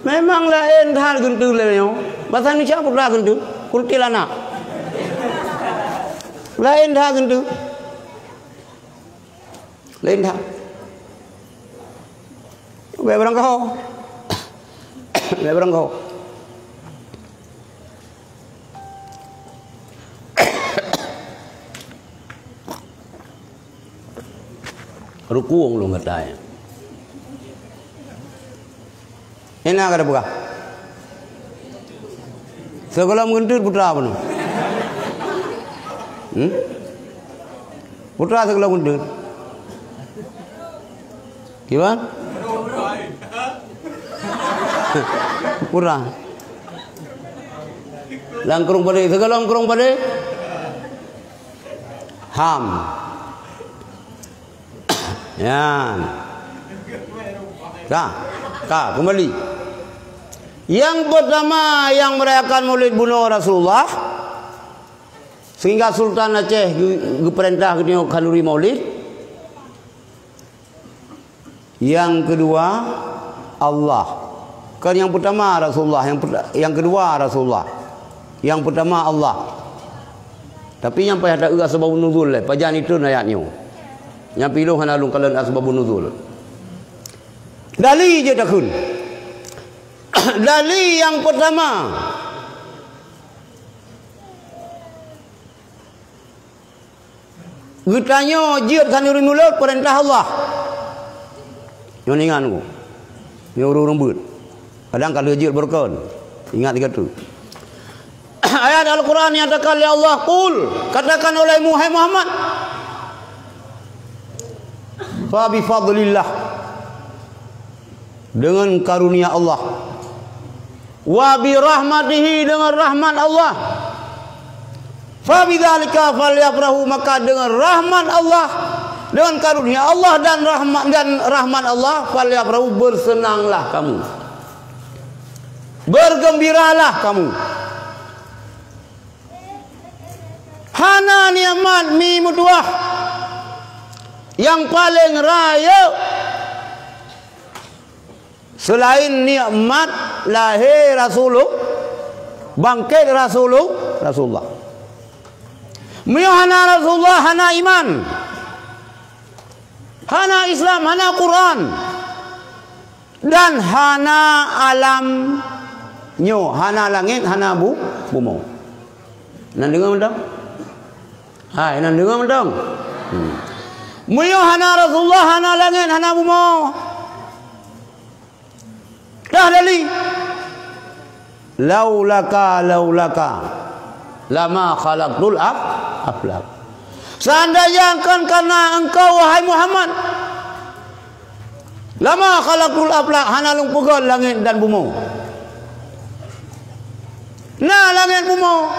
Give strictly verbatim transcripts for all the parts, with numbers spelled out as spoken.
Memang laén that geunteue lé nyoe. Basa Indonesia putra geunteue, kuntilanak. Laén that geunteue. Laén that. Bèk beurangkaho. Bèk beurangkaho. Rukung lôn gata nyan. Hana ka tapeugah. Sigohlom geunteut putra bunoe. Hmm? Putra sigohlom geunteut. Kiban? Putra. Lam krueng padé, sigohlom krueng padé. Ham. Nyan. Ka, ka, kembali. Nyang peutama nyang merayakan Maulid bunoe Rasulullah, sehingga Sultan Aceh geu-, geupeurintah geutanyoe khanduri Maulid. Nyang keudua, Allah. Kan nyang peutama Rasulullah, nyang peuta-, nyang keudua Rasulullah. Nyang peutama Allah. Tapi nyang payah taeu asbabun nuzul lé, pajan itu ayat nyoe. Nyang piloh hana lôn kalon asbabun nuzul. Dali jeuet takheun. Dali nyang peutama. Geutanyoe jeuet khanduri Maulid peurintah Allah. Nyoe ingat nyoe. Nyoe ureuëng-ureuëng beuet. Kadang ka lheueh jeuet beurukon. Ingat lagée tu. Ayat Al-Quran nyatakan lé Allah, "Qul," katakan olehmu, hai Muhammad, "fa bi fadlillah," dengan karunia Allah. "Wa bi rahmatihi," dengan rahmat Allah. "Fa bidzalika falyafrahu," maka dengan rahmat Allah, dengan karunia Allah dan rahmat, dan rahmat Allah, "falyafrahu," bersenanglah kamu. Bergembiralah kamu. Hana nikmat mi meutuwah nyang paleng rayeuk seulaén nikmat lahé Rasulullah, bangkét Rasulullah, Rasulullah. Meunyoe hana Rasulullah, hana iman, hana Islam, hana Quran, dan hana alam nyoe, hana langét, hana bu-, bumoe. Nan deungoe mantong? Hai, nan deungoe mantong? Hmm. Meunyoe hana Rasulullah, hana langét, hana bumoe. Dah dali. Laulaka, laulaka, lama khalaqtul af-, aflak. Seandainya kon karena engkau, wahai Muhammad, lama khalaqtul aflak, hana lôn peugét langét dan bumoe. Na langét bumoe,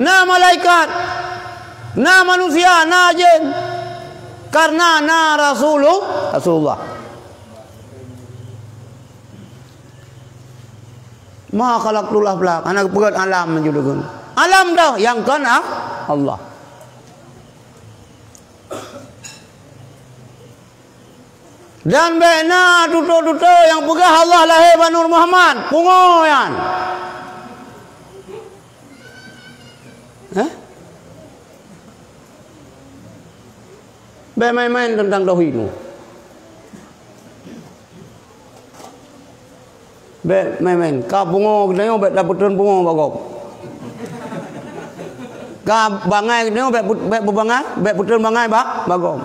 na malaikat, na manusia, na jén, karena na Rasulu-, Rasulullah. Ma khalaqtul aflak, hana geupeugét alam meunyoe deungon. Alam dah nyang kon, ah, Allah. Dan bèk na tutoe-tutoe nyang peugah Allah lahé bak Nur Muhammad, pungo nyan. Hah? Bèk main-main teuntang tauhid nyoe. Bèk main-main. Ka pungo geutanyoe, bèk tapeutrön pungo bak gob. Ka bangai geutanyoe, bèk put-, bèk peubangai, bèk peutrön bangai bak, bak gob.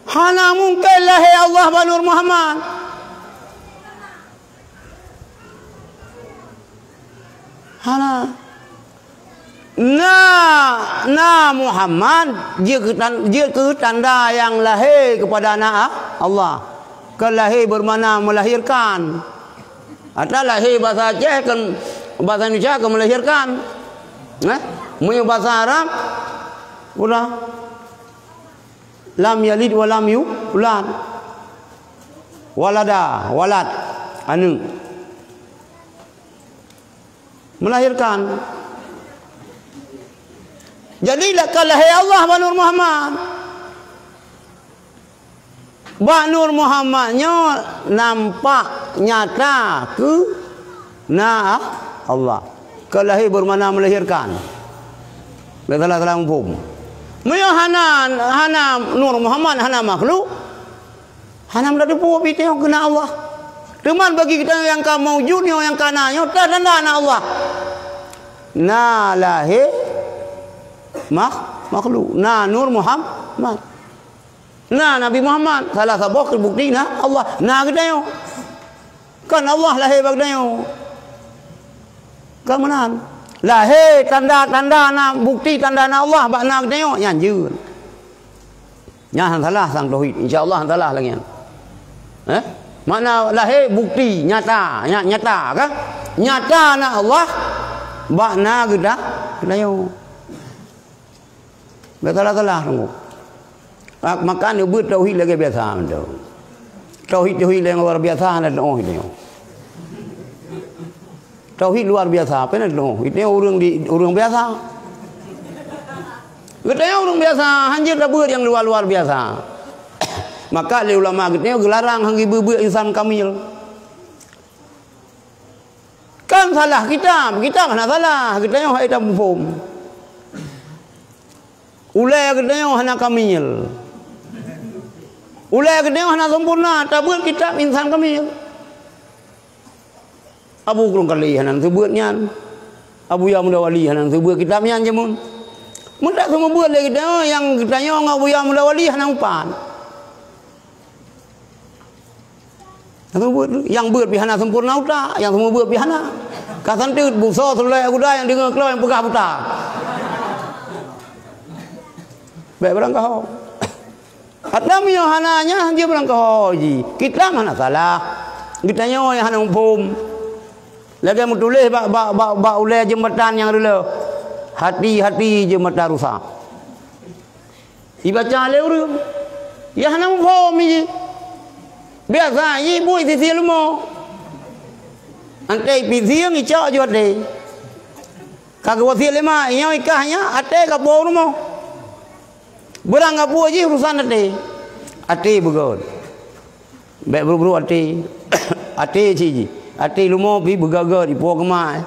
Hana mungken lahé Allah bak Nur Muhammad. Hana. Na, na Muhammad jeuet keu tan-, jeuet keu tanda nyang lahé keupada na Allah. Kon lahé bermakna melahirkan. Ata lahé basa Aceh kon, basa Indonesia kon melahirkan. Eh? Meunyoe basa Arab, udah. Lam yalid wa lam yulad. Walada, walad, aneuk. Melahirkan. Jadi, ka lahé Allah bak Nur Muhammad. Bak Nur Muhammad nyoe nampak nyata keu na Allah. Ka lahé bermakna melahirkan. Bèk salah-salah muphom. Meunyoe hana, hana Nur Muhammad, hana makhluk, hana meuteupeue pih tanyoe keu na Allah. Teuma bagi geutanyoe nyang ka maujud nyoe, nyang ka na nyoe, tanda na Allah. Na lahé makh-, makhluk. Na Nur Muhammad. Na Nabi Muhammad. Salah saboh bukti na Allah. Na geutanyoe. Kan Allah lahé bak geutanyoe. Kan meunan. Lahé tanda-tanda na, bukti tanda na Allah bak na geutanyoe. Nyan jeuet. Nyan han salah sang tauhid. Insya Allah han salah lagèe nyan. Eh? Makna lahé bukti nyata, nya-, nyata kan? Nyata na Allah bak na geuta-, geutanyoe. Bèk salah-salah teungku. Ah, maka neubeuet tauhid lagèe biasa mantong. Tauhid-tauhid nyang luar biasa hana teuoh geutanyoe. Tauhid luar biasa, peue na teuoh? Geutanyoe ureueng di, ureueng biasa. Geutanyoe ureueng biasa, hanjeuet tabeuet nyang luar-luar biasa. Maka lé ulama geutanyoe geularang han geubeuet-beuet insan kamil. Kan salah kitab, kitab hana salah, geutanyoe hai tamuphom. Ulèe geutanyoe hana kamil. Ulèe geutanyoe hana sempurna, tabeuet kitab insan kamil. Abu Krueng Kali hana neuseubeut nyan. Abuya Muda Wali hana neuseubeut kitab nyan jameun. Meutak seumeubeuet lé geutanyoe nyang geutanyoe ngon Abuya Muda Wali hana mupat. Nyang seumeubeuet, nyang beuet pih hana sempurna utak, nyang seumeubeuet pih hana. Ka santeuet busoe seululée guda nyang deungoe keudroe nyang peugah buta. Bèk beurangkaho. Atra meunyoe hana nyan jeuet beurangkaho jih. Kitab hana salah. Geutanyoe nyang hana muphom. Lagèe meutuléh bak, bak, bak, bak ulèe jeumbatan nyang reuloh. Hati-hati jeumbatan rusak. Ibaca lé ureueng. Nyang hana muphom jih. Biasa jih buet sisi leumo. Anté ipisieng icok ju até. Ka geuwasiet lé mak, nyoe ikah nyan, até ka po rumoh. Beurang ka po jih urusan até. Até beugöt. Bèk brok-brok até. Até cit jih. Até leumo pih beugöt-göt, ipo keumat.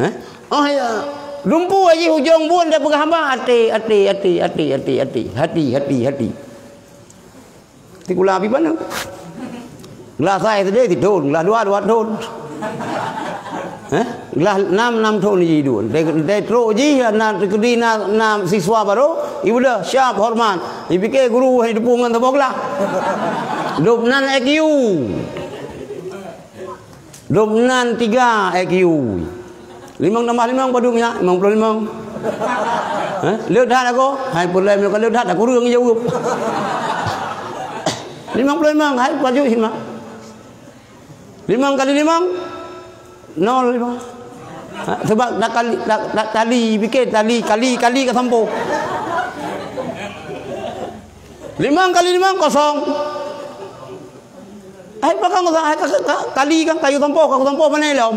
Eh? Oh ya. Lumpu jih ujong buet dak peugah haba até, até, até, até, até, até. Hati, hati, hati. Sikula pih paneuk. Glah sa SD sithon, glah dua, dua thon. Eh? Glah nam, nam thon jih duek. Dai, dai trok jih na teukeudi na, na siswa baru, ibuda siap hormat. Ipike guru hai teupeue ngon saboh glah. Dub nan IQ. Dub nan tiga IQ. Limong tambah limong padub nyak? Limong ploh limong. Hah? Le that aku? Hai peureulèe meunyoe ka le that, aku ureueng jaweueb. Limong ploh limong, hai pajoh hima. Limong kali limong? Nol limong. Ha, sebab dak kali, dak, dak tali, pikir tali, kali, kali ka sampoe. Limong kali limong, kosong. Hai pakon kosong, hai ka, ka, ka, kali kan kayu sampoe, kayu sampoe mana lom.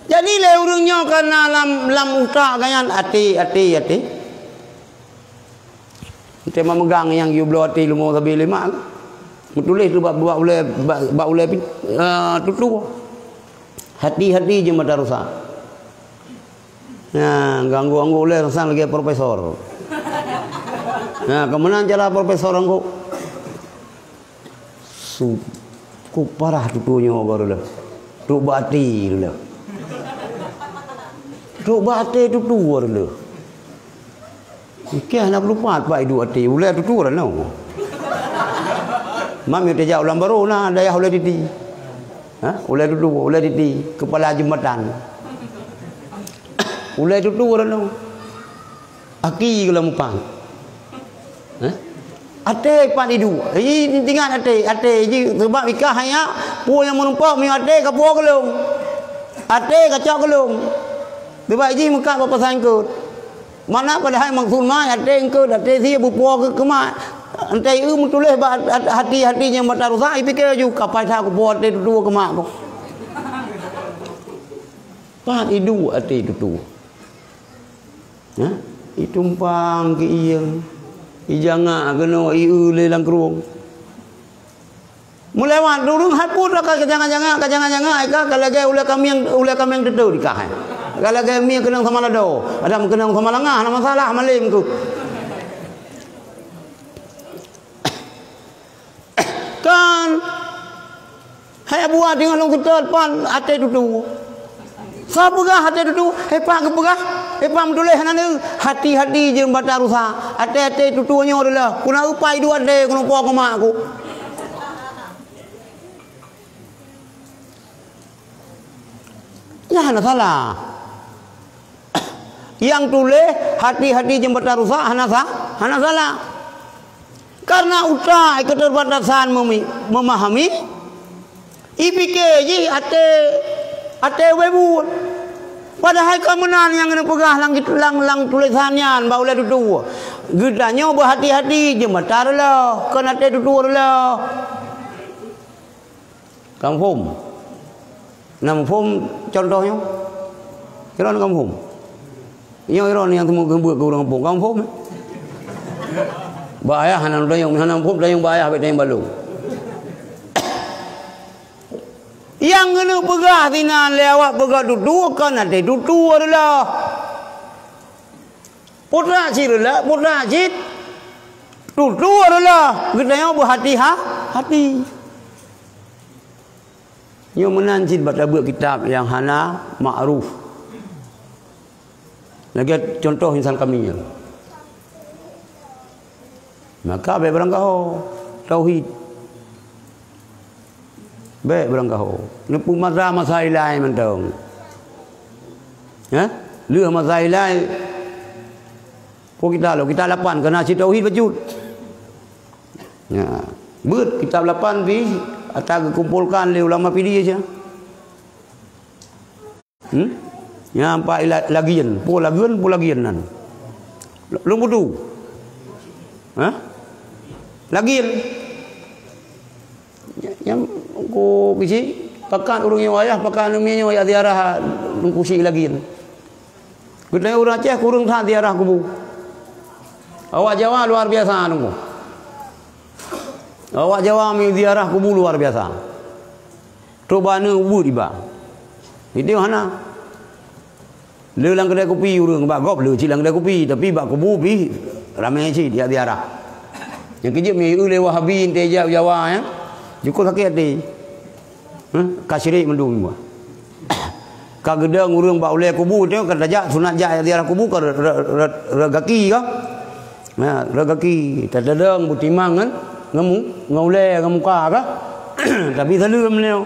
Jadi lé ureueng nyoe ka na lam, lam utak geuh nyan até, até, até. Teuma meugang nyang yue bloe até leumo sabe lé mak. Meutuléh tu bak, bak ulèe, bak, bak ulèe pin-, eh, tutoe. Hati-hati jeuet mata rusak. Nah, ganggu-ganggu ulèe rasang lagèe profesor. Nah, keumeunang cara profesor anggô? Su-, ku parah tutoe nyoe baru leuh. Trok bak até leuh. Trok bak até tutoe baru leuh. Kèe hana peulupat bak iduek até, ulèe tutoe ranoe. Mam yue tajak u Lambaro na dayah ulèe titi. Ha? Ulèe tutoe, ulèe titi, keupala jeumbatan. Ulèe tutoe ranoe. Aki geulam mupat. Eh? Até pat iduek. Ji ingat até, até ji sebab ikah hanya peue nyang meurumpok meunyoe até ka puwoe keu lôn. Até ka cok keu lôn. Sebab ji meukat bak pasai eungkôt. Mana padahai maksud mak até eungkôt, até sie beupuwoe keu, keu mak. Entai eu meutuléh bak hat-, hati-hati nyang mata rusak, ipike ju kapai that kupuwoe até tutoe keu mak ku. Pat iduek até tutoe. Ya? Itumpang keu ieng, ijangak keunoe ieu lé lam krueng. Meulewat ureueng hai pun ka jangak-jangak, ka jangak-jangak, ka, ka lagèe ulèe kamieng, ulèe kamieng teutôt dikah, eh. Ka lagèe mieng keunong sama lado, ada meukeunong sama lengah, na masalah malém tu. Kan hai buah teungoh lôn keutôt pan até tutoe. Soe peugah até tutoe? He, pat geupeugah? He, pat meutuléh hana lé? Hati-hati jeuem bata rusa. Até-até tutoe nyoe adalah kuna upai dua até keunoe po keu mak ku. Nyan hana salah. Nyang tuléh hati-hati jeuem bata rusak hana sa-, hana salah. Karena utak keterbatasan memi-, memahami, ipike jih até, até ubé buet. Padahai ka meunan nyang geupeugah lam, lam, lam tulésan nyan bak ulèe tutoe. Geutanyoe beuhati-hati jeuem bata reuloh, kon até tutoe reuloh. Ka muphom? Na muphom contoh nyoe? Droeneuh ka muphom? Nyoe droeneuh nyang teumeugeubeuet keu ureueng gampông. Ka muphom? Bak ayah hana tanyong, hana muphom tanyong bak ayah, bèk tanyong bak lôn. Nyang keuneuk peugah sinan lé awak peugah tutoe, kon até tutoe adalah. Putra cit reulah, putra cit tutoe reulah, geutanyoe beuhati-ha-, hati. Nyoe meunan cit bak tabeuet kitab nyang hana ma'ruf. Lagèe contoh insan kami nyoe. Maka bèk beurangkaho tauhid. Bèk beurangkaho. Neupeumasa-masa ilai mantong. Hah? Lheueh masa ilai, peue kitab lom? Kitab lapan, keu na cit tauhid bacut. Ya. Beuet kitab lapan pih ata geukumpolkan lé ulama Pidie. Hmm? Nyan pat i la-, lagian. Peue lagian, peue lagian nan? Lôn butu. Hah? Lagian. Nyan ku bisi, pakat ureueng nyoe ayah, pakat aneuk miet nyoe jak ziarah Teungku Syik lagian. Geutanyoe ureueng Aceh kureueng that ziarah kubu. Awak Jawa luar biasa Teungku. Awak Jawa mi ziarah kubu luar biasa. Trok bak aneuk ubeuet iba. Itu hana. Le lam keudè kupi ureueng, bak gob le cit lam keudè kupi, tapi bak kubu pih ramè cit jak ziarah. Nyang keujeuet mi eu lé Wahabi enteuk jak Jawa, ya. Jukuk sakét até. Hah? Ka syirik mandum. Ka geudong ureueng bak ulèe kubu, teuh ka tajak sunat jak ziarah kubu ka re-, re-, re-, re-, gaki ka. Nah, rot gaki tatadong beutimang ngon, ngon mu-, ngon ulèe, ngon muka ka. Tapi saleuem nyoe.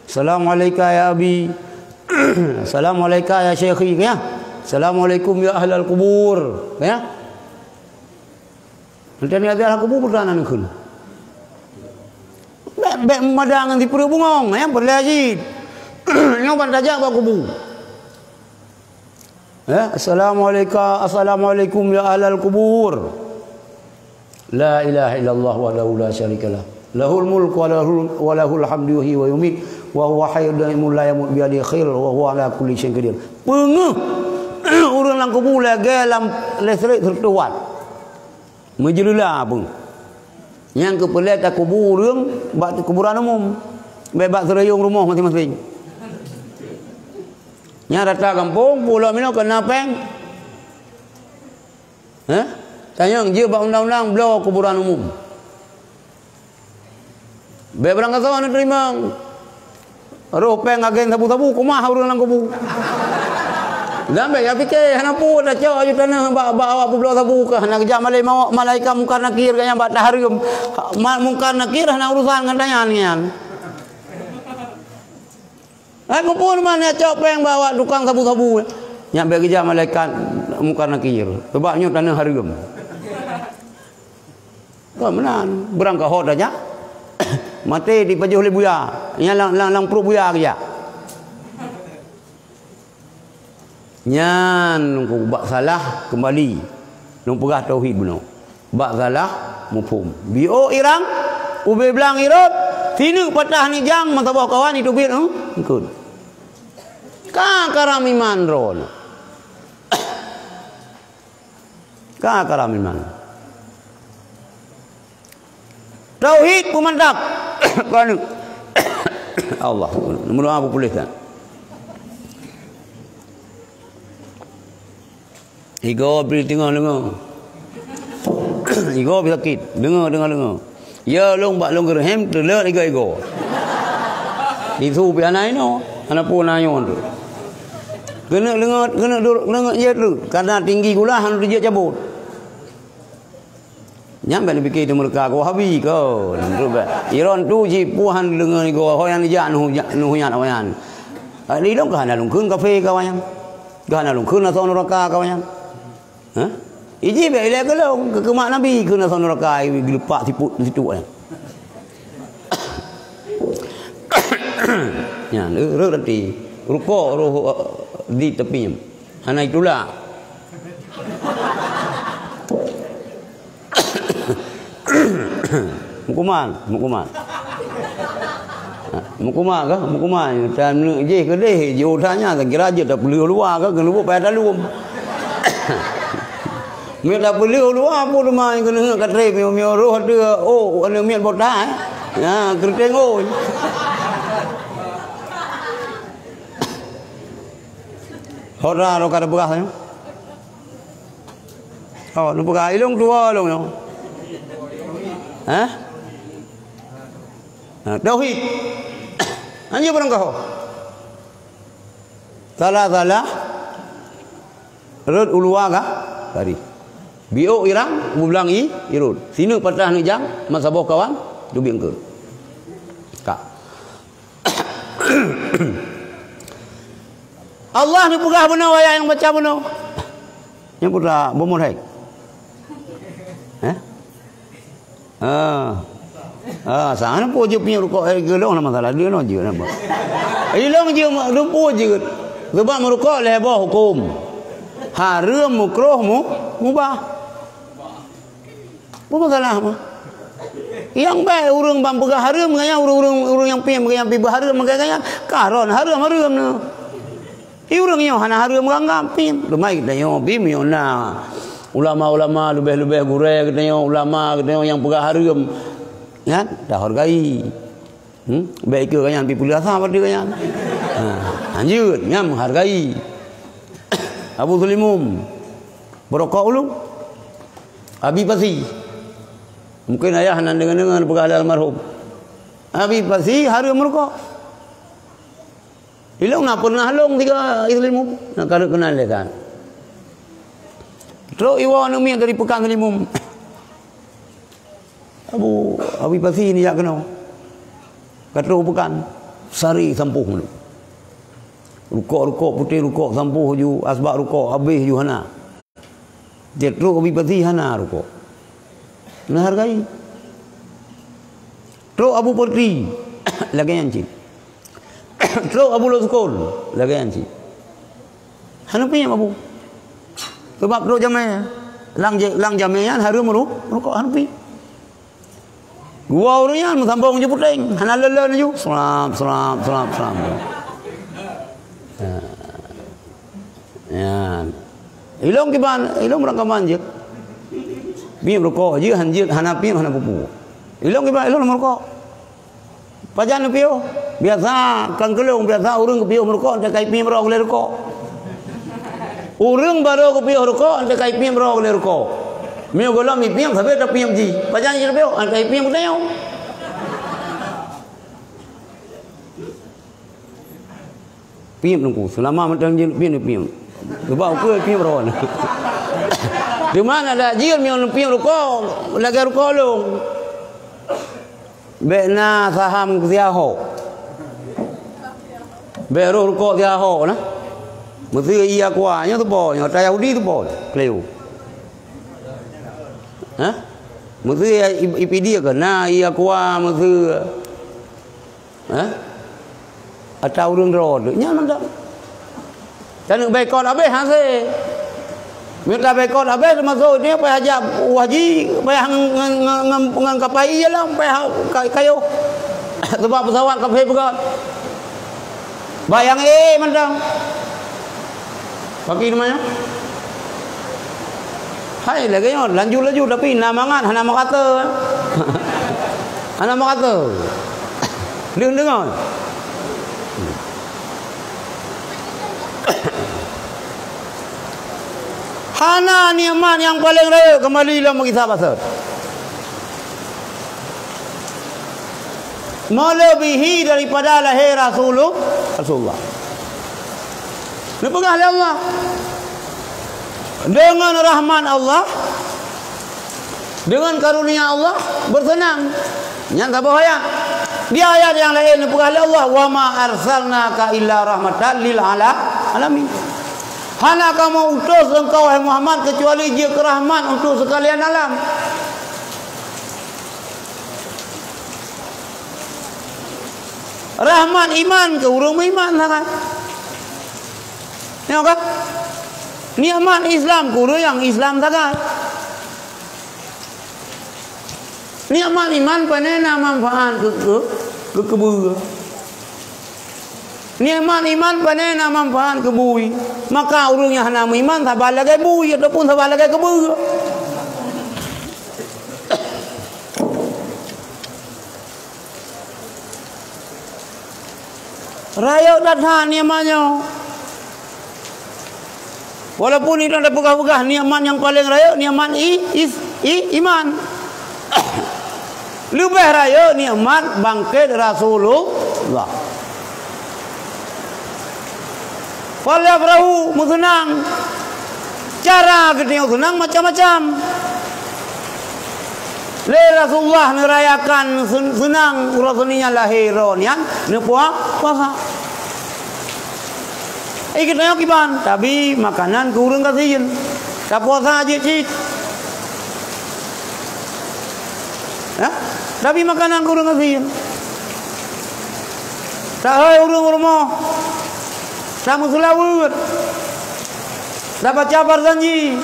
"Assalamualaika ya abi." "Assalamualaika ya syekhi," ya. "Assalamualaikum ya ahlal kubur," ya. Nanti ni ziarah kubur putra nan kheun. Bèk, bèk meumada ngon sipeureuet bungong, ya, peureulèe cit. Nyoe ban tajak bak kubu. Ya, "Assalamualaika, assalamualaikum ya ahlal kubur. La ilaha illallah wahdahu la syarikalah. Lahul mulku wa lahul, wa lahul hamdu yuhyi wa yumiit. Wa huwa hayyun daimun la yamut biyadihil khair wa huwa ala kulli syai'in qadir." Peungeuh ureueng lam kubu lagèe lam listrik seratus watt. Meujeuleulah peue. Nyang keu peureulèe takubu ureueng bak kuburan umum. Bèk bak seurayong rumoh maséng-maséng. Nyang rata gampông, pulo minoe keu na pèng. Hah? Tanyong jeuet bak undang-undang bloe kuburan umum. Bèk beurangkasoe neuteurimong. Roh pèng agen sabu-sabu, keumah ureueng lam kubu. Dan bèk gak pike, hana peue tacok aju tanoh bak, bak awak peubloe sabu kah, hana geujak malai-, malaikat Mungkar Nakir gobnyan bak tahareuem. Ma-, Mungkar Nakir hana urusan ngon tanyan nyan. Hai, keupeue man nyang cok pèng bak awak tukang sabu-sabu? Nyan bèk geujak malaikat Mungkar Nakir. Sabab nyoe tanoh hareuem. Kon meunan, beurangkaho tajak. Maté dipajoh lé buya. Nyan lam, lam, lam pruet buya geujak. Nyan ku bak salah keumbali. Lôn peugah tauhid bunoe. Bak salah muphom. Biôh irang, ubé blang irot, sineuk patah nijang, meusaboh kawan iteubiet, eh, eungkot. Ka karam iman droeneuh. Ka karam iman. Tauhid peumantap. Keuneuk. Allah. Meudoa beupuléh that. Igoe pih teungoh deungoe. Igoe pih sakét. Deungoe, deungoe, deungoe. Ya, lôn bak lôn geureuhem, teuleuet igoe-igoe. Tisu pih hana inoe. Hana peue na nyoe tu. Keuneuk deungoe, keuneuk deungoe, keuneuk jeuet tu. Karena tinggi gula, hana jeuet cabot. Nyan bèk neupike teumeuruka keu Wahabi kon. Iron tu jipuhan deungon igoe ho nyang jak nuh, nuh nyat awaknyan. Di lôn ka hana lôn kheun kafé keu awaknyan. Ka hana lôn kheun asoe nuraka keu awaknyan. Hah? Iji bèk ilèe keu lôn, keu keumat Nabi kheun asoe nuraka, geulupak siput situ nyan. Nyan, eh, rhot até. Rukok roh, eh, di tepi nyan. Hana itulak. Meukuman, meukuman. Ha, meukuman kah? Meukuman. Tan neuk jih keudeh, jiôh that nyan, kira jeuet tapeuleueh luwa kah, keuneuk payah taleuem. Miet tapeuleueh luwa, peue teuma keuneuk ka trép, miyueb-miyueb roh ateueh, oh, aneuk miet bota, eh. Ha, keureuteng, oh. Hora roh ka tapeugah nyoe. Oh, neupeugah ilông tuwoe lông nyoe. Hah? Ha, tauhid. Anjeuet barangkaho. Salah-salah rhot u luwa ka, kari. Biôk irang, bublang i, irot. Sineuk patah neujang, masa boh kawan, teubiet eungkôt. Ka. Allah neupeugah bunoe ayat nyang baca bunoe. Nyang peugah bumoe hai. Eh? Ah. Ah, sana pun je punya rukok, eh, gelong nama salah dia, no je nama. Ilong je mak dumpu je. Sebab meurukok lhèe boh huköm. Hareuem, mukroh, mu-, mubah. Peue masalah mah? Nyang bèk ureueng bang peugah hareuem, gaya ureueng-ureueng, ureueng nyang piem, gaya pibeuhareuem, gaya-gaya karon hareuem-hareuem nyoe. Di ureueng nyoe hana hareuem gam-gam piem. Teuma geutanyoe bim nyoe na ulama-ulama, leubeh-leubeh gurèe geutanyoe, ulama geutanyoe nyang peugah hareuem. Nyan, tahargai. Hmm? Bèk ikeue gaya pih peuleueh asa pada gaya. Ha, lanjut, nyan menghargai. Abu Sulimum, beurokok ulôn. Abi Pasi. Mungkin ayah nan deungon-deungon peugah lé almarhum. Abi Pasi hareuem meurokok. Ilông na pernah lông tiga Islimum, na kareueng keunan lé kan. Trok iwoe aneuk miet dari Pekan Selimum. Abu, Abi Pasi ni jak keunoe. Ka trok Pekan, sari sampôh. Rukok-rukok putéh, rukok sampôh ju, asbak rukok habéh ju hana. Dia trok Abi Pasi hana rukok. Neuhargai. Trok Abu Perti, lagèe nyan cit. Trok Abu Lôn Sukon, lagèe nyan cit. Hana piem Abu. Sebab trok jamèe. Lam ja-, lam jamèe nyan hareuem meuru-, meurukok, hana piem. Dua ureueng nyan meusambong ju puténg, hana lé-lé ju. Seurap, seurap, seurap, seurap. Ha. Nyan. Ilông kiban, ilông beurangkaman jeuet. Piem rukok jeuet, han jeuet, hana piem, hana peue-peue. Ilông kiban, ilông meurukok. Pajan neupiôh? Biasa, kan keu lôn, biasa ureueng geupiôh meurukok, entah ka ipiem roh lé rukok. Ureueng barô geupiôh rukok, entah ka ipiem roh lé rukok. Meunyoe gohlom ipiem, sabe tapiem jih. Pajan jih neupiôh, entah ipiem geutanyoe. Piem Teungku, seulama mantong jeuet piem, piem. Sebab ukeue piem ron. Teuma adak jeuet meunyoe piem rukok, lagèe rukok lôn. Bèk na saham siah hok. Bèk roh rukok siah hok na. Meuseu ie Aqua, nyoe teupo, nyoe ata Yahudi teupo, Cleo. Hah? Meuseu ie, i-, ipidie keu na ie Aqua, meuseu. Hah? Ata ureueng droe tu. Nyan mantong. Taneuk boikot habéh hase. Meunyoe taboikot habéh, teumasok nyoe payah jak u haji, payah ngon, ngon, ngon, ngon, ngon kapai ie lom, payah ka-, kayôh. Sebab pesawat ka payah peugöt. Bayang ék mantong. Paki namanya? Hai, lagèe nyoe, lanjut-lanjut, tapi na mangat hana meukata. Hana meukata. Deungon-deungon. Hana nikmat nyang paleng rayeuk keumbali lom kisah basot. Melebihi daripada lahé Rasulu-, Rasulullah. Neupeugah lé Allah, deungon rahmat Allah, deungon karunia Allah, beuseunang. Nyan saboh ayat. Di ayat nyang laén neupeugah lé Allah, "Wa ma arsalnaka illa rahmatan lil ala-, alamin." Hana kamoe utus engkau, wahai Muhammad, keucuali jeuet keu rahmat untuk seukalian alam. Rahmat iman keu ureueng meuiman sagai. Nyoe ka? Nikmat Islam keu ureueng nyang Islam sagai. Nikmat iman pane na manfaat keu, keu, keu keubeue. Nikmat iman pane na manfaat keu bui. Maka ureueng nyang hana meuiman saban lagèe bui ataupun saban lagèe keubeue. Rayeuk that-that nikmat nyoe. Walaupun inong tapeugah-peugah nikmat nyang paleng rayeuk nikmat i-, is-, i-, iman. Leubeh rayeuk nikmat bangkét Rasulullah. Falyafrahu, meuseunang. Cara geutanyoe seunang macam-macam. Lé Rasulullah neurayakan sen-, seunang uroe Seunin nyan lahé droe nyan neupua-, puasa. Eh, geutanyoe kiban, tabi makanan keu ureueng gasien. Tapuasa jeuet cit. Hah? Tabi makanan keu ureueng gasien. Tahôi ureueng u rumoh. Tameuseulaweuet. Tabaca barzanji.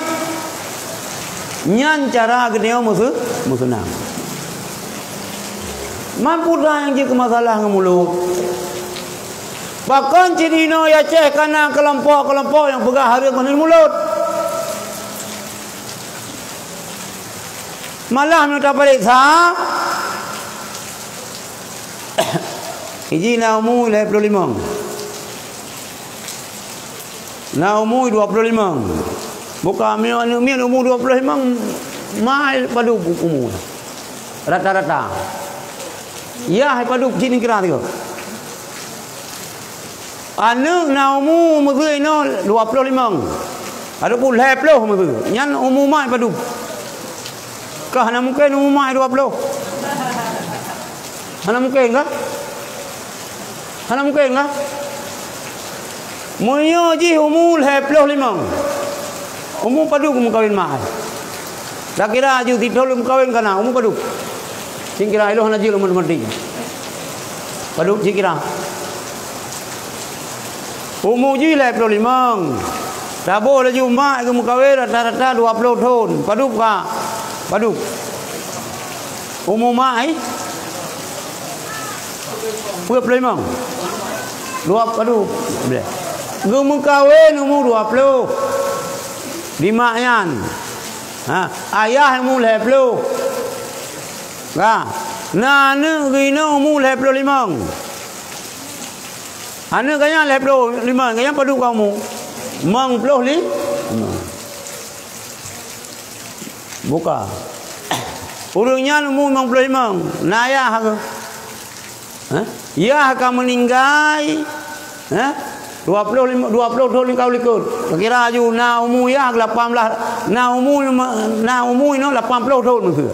Nyan cara geutanyoe meuseu-, meuseunang. Man peue nyang jeuet keu masalah ngon mulod? Pakon cit inoe i Aceh ka na keulompok-keulompok nyang peugah hareuem keuneuk mulod? Malah meunyoe tapareksa, iji na umu lhèe ploh limong. Na umu dua ploh limong. Buka, meunyoe aneuk miet umu dua ploh limong, ma padub umu. Rata-rata. Yah padub cit neukira sigoe. Aneuk na umu meuseu inoe dua ploh limong. Ataupun lhèe ploh meuseu. Nyan umu ma padub. Ka hana mungken umu ma dua ploh. Hana mungken ka? Hana mungken ka? Meunyoe jih umu lhèe ploh limong. Umu padub meukawen ma ai? Takira aju sithôn lôn meukawen ka na, umu padub? Cit kira ilôn hana jeuet lôn matematik. Padub cit kira? Umu jih lhèe ploh limong. Saboh laju mak geumeukawen rata-rata dua ploh thôn. Padub ka? Padub. Umu mak ai? Dua ploh limong. Dua, aduh, bleh. Geumeukawen umu dua ploh. Di mak nyan. Ha, ayah umu lhèe ploh. Ka. Na aneuk geuh inoe umu lhèe ploh limong. Aneuk geuh nyan lhèe ploh limong, geuh nyan padub ka umu? Limong ploh li-, limong. Buka. Ureueng nyan umu limong ploh limong, na yah geuh. Hah? Yah ka meuninggai, hah? Dua ploh limong, dua ploh thôn likot-likot. Kira aju na umu yah lapan blah, na umu, na umu inoe lapan ploh thôn meuseu.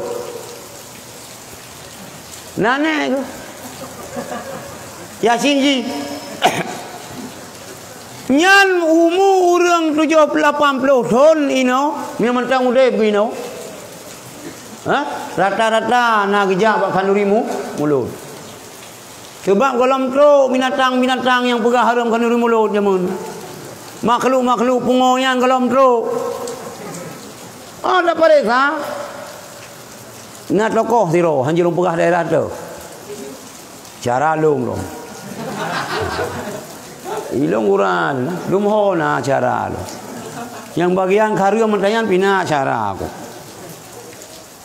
Na nèk geuh. Yasin jih. Nyan umu ureueng tujoh ploh lapan ploh thôn inoe, meunyoe mantong udeb geuh inoe. Hah? Rata-rata na geujak bak khanduri mu-, mulod. Sabab gohlom trok binatang-binatang nyang peugah hareuem khanduri mulod jameun. Makhluk-makhluk pungo nyan gohlom trok. Oh, tapareksa. Na tokoh sidroe, hanjeuet lôn peugah daerah teuh. Cara lôn lom. Ilôn uran, lôn ho na cara lôn. Nyang bagian kareueng meutanyan pih na syara aku.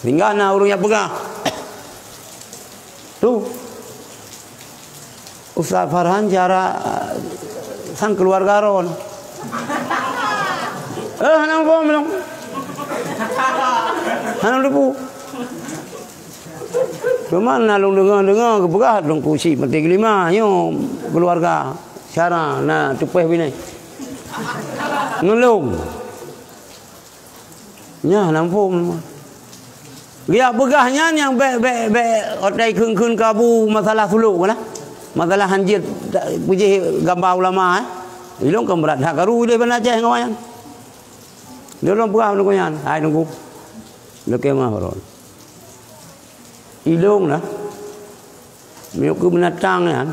Sehingga na ureuëng nyang peugah, "Tu, Ustaz Farhan syara, eh, sang keuluwarga droen." Eh, hana muphom lôn. Hana lôn teupeu. Cuma na lôn deungoe-deungoe geupeugah Teungku Chik Maté Geulima nyoe keuluwarga syara na tupeue binéh. Ngon lôn. Nyan hana muphom. Geujak peugah nyan nyang bék, bék, bék otai kheun-kheun keu Abu masalah sulok lah. Masalah hanjeuet peujeuet gamba ulama, eh. Ilôn kan brat that karu ideh banda Aceh ngon nyan. Lôn peugah ngon nyan, hai Teungku. Lôn keumah baroe. Ilôn lah. Meunyoe keu beunatang nyan,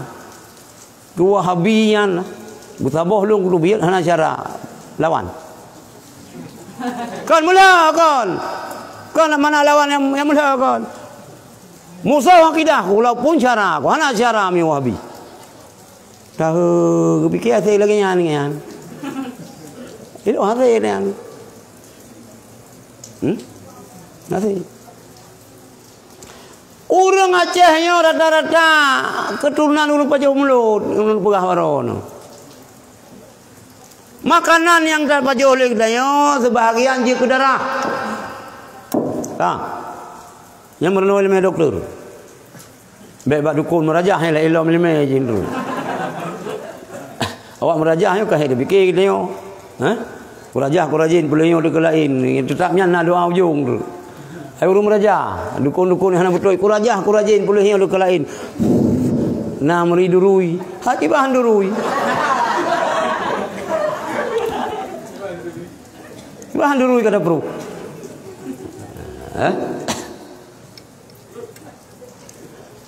keu Wahabi nyan, beusaboh lôn kuteubiet hana syara lawan. Kon meulhö kon. Kon mana lawan nyang, nyang meulhö kon. Musoh akidah ku, walaupun syara ku, hana syara meunyoe Wahabi. Tahu geupike asai lagée nyan nyan. Ilôn asai nyan. Hmm? Asai. Ureuëng Aceh nyoe rata-rata keuturonan ureuëng pajoh mulod, ureuëng peugah baroe nyoe. Makanan nyang tapajoh lé geutanyoe seubahagian jeuet keu darah. Ka. Nyang meurunoe ileumé doktor. Bék bak dukon meurajah nyang lé ilom ileumé jih tu. Awak meurajah nyoe ka hai dipike geutanyoe. Hah? Kurajah, kurajen, peuleueh nyoe dikeue laén. Teutap nyan na doa ujong tu. Hai ureuëng meurajah, dukon-dukon hana beutôi. Kurajah, kurajen, peuleueh nyoe dikeue laén. Na meuri durui. Hati bahan durui. Bahan durui kata pruh. Hah?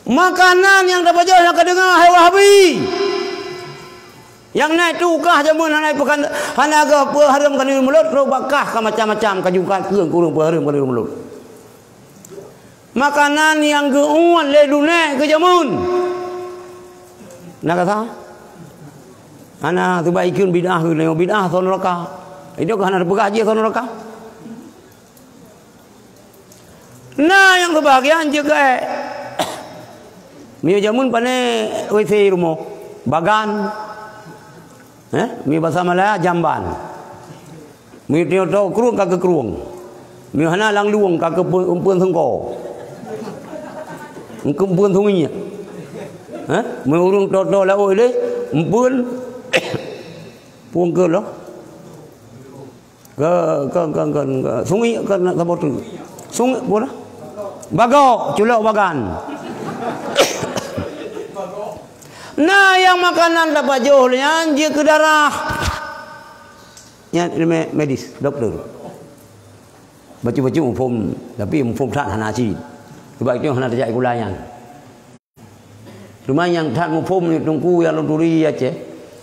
Makanan nyang tapajoh nyang ka deungoe hai Wahabi. Nyang na itu kah jameun hana ipeugah, hana geupeue hareuem keu ureuëng mulod, trok bak kah ka macam-macam ka jungkat keueng keu ureuëng peuhareuem keu ureuëng mulod. Makanan nyang geuuet lé dunek keu jameun. Na ka sa? Hana teuba ikheun bid'ah keu nyoe bid'ah son neuraka. Itu ka hana teupeugah jih son neuraka. Na nyang seubahagian jeuet keu ék. Meunyoe jameun pane W C rumoh, bagan. Eh, meunyoe basa Malaya jamban. Meunyoe teuh krueng ka keu krueng. Meunyoe hana lam lueng ka keu peu-, eumpeuen seungko. Eumpeuen sungi. Eh, meunyoe ureuëng toe-toe laôt lé, eumpeuen pueng keu loh. Ke, ke, ke, ke, ke, sungi ke nak saboh tu. Sungi pun lah. Bagok, culok bagan. Na nyang makanan tapajoh nyan jeuet keu darah. Nyan ilmu medis, doktor. Bacut-bacut muphom, tapi muphom that hana cit. Sebab itu hana tajak gula nyan. Teuma nyang that muphom nyoe Teungku nyang lôn turi Aceh,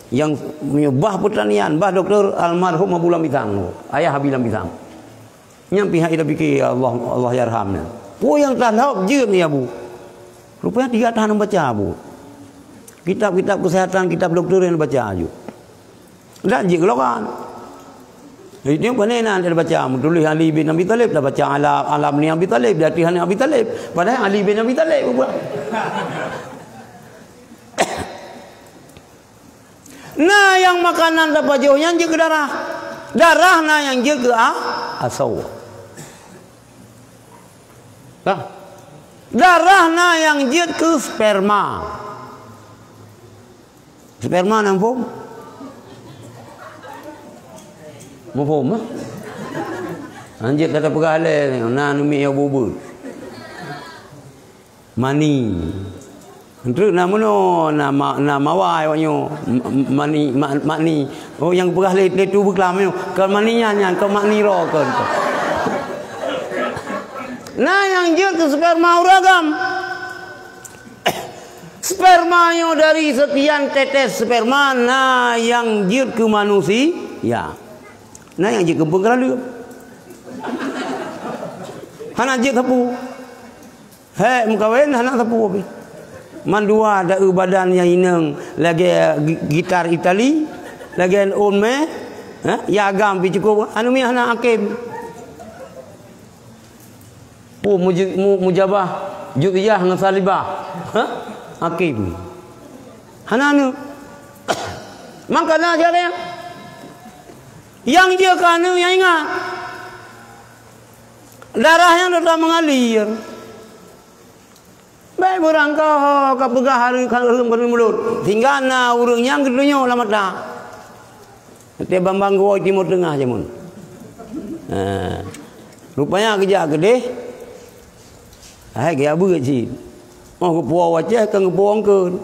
nyang meunyoe bah peutanian, bah doktor almarhum Abu Lambisang, ayah Abi Lambisang. Nyang pihak ida pike Allah, Allah yarham nyan. Peue nyang that lhok jeuet ni Abu. Rupanya tiga tahan baca Abu. Kitab-kitab kesehatan, kitab doktor nyang baca aju. Dan jeuet keu logan. Itu pane na baca, meutuléh Ali bin Abi Thalib, dah baca alam, alam ni Abi Thalib, dah tihan Abi Thalib. Padahal Ali bin Abi Thalib bubuet. Na nyang makanan tapajoh nyan jeuet keu darah. Darah na nyang jeuet keu a-, asoe. Dah. Darah na nyang jeuet keu sperma. Sperma na muphom? Muphom, eh? Hanjeuet kata peugah lé, na neumi nyang bubut. Mani. Treuk na meunoe, na ma-, na mawai awak nyoe. M-, m-, mani, ma-, mani. Oh, nyang peugah lé, lé tu beuklam nyoe. Kon mani nyan, nyan, kon mani roh, kon, kon. Na nyang jeuet keu sperma ureuëng agam. Sperma nyoe dari sekian tetes sperma na nyang jeuet keu manusia, na nyang jeuet keu peunggeuraleueb. Hana jeuet sapeue. Hék meukawen hana sapeue pih. Mandua da-, badan nyang inong lagée gi-, gitar Itali, lagée ôn méh, Ha? Ya agam pih cukup, anu mi hana hakim. Pu muji-, mu-, mujabah juz'iyah ngon salibah. Ha? Hakim. Hana anu. Mangkana cara nyang jeuet keu anu nyang ingat. Darah nyang teutap mengalir. Bèk beurangkaho ka peugah hareuem, hareuem, hareuem mulot. Sehingga na ureueng nyang geutunyok lam mata. Watèe bambang geuwoe Timur Teungah jameun. Ha. Rupanya geujak keudeh. Hai geujak beuet cit. Oh, geupuwoe u Aceh, kan geupuwoe engkeue.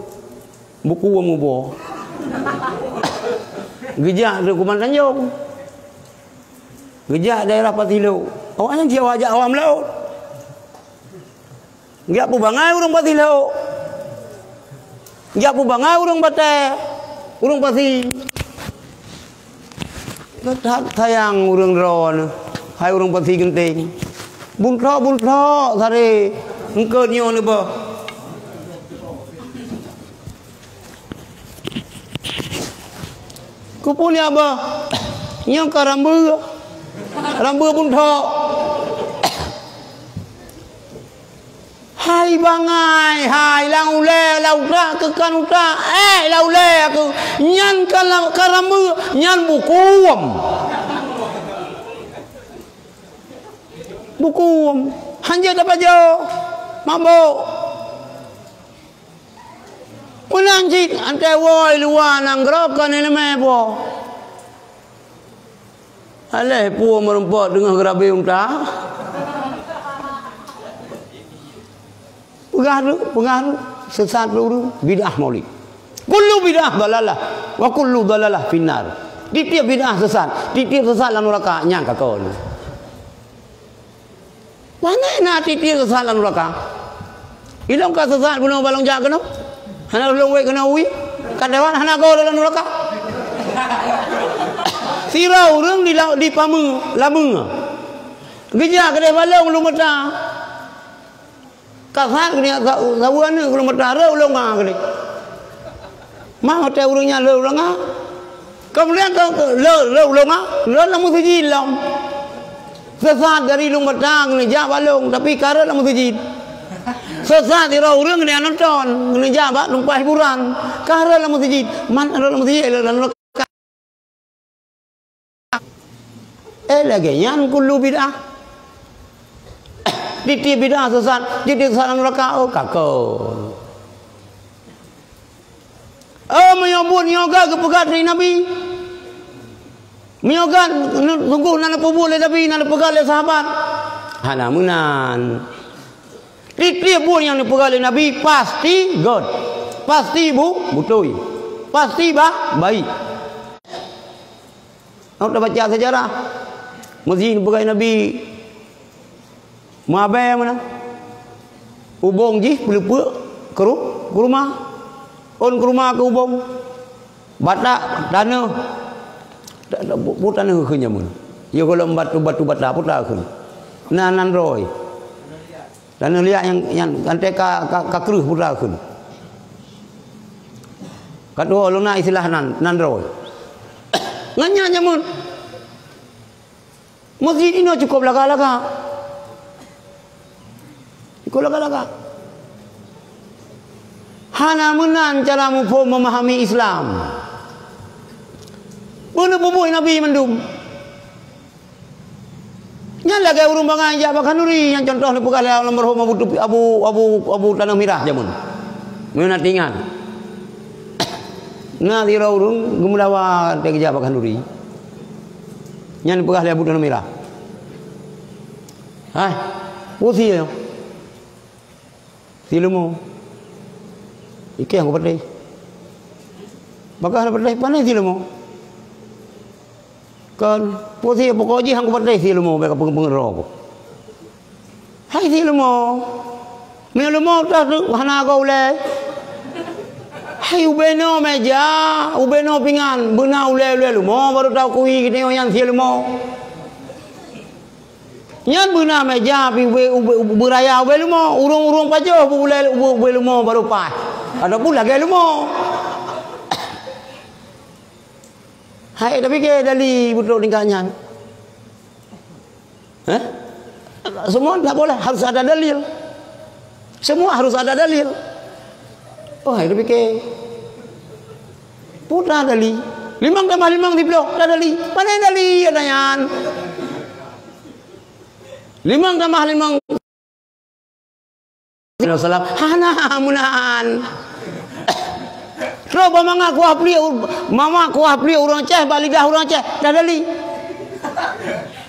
Buku wong muboh. Geujak di Kuman Tanjong. Geujak daerah Pasilok. Awaknyan siat jak awam laôt. Geujak peubangai ureueng Pasilok. Geujak peubangai ureueng Batèe, ureueng Pasi. That sayang ureueng droeneuh, hai ureueng Pasi geunteng. Buntok-buntok sare eungkôt nyoe neuboh. Keupeue nyan bah? Nyoe ka rambeue. Rambeue buntok. Hai bangai, hai lam ulèe, lam utak keuh kan utak, eh, lam ulèe keuh. Nyan ka lam, ka rambeue, nyan buku uem. Buku uem. Hanjeuet tapajoh. Mabök. Meunan cit, 'an teuwoe luwa nanggroe kon ileumèe boh. Aléh peue meurumpok teungoh geurabe unta. Peugah tu, peugah tu, sesat tu, bid'ah maulid. Kullu bid'ah dalalah, wa kullu dalalah finnar. Tiep-tiep bid'ah sesat, tiep-tiep sesat lam nuraka, nyang ka kon. Pane na tiep-tiep sesat lam nuraka? Ilong ka sesat bunoe ban lôn jak keunoe? Hana lôn wèt keunoe wie? Ka lewat hana goe lam nuraka? Sidroe ureueng di la-, di Pameue, Lameue. Geujak keudeh balong lôn meuta. Ka sat geuneuk sa-, saweue aneuk lôn meuta, rhot ulôn nga keudeh. Ma watèe ureueng nyan lheueh u langa. Keumudian ka, ka, lheueh, lheueh u langa, rhot lam meuseujid lom. Seusat dari lueng batang, neujak bak lông, tapi ka rhot lam meuseujid. Seusat sidroe ureueng, geuneuk nonton, neujak bak teumpat hiburan, ka rhot lam meuseujid. Man rhot lam meuseujid, lheueh lam Eh, lagèe nyan kullu bid'ah. Tiep-tiep bid'ah sesat, tiep-tiep sesat lam nuraka, oh, ka kon. Oh, meunyoe buet nyoe ka geupeugah lé Nabi. Meunyoe ka, sunggoh na neupeubuet lé Nabi, na neupeugah lé sahabat. Hana meunan. Tiep-tiep buet nyang neupeugah lé Nabi pasti göt, pasti bu-, beutôi, pasti ba-, baik. Ôk tabaca seujarah, meusjid neupeugah lé Nabi meuabèe meunan, ubông jih peuleupeuk keu ru-, keu rumoh, ôn keu rumoh keu ubông, batak, taneuh, ta-, ta-, bu-, bu taneuh kheun jameun. Yôh gohlom batu, batu bata, peue takheun. Na nan droe. Taneuh liak nyang, nyang gantèe ka, ka, ka kreueh peue takheun. Ka tuho lôn na istilah nan, nan droe. Ngon nyan jameun. Meusjid inoe cukôp lagak-lagak. Cukôp lagak-lagak. Hana meunan cara muphom memahami Islam. Peue neupeubuet Nabi mandum. Nyan lagèe ureueng bangai jak bak khanduri, nyang contoh neupeugah lé almarhum Abu Tupi-, Abu, Abu, Abu Tanoh Mirah jameun. Meunyoe na teuingat. Na sidroe ureueng geumeudawa watèe geujak bak khanduri. Nyan neupeugah lé Abu Tanoh Mirah. Hai, peue sie nyoe? Sie leumo. Ikèe nyang kupatéh. Bagaih na patéh, pané sie leumo. Kan, peue sie pokok jih nyang kupatéh sie leumo, bèk kapeung-peung droe. Hai sie leumo. Meunyoe leumo teuh hana goe ulèe. Hai ubé noe meuja, ubé noe pingan, beuna ulèe-ulèe leumo, barô taakui geutanyoe nyan sie leumo. Nyan beuna meuja pih ubé, ubé, ubé, beuraya ubé leumo, ureueng-ureueng pajoh beu ulèe ubé, ubé leumo barô paih. Ataupun lagèe leumo. Hai, tapi ke dali beutôi tingkat nyan. Eh? Semua tak boleh, harus ada dalil. Semua harus ada dalil. Oh, hai, tapi ke. Putra dali. Limong tambah limong siploh, dah dali. Mana dali, ada nyan? Limong tambah limong. Hana meunan. Trok bak mama kuah pliek, mama kuah pliek ureueng Aceh, bak lidah ureueng Aceh, dah dali.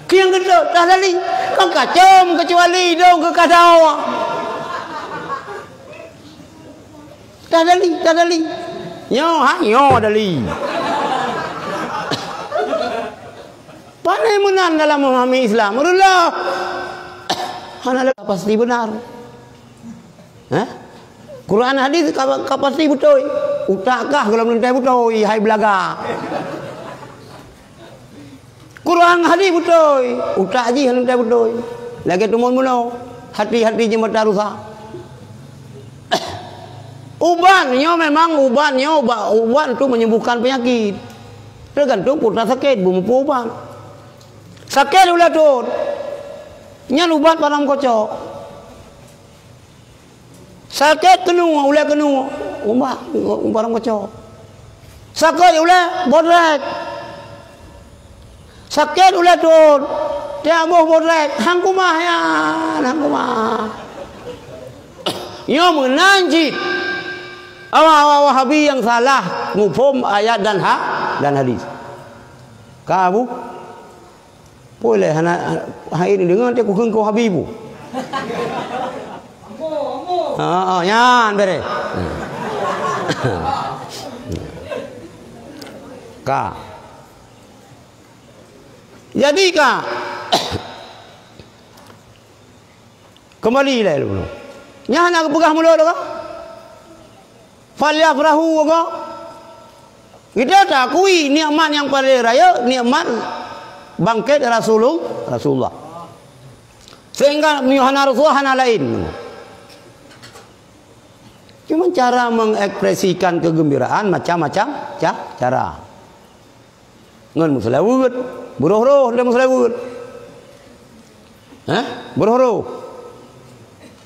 Kieng geutôt, dah dali. Kan kacom kecuali idong keu kadau. Dah dali, dah dali. Nyoe, ha, nyoe dali. Pane meunan dalam memahami Islam. Reuloh. Hana lé pasti benar. Hah? Quran hadis ka, ka pasti beutôi. Utak kah golom leuntée beutôi, hai beulaga. Quran hadis beutôi, utak jih leuntée beutôi. Lagée tumon mulo, hati-hati jeuet mata rusa. Ubat nyoe memang ubat nyoe ubat, ubat tu menyembuhkan penyakit. Tergantung peue sakét, beumeupeu ubat. Sakét ulée thon. Nyan ubat padang kocok. Sakét keunoe, ulée keunoe. Ubat, ubat padang kocok. Sakét ulée bodrek. Sakét ulée thon. Tiap boh bodrek. Hang kumaih nyan, hang kumaih. Nyoe meunan cit. Awak-awak Wahabi nyang salah muphom ayat dan ha-, dan hadis. Ka, Abu? Pue lé hana, hai deungon teuh kukheun keu Wahabi bu. Ha, ha, nyan bere. Ka. Jadi ka. Kembali lé dulu. Nyan hana geupeugah mulod ka? Falyafrahu ka? Kita takui nikmat nyang paling raya, nikmat bangkét Rasulul-, Rasulullah. Sehingga meunyoe hana Rasulullah hana laén. Cuma cara mengekspresikan kegembiraan macam-macam ca-, cara. Ngon meuseulaweuet, beuroh-roh dan meuseulaweuet. Hah? Beuroh-roh.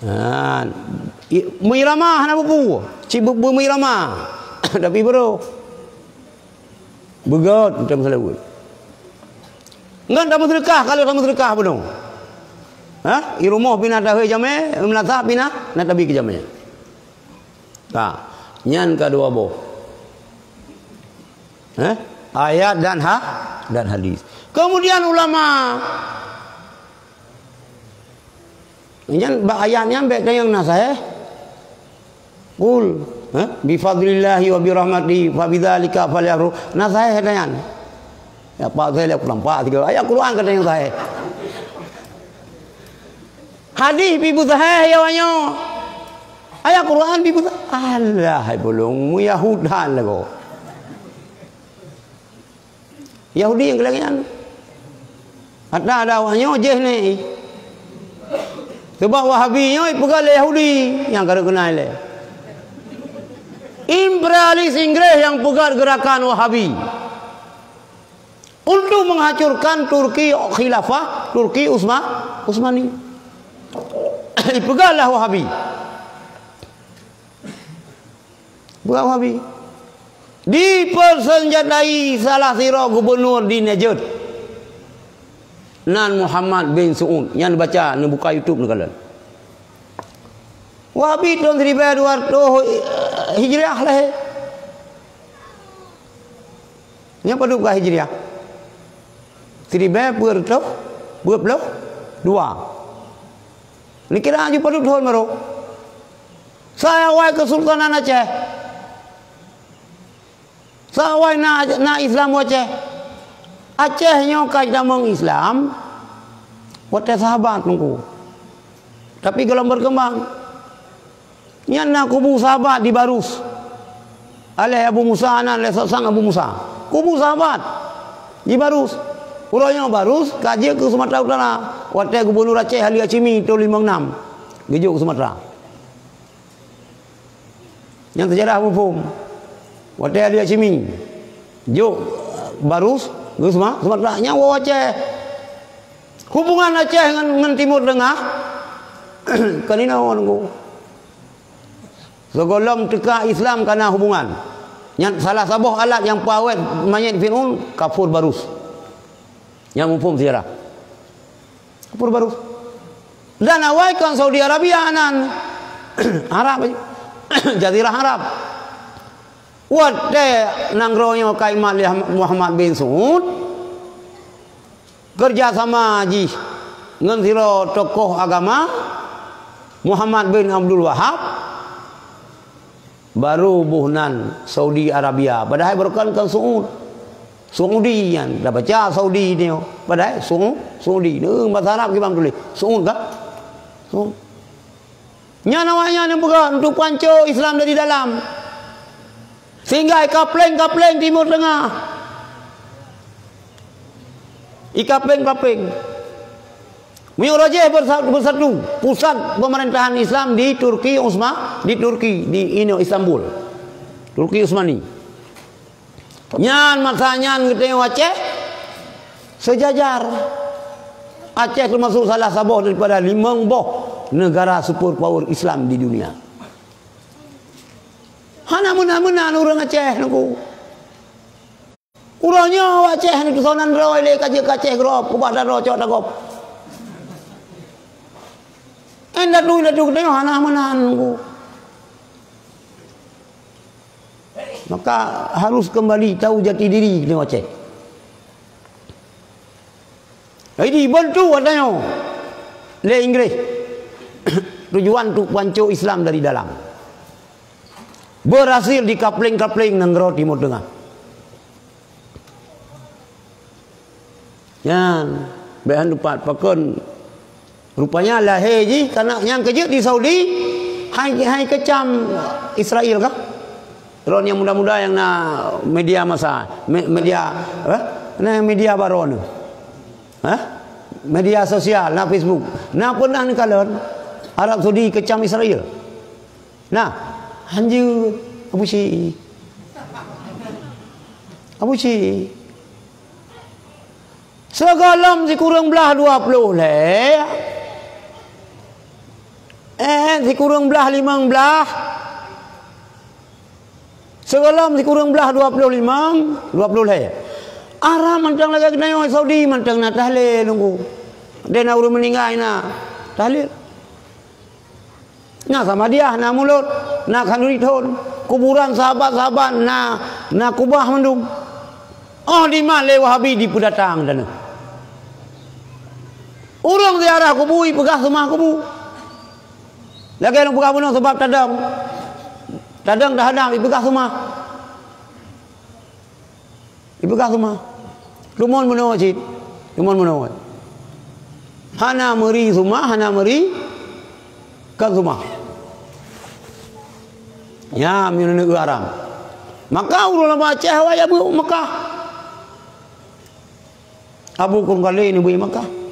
Ha, i-, meuirama hana bubu, cit bu-, bu meuirama. Tapi beuroh. Beugöt dan meuseulaweuet. Ngon tameuseudeukah, kalau tameuseudeukah bunoe. Hah? I rumoh pih na tahé jamé, meunasah pih na, na tabi keu jamé. Ka, nyan ka dua boh. Eh? Ayat dan ha-, dan hadis. Kemudian ulama. Nyan bak ayat nyan bék tanyong na sahih. Qul, eh? Bi fadlillahi wa bi rahmatihi fa bidzalika falyafrahu. Na sahih nyan. Ya, Pak, saya lihat kurang, Pak, tiga ayat Quran kata yang sahih. Hadis pih beusahih ya wanyoe. Ayat Quran pih beusahih. Alah, hai bolong, mu Yahudan lagoe. Yahudi nyang keu lagée nyan. Ata ada awak nyoe jih ni. Sebab Wahabi nyoe ipeugah lé Yahudi nyang ka reukeunai lé. Imperialis Inggréh nyang peugah geurakan Wahabi. Untuk menghancurkan Turki khilafah, Turki Utsma-, Utsmani. Ipeugah lah Wahabi. Bukan Wahabi. Dipersenjatai salah sidroe gubunur di Najd. Nan Muhammad bin Su'ud. Nyan baca, neubuka YouTube neukalon. Wahabi thon siribée dua reutôh Hijriah lahé. Nyan padub ka Hijriah? Siribée peuet reutôh peuet ploh dua. Neukira aju padub thon barô. Sawai Kesultanan Aceh. Sawai na, na Islam u Aceh. Aceh nyoe ka jitamong Islam watée sahabat Teungku. Tapi gohlom berkembang. Nyan na kubu sahabat di Barus. Aleh Abu Musa nan, lé sang Abu Musa. Kubu sahabat di Barus. Uroe nyoe Barus ka jeuet keu Sumatera Utara. Watée Gubunur Aceh Ali Hashimi thon limong nam geujok keu Sumatera. Nyang seujarah muphom. Watée Ali Hashimi jok, Barus, geuseumat, seumat nyan woe Aceh. Hubungan Aceh ngon, ngon Timur Tengah, kan inoe nunggu. Sigohlom teuka Islam kana hubungan. Nyan salah saboh alat nyang peuawét manyét Fir'aun, kafur Barus. Nyang muphom seujarah. Kafur Barus. Dan awai kon Saudi Arabia nan. Arab. Jazirah Arab. Watée nanggroe nyoe ka imat lé Muhammad bin Saud, keureuja sama jih ngon sidroe tokoh agama, Muhammad bin Abdul Wahab, barô boh nan Saudi Arabia. Padahai barô kon, kon Saud. Saudi nyan, dah baca Saudi nyoe. Padahai Sau-, Saudi. Neu, basa Arab kiban tuléh. Saud ka? Saud. Nyan awaknyan nyang peugah untuk panco Islam dari dalam. Sehingga ikapleng-kapleng Timur Tengah. Ikapleng-kapleng. Meunyoe Rojeh bersa-, bersatu, pusat pemerintahan Islam di Turki Utsma-, di Turki, di inoe Istanbul. Turki Utsmani. Nyan masa nyan geutanyoe Aceh seujajar. Aceh teumasok salah saboh daripada limong boh negara super power Islam di dunia. Hana meunan-meunan ureuëng Aceh nunggu. Uroe nyoe Aceh ni tusonan droe lé ka jeuet keu Aceh grob, kubah daroe cok dagop. Indatu-indatu geutanyoe hana meunan nunggu. Maka harus kembali tahu jati diri keunoe Aceh. Jadi, bantu geutanyoe lé Inggréh. Tujuan untuk panco Islam dari dalam. Berhasil dikapleng-kapleng nanggroe Timur Tengah. Nyan, bék han lupat pakon. Rupanya lahé jih kana nyang keujeuet di Saudi, hai, hai keucam Israel kah? Droe nyang muda-muda nyang na media massa, me-, media, apa? Na media baroe nyoe. Hah? Media sosial, na Facebook. Na peunah neukalon Arab Saudi keucam Israel. Nah, hanjeuet Abu Syi'i. Abu Syi'i. Sigohlom sikureueng blaih dua ploh lhée. Eh, sikureueng blaih limong blaih. Sigohlom sikureueng blaih dua ploh limong, dua ploh lhée. Arab mantong lagée geutanyoe, Saudi mantong na tahlil nunggu. Deh na ureuëng meuninggai na tahlil. Na Samadiyah, na Mulod, na Khanduri Thon, kuburan sahabat-sahabat na, na kubah mandum. Oh, di ma lé Wahabi dipeudatang dana. Ureuëng ziarah kubu ipeugah seumah kubu. Lagée nyang peugah bunoe sabab tadong. Tadong tahadang ipeugah seumah. Ipeugah seumah. Rumoh meunoe cit. Rumoh meunoe. Hana meuri seumah, hana meuri kon seumah. Ya, meunyoe neueu aram. Maka ureuëng lam Aceh awai ya beuet Mekah. Abu Kurung Kale neubeuet Mekah.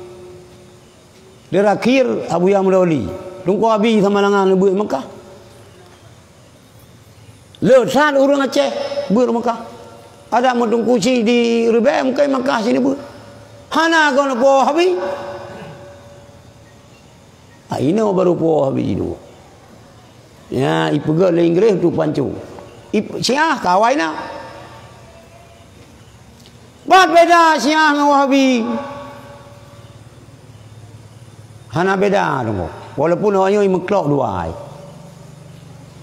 Terakhir Abu Yahya Mudawali. Teungku Abi Samalangan neubeuet Mekah. Le that ureuëng Aceh beuet Mekah. Ada meuteungku si di Ribée mungken Mekah sini beuet. Hana kon po Wahabi. Ha, inoe baru po Wahabi jinoe. Ya, ipeugét lé Inggréh untuk pancung. Ip-, Syiah kawai na. Pat beda Syiah ngon Wahabi? Hana beda teungku. Walaupun awak nyoe meuklok dua ai.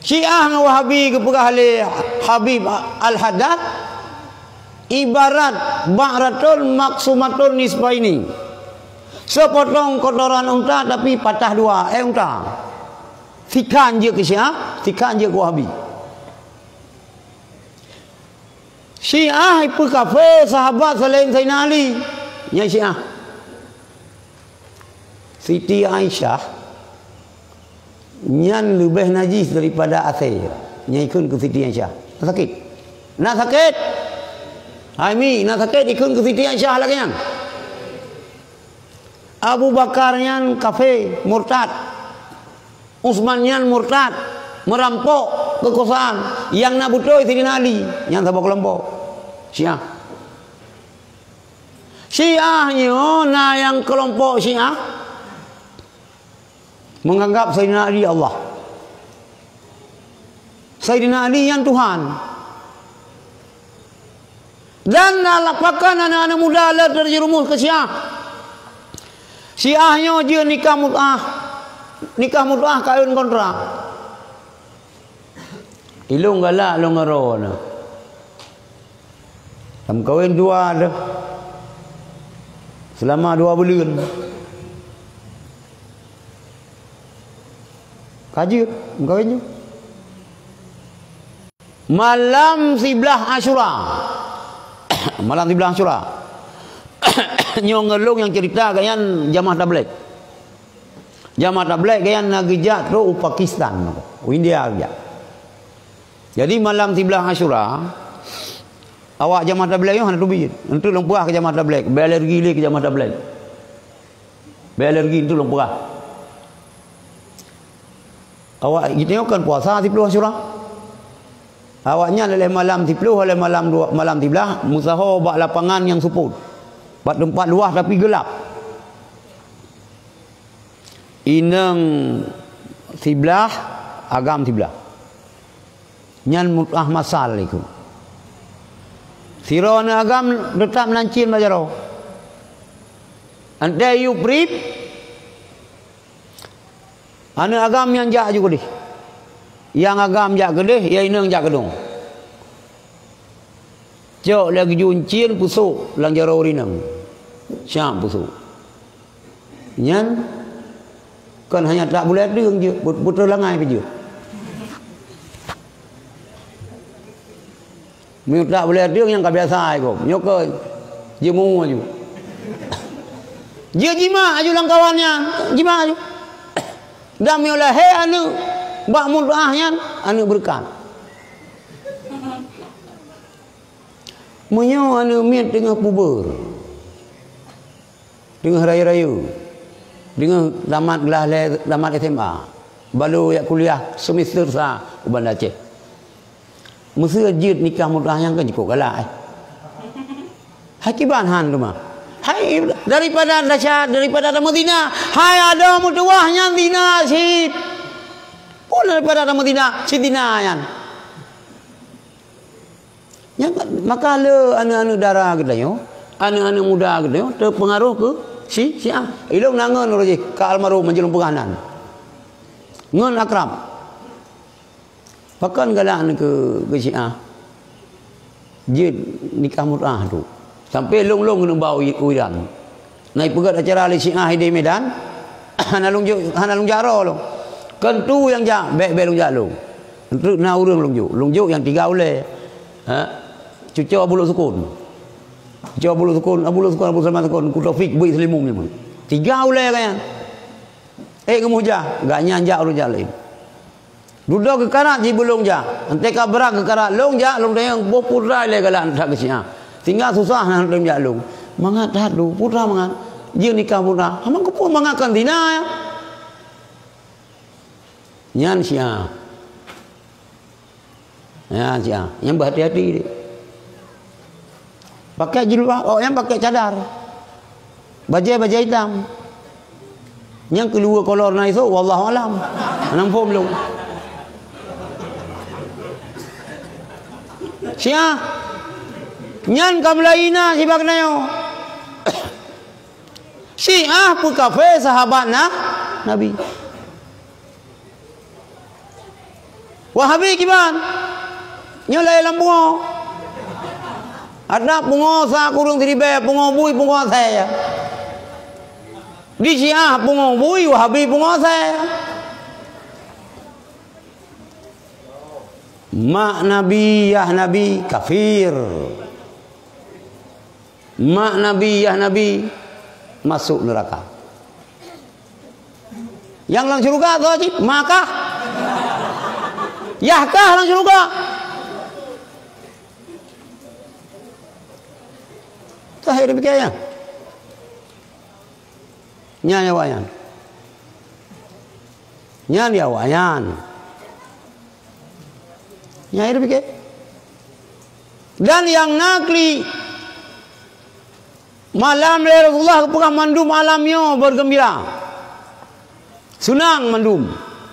Syiah ngon Wahabi geupeugah lé Habib Al-Haddad, ibarat ba'ratun maqsumatun nisfaini. Seupotong kotoran unta tapi patah dua, eh, unta. Sikhan jeuet keu Syiah, sikhan jeuet keu Wahabi. Syiah ipeukafé sahabat selain Saidina Ali. Nyan Syiah. Siti Aisyah nyan leubeh najis daripada asée. Nyan ikheun keu Siti Aisyah. Na sakét. Na sakét. Hai mi, na sakét ikheun keu Siti Aisyah lagée nyan. Abu Bakar nyan kafé, murtad. Utsman nyan murtad, meurampok keukuasaan. Nyang na beutôi Saidina Ali, nyan saboh keulompok Syiah. Syiah nyoe na nyang keulompok Syiah menganggap Saidina Ali Allah. Saidina Ali nyan Tuhan. Dan na lapakan aneuk-aneuk muda lé terjerumus keu Syiah. Syiah nyoe jeuet nikah mut'ah. Nikah mut'ah kawin kontrak. Ilôn galak lôn ngon droeneuh. Lam kawin dua deh. Selama dua buleuen. Ka jeuet, meukawen jeuet. Malam siblaih Asyura. Malam siblaih Asyura. Nyoe ngon lôn nyang cerita gobnyan jamaah tabligh. Jamaah tabligh gobnyan na geujak trok u Pakistan, u India geujak. Jadi malam siblaih Asyura, awak jamaah tabligh nyoe hana teubiet. Enteuk lôn peugah keu jamaah tabligh, bèk alergi lé keu jamaah tabligh. Bèk alergi, enteuk lôn peugah. Awak geutanyoe kan puasa siploh Asyura. Awaknyan lheuh malam siploh, lheuh malam dua, malam siblaih, meusaho bak lapangan nyang seupôt. Bak teumpat luwah tapi geulap. Inong siblaih, agam siblaih. Nyan mut'ah masal ikôt. Sidroe aneuk agam teutap nan cien bak jaroe. Antée yub prib, aneuk agam nyang jak aju keudeh. Nyang agam jak keudeh, nyang inong jak keudong. Cok lé geujun cien peusok lam jaroe ureueng inong. Siap peusok. Nyan kon hanya tak bulée deueng jeuet, beutôi langai pih jeuet. Meunyoe tak bulée deueng nyang ka biasa ai gob, nyoe keuh jeumu aju. Jeuet jimak aju lam kawan nyan, jimak aju. Dan meunyoe lahé aneuk bak mut'ah nyan, aneuk beureukat. Meunyoe aneuk miet teungoh puber, teungoh rayeuk-rayeuk, teungoh tamat glah lhée, tamat S M A, balo jak kuliah semester sa u Banda Aceh. Meuseu jeuet nikah mut'ah nyang kan jikok galak, eh. Hai kiban han teuma. Hai daripada dasar, daripada tameuzina, hai adoe meutuwah nyan zina cit. Pun daripada tameuzina, cit zina nyan. Nyan, maka le aneuk-aneuk dara geutanyoe, aneuk-aneuk muda geutanyoe teupeungaroh keu si, Syiah. Ilôn na ngon uroe jih ka almarhum Haji Lôn Peugah nan. Ngon akrab. Pakon galak neu keu, keu Syiah? Jeuet nikah mut'ah tu. Sampai lôn-lôn keuneuk ba u, u Iran. Na ipeugét acara lé Syiah di Medan, hana lôn jok, hana lôn jak droe lôn. Kon tu nyang jak, bèk-bèk lôn jak lôn. Enteuk na ureueng lôn jok, lôn jok nyang tiga ulèe. Ha? Cuco Abu Luk Sukun. Cuco Abu Luk Sukun, Abu Luk Sukun, Abu Sulaiman Sukun, Teungku Taufik, Bui Seulimum nyan. Tiga ulèe ka nyan. Eh, geumuh jah, gobnyan jak ureueng jak laén. Dudoe geukarat jih beu lôn jak. Enteuk ka brat geukarat lôn jak, lôn tanyong boh putra ilèe galak that keu Syiah. Tinggai susah na lôn jak lôn. Mangat that lôn, putra mangat. Jeuet nikah putra. Amang keupeue mangat kon zina, ya? Nyan Syiah. Nyan Syiah. Nyan beuhati-hati deh. Pakai jilbab, awaknyan pakai cadar. Bajèe-bajèe itam. Nyang keuluwa kolor na esok, wallahu alam. Hana muphom lôn. Syiah. Nyan ka mulai na sibak nyoe. Syiah peukafé sahabat na, Nabi. Wahabi kiban? Nyoe lahé lam pungo. Ada pungo sa kureueng siribèe, pungo bui, pungo asèe. Di Syiah pungo bui, Wahabi pungo asèe. Mak Nabi, yah Nabi, kafir. Mak Nabi, yah Nabi, masuk neraka. Nyang lam syeuruga soe cit? Mak kah? Yah kah lam syeuruga? Tahé demikian ya. Nyan awaknyan. Nyan di awaknyan. Nyan di pike. Dan nyang na klik Malam lahé Rasulullah geupeugah mandum alam nyoe beugeumbira. Seunang mandum.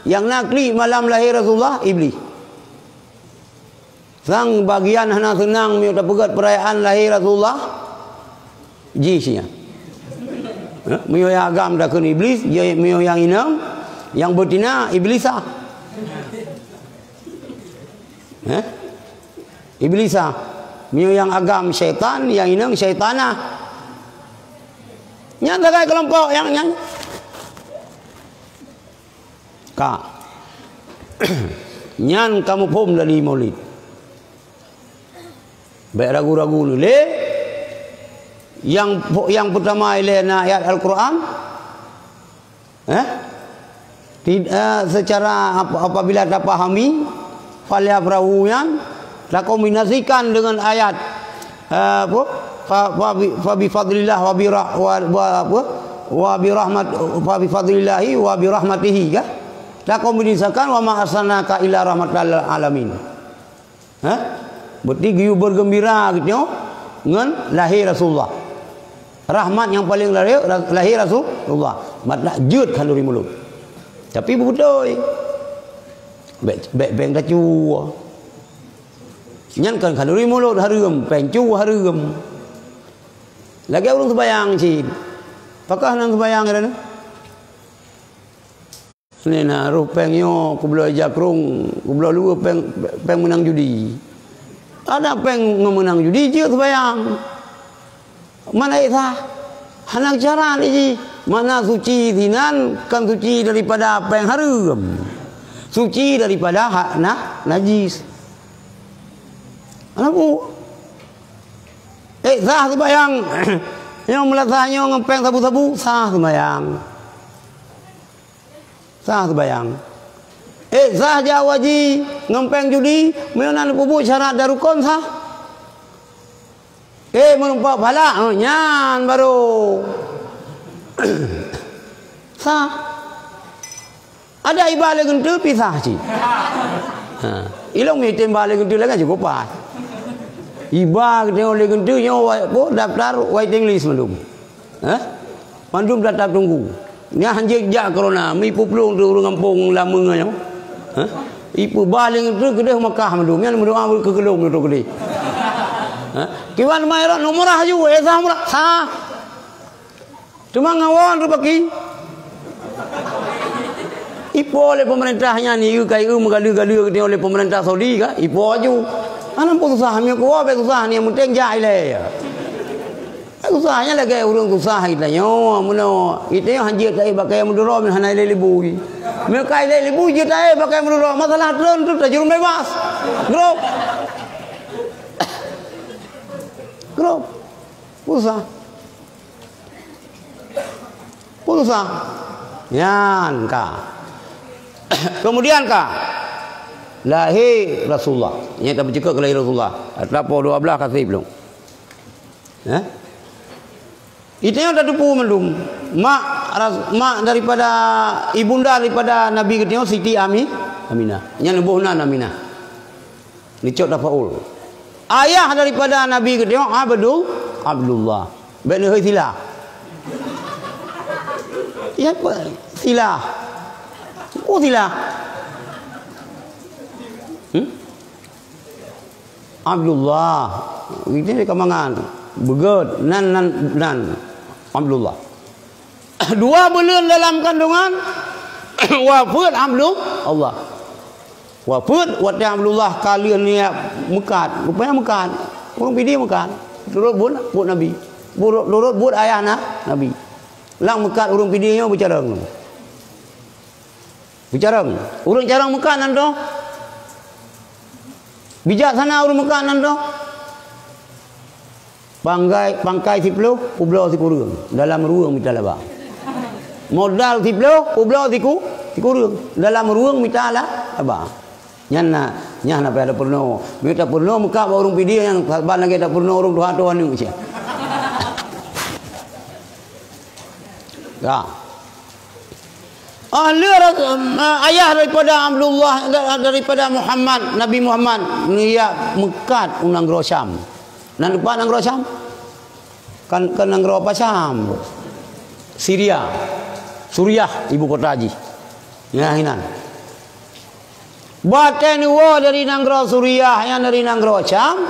Nyang na klik malam lahé Rasulullah, Iblih. Sang bagian hana seunang meunyoe tapeugét peurayaan lahé Rasulullah, jih sia. Ha? Meunyoe nyang agam takheun Iblih, jih meunyoe nyang inong, nyang beutina Iblisa. Ha? Iblisa. Meunyoe nyang agam syaitan, nyang inong syaitana. Nyan sagai keulompok nyang nyan. Ka. Nyan ka muphom dari Maulid. Bék ragu-ragu lé. Nyang, nyang peutama ilée na ayat Al-Quran. Eh? Tid-, eh, secara ap-, apabila tapahami, falyafrahu nyan, takombinasikan dengan ayat, eh, apa? Fa, fa bi, fa bi fadlillah wa bi rah-, wa, wa, apa? Wa bi rahmat, fa bi fadlillahi wa bi rahmatihi, kan? Takombinasikan, "Wa ma arsalnaka illa rahmatal alamin." Ha? Berarti geuyue beugeumbira geutanyoe ngon lahé Rasulullah. Rahmat nyang paleng lahé, lahé Rasulullah. Mat nak jeuet khanduri mulod. Tapi beubeutôi. Bék, bék péng tacue. Nyan kan khanduri mulod hareuem, péng cue hareuem. Lagée ureuëng seubayang cit. Pakah nan seubayang nyan? Nyan na roh péng nyoe, kubloe jakrong, kubloe luweue péng, péng meunang judi. Ada péng ngon meunang judi, jeuet seubayang. Mana ék sah? Hana cara lé jih. Makna suci sinan kan suci daripada péng hareuem. Suci daripada hak na, najis. Hana bu. Ék sah seubayang. Nyoe meulasah nyoe ngon péng sabu-sabu, sah seubayang. Sah seubayang. Ék sah jak haji ngon péng judi, meunyoe na neupeubuet syarat dan rukon sah. Ék meureumpok phala, oh, nyan baru sah. Ada iba lé geunteue pisah cit. Ha, ilong mitem ba lé geunteue lagée cukup paih. Iba geunteue lé geunteue nyoe wa-, apa, daftar waiting list mandum. Hah? Mandum data tunggu. Nyan hanjeuet jak corona, mi puplueng tu ureuëng gampông lameue nyoe. Hah? Ipeuba lé ngeutreuk keudeh Makkah mandum. Nyan meudoa keu keulong tu keudeh. Hah? Kiban mai rot nomor haju, eh, sah murah. Sah. Teuma ngawon tu baki. Ipo lé pemerintah nyan, ieu kai eu meugaleu-galeu geutanyoe lé pemerintah Saudi ka? Ipo aju. Hana pun susah, mi kuwoe bèk susah, ni yang penting jak ilée. Susah nyan lagée ureuëng susah geutanyoe, meunoe. Geutanyoe hanjeuet taék bak kayèe meuduro, meuhana ilée libui. Meuka ilée libui jeuet taék bak kayèe meuduro, masalah treun tu tajurung bebas. Grob. Grob. Susah. Pun susah. Nyan ka. Kemudian ka. Lahé Rasulullah. Nyang ka beuceukeuk keu lahé Rasulullah. Ata po dua belas kaseb lom. Eh? Itu nyang tateupeue mandum. Mak ras-, mak daripada ibunda daripada Nabi geutanyoe Siti Ami-, Aminah. Nyang leuboh nan Aminah. Neucok tafaul. Ayah daripada Nabi geutanyoe Abdul-, Abdullah. Bèk neuhôi silah. Ya, apa? Silah. Oh, silah. Hmm? Abdullah. Itu dia kamangan. Beugét. Nan, nan, nan. Abdullah. Dua buleuen dalam kandungan, wafeuet Abdul-, Allah. Wafeuet watèe Abdullah ka lheueh niat meukat. Rupanya meukat. Ureueng Pidie meukat. Turot buet, buet Nabi. Turot, turot buet ayah na-, Nabi. Lam meukat ureueng Pidie nyoe beucarông. Beucarông. Ureueng carông meukat nan toh. Bijaksana ureueng meukat nan toh. Panggai, pangkai siploh, peubloe sikureueng. Dalam rueng mita laba. Modal siploh, peubloe siku-, sikureueng. Dalam rueng mita la-, laba. Nyan na, nyan na payah tapeurunoe. Meunyo tapeurunoe meukat bak ureueng Pidie nyan, saban lagèe tapeurunoe ureueng tuha-tuha aneuk sia. Ya. Ahli ras-, em, ayah daripada Abdullah, da-, daripada Muhammad, Nabi Muhammad, neujak meukat u nanggroe Syam. Na lupa nanggroe Syam? Kan, kan nanggroe apa Syam? Syria. Suriah ibu kota jih. Nah, inan. Watée neuwoe dari nanggroe Suriah, nyang dari nanggroe Syam,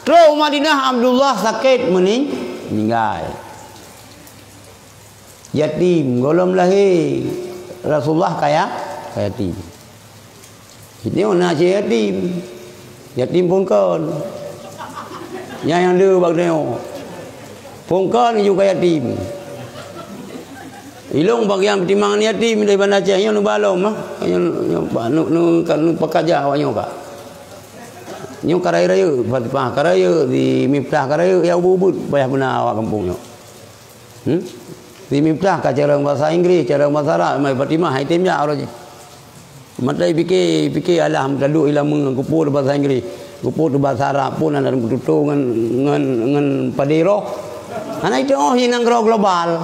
trok u Madinah, Abdullah sakét meuning-, meuninggai. Yatim, gohlom lahé Rasulullah kaya, kaya yatim. Nyoe na cit yatim. Yatim phon kon. Nyan nyang le bak nyoe. Phon kon ju ka yatim. Ilong bagian peutimbangan yatim di Banda Aceh nyoe neubalom ah. Nyoe, nyoe, nu, nu, ka, nu pakaja awak nyoe ka. Nyoe ka rayeuk-rayeuk, Fatimah ka rayeuk, di Miftah ka rayeuk, ya ubit-ubit payah beuna awak gampông nyoe. Hmm? Di Miftah ka carông bahasa Inggris, carông bahasa Arab, mai Fatimah hai tem jak uroe jih. Mata pike, pike alah meutaluk ilmu ngon kupu bahasa Inggris, kupu bahasa Arab pun ada meututoe ngon, ngon, ngon padé roh. Hana itu oh nanggroe global.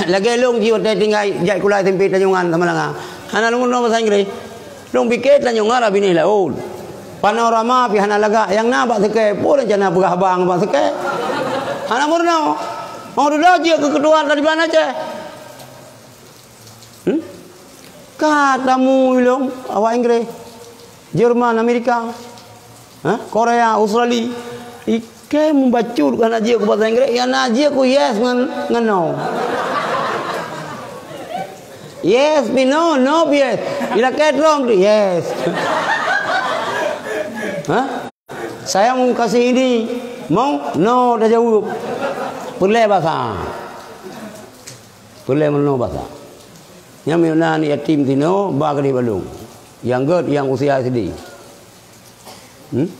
Lagée lôn jiôh teutinggai jak kulai SMP Tanjungan sama langa. Hana lôn bahasa Inggris. Lôn pike Tanjungan binéh laôt. Panorama pih hana lagak, nyang na bak seukée, peue rencana peugah haba ngon bak seukée. Hana meurunoe. Oh, dudoe jeuet keu keutua Taliban Aceh. Hmm? Ka tamu ilong awak Inggris, Jerman, Amerika, ha? Korea, Australia. Ikém bacut hana jeuet keu bahasa Inggris, nyang na jeuet keu yes ngon, ngon no. Yes, pi no, no, pi yes. Ilakée Trump tu, yes. Ha? Saya mau kasih ini, mau? No, dah jaweueb. Peureulée basa. Peureulée meurunoe basa. Nyang meunan yatim tinoe ba keudeh balong. Nyang gét nyang usia S D. Hmm?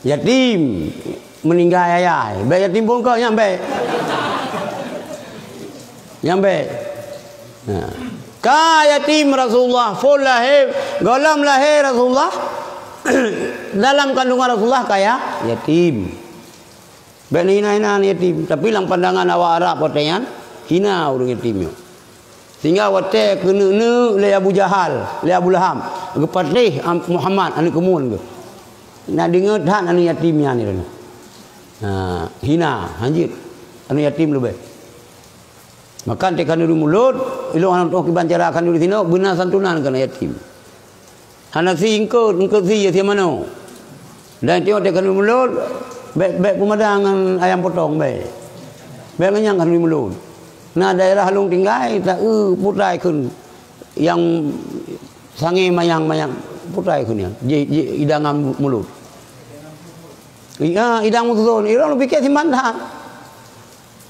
Yatim meuninggai ayah. Bék yatim phon kon nyang bék. Nyang bék. Nah. Ka yatim Rasulullah, phon lahé, gohlom lahé Rasulullah, dalam kandungan Rasulullah kaya yatim. Bék neuhina-hina aneuk yatim, tapi lam pandangan awak Arab watée nyan, hina ureuëng yatim nyoe. Sehingga watée keuneuk-neuk lé Abu Jahal, lé Abu Lahab, geupatéh Am-, Muhammad aneuk keumuen geuh. Na deungoe that aneuk yatim nyan nyoe. Ha, hina, hanjeuet aneuk yatim leubeh. Maka teuka khanuri mulod, ilong aneuk toh kiban cara khanuri sinoe, beuna santunan keu aneuk yatim. Hana si eungkot, eungkot si ya si mano. Dan tengok teuka khanuri mulod, bék, bék peumadang ngon ayam potong bék. Bék ngon nyang khanuri mulod. Na daerah lôn tinggai, ta-eu putai kheun nyang sangé mayang-mayang putai kheun nyan, ji, ji idangan mulod. Iya, idang mususon, irong lôn pike simban that.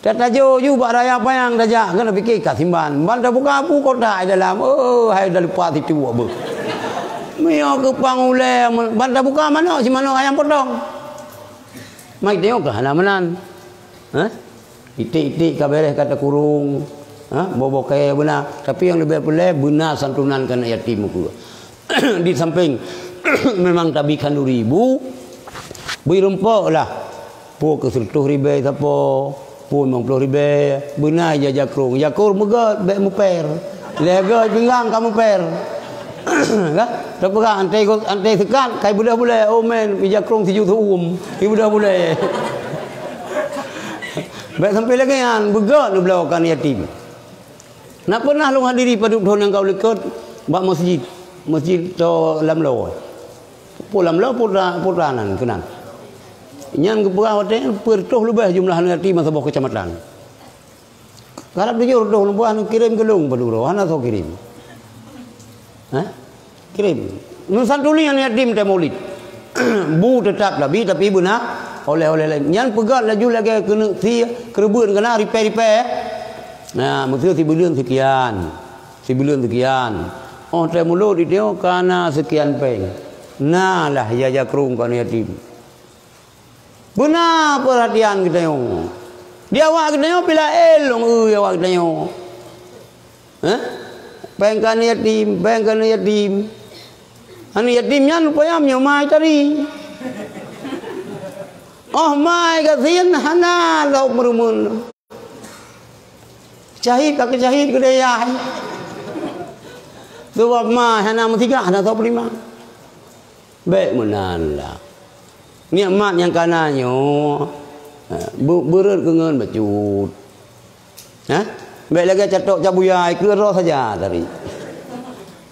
Tatajo ju bak raya panyang tajak keuneuk pike ka simban. Ban tabuka bu kotak di dalam. Oh, hai dah lupa situ beuh. Mio keupang ulée ban tabuka manok si manok ayam potong. Mai tengok ka hana meunan. Hah? Itik-itik ka beres ka takurong. Ha? Boh-boh kayée beuna. Tapi nyang leubeh peureulée beuna santunan keu aneuk yatim ukeue. Di samping memang tabi khanduri bu, bri rumpok lah. Peue keu seureutôh ribée sapo, peue limong ploh ribée, beuna ija jakrong. Jakrong meugét bék muper. Lhée gét pinggang ka muper. Ka? Tapeugah anté go-, anté seukat kai beudôh bulée, oh men, ija jakrong siju seuuem, i beudôh bulée. Bék sampai lagée nyan, beugét neubloe keu aneuk yatim. Na peunah lôn hadiri padub thon nyang ka u likot bak masjid, masjid to Lamlo. Peue Lamlo, peue ta-, peue ta nan keunan. Nyan geupeugah watée nyan peuet reutôh leubeh jumlah aneuk yatim masa boh keucamatan. Karab tujoh reutôh leubeh aneuk kirém keu lôn padub droe, hana soe kirém. Hah? Kirém. Meusantuni aneuk yatim teuh Maulid. Bu teutap tabi, tapi beuna oleh-oleh laén. Nyan peugét laju lagée keuneuk si keureubeuen keunan ripée-ripée. Nah, meuseu sibuleuen sekian. Sibuleuen sekian. Oh, teuh Maulid itu kana sekian péng. Nah lah, ija jakrong keu aneuk yatim. Beuna peurhatian geutanyoe. Di awak geutanyoe pih laén lôn eu awak geutanyoe. Hah? Péng keu aneuk yatim, péng keu aneuk yatim. Aneuk yatim nyan rupanya meunyoe mai tari. Oh mai gasien hana lom meureumeun. Cahit ka keucahit keudeh yah. Sabab mai hana meusiga, hana soe peurimang. Bék meunan lah. Nikmat nyang kana nyoe, Ha, be-, beureuet keu ngon bacut. Ha? Bèk lagèe catok cabuya, ikeu droe saja tari.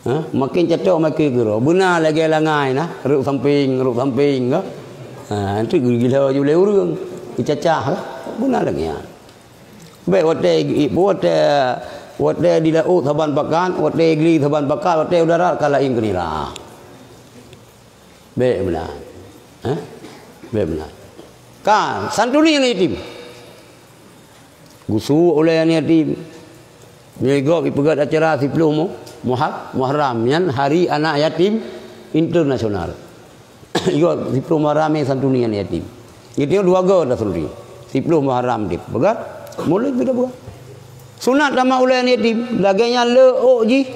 Ha? Makin catok makin keudroe. Beuna lagèe langai na, rhot sampéng, rhot sampéng ka. Ha, enteuk geugila ju lé ureueng. Geucacah ka. Beuna lagèe nyan. Bèk watèe, watèe, watèe di laôt saban pakat, watèe gli saban pakat, watèe u darat ka laén keu nira. Bèk meunan. Ha? Bèk meunan. Ka, santuni aneuk yatim. Geusuwok ulèe aneuk yatim. Nyoe gob ipeugèt acara siploh Mu-, Muhar-, Muharram, nyan Hari Anak Yatim Internasional. Igob siploh Muharram nyan santuni aneuk yatim. Geutanyoe dua goe tasantuni. Siploh Muharram dipeugèt, Mulud pih tapeugèt. Sunat tamat ulèe aneuk yatim, lagèe nyan le ôk jih.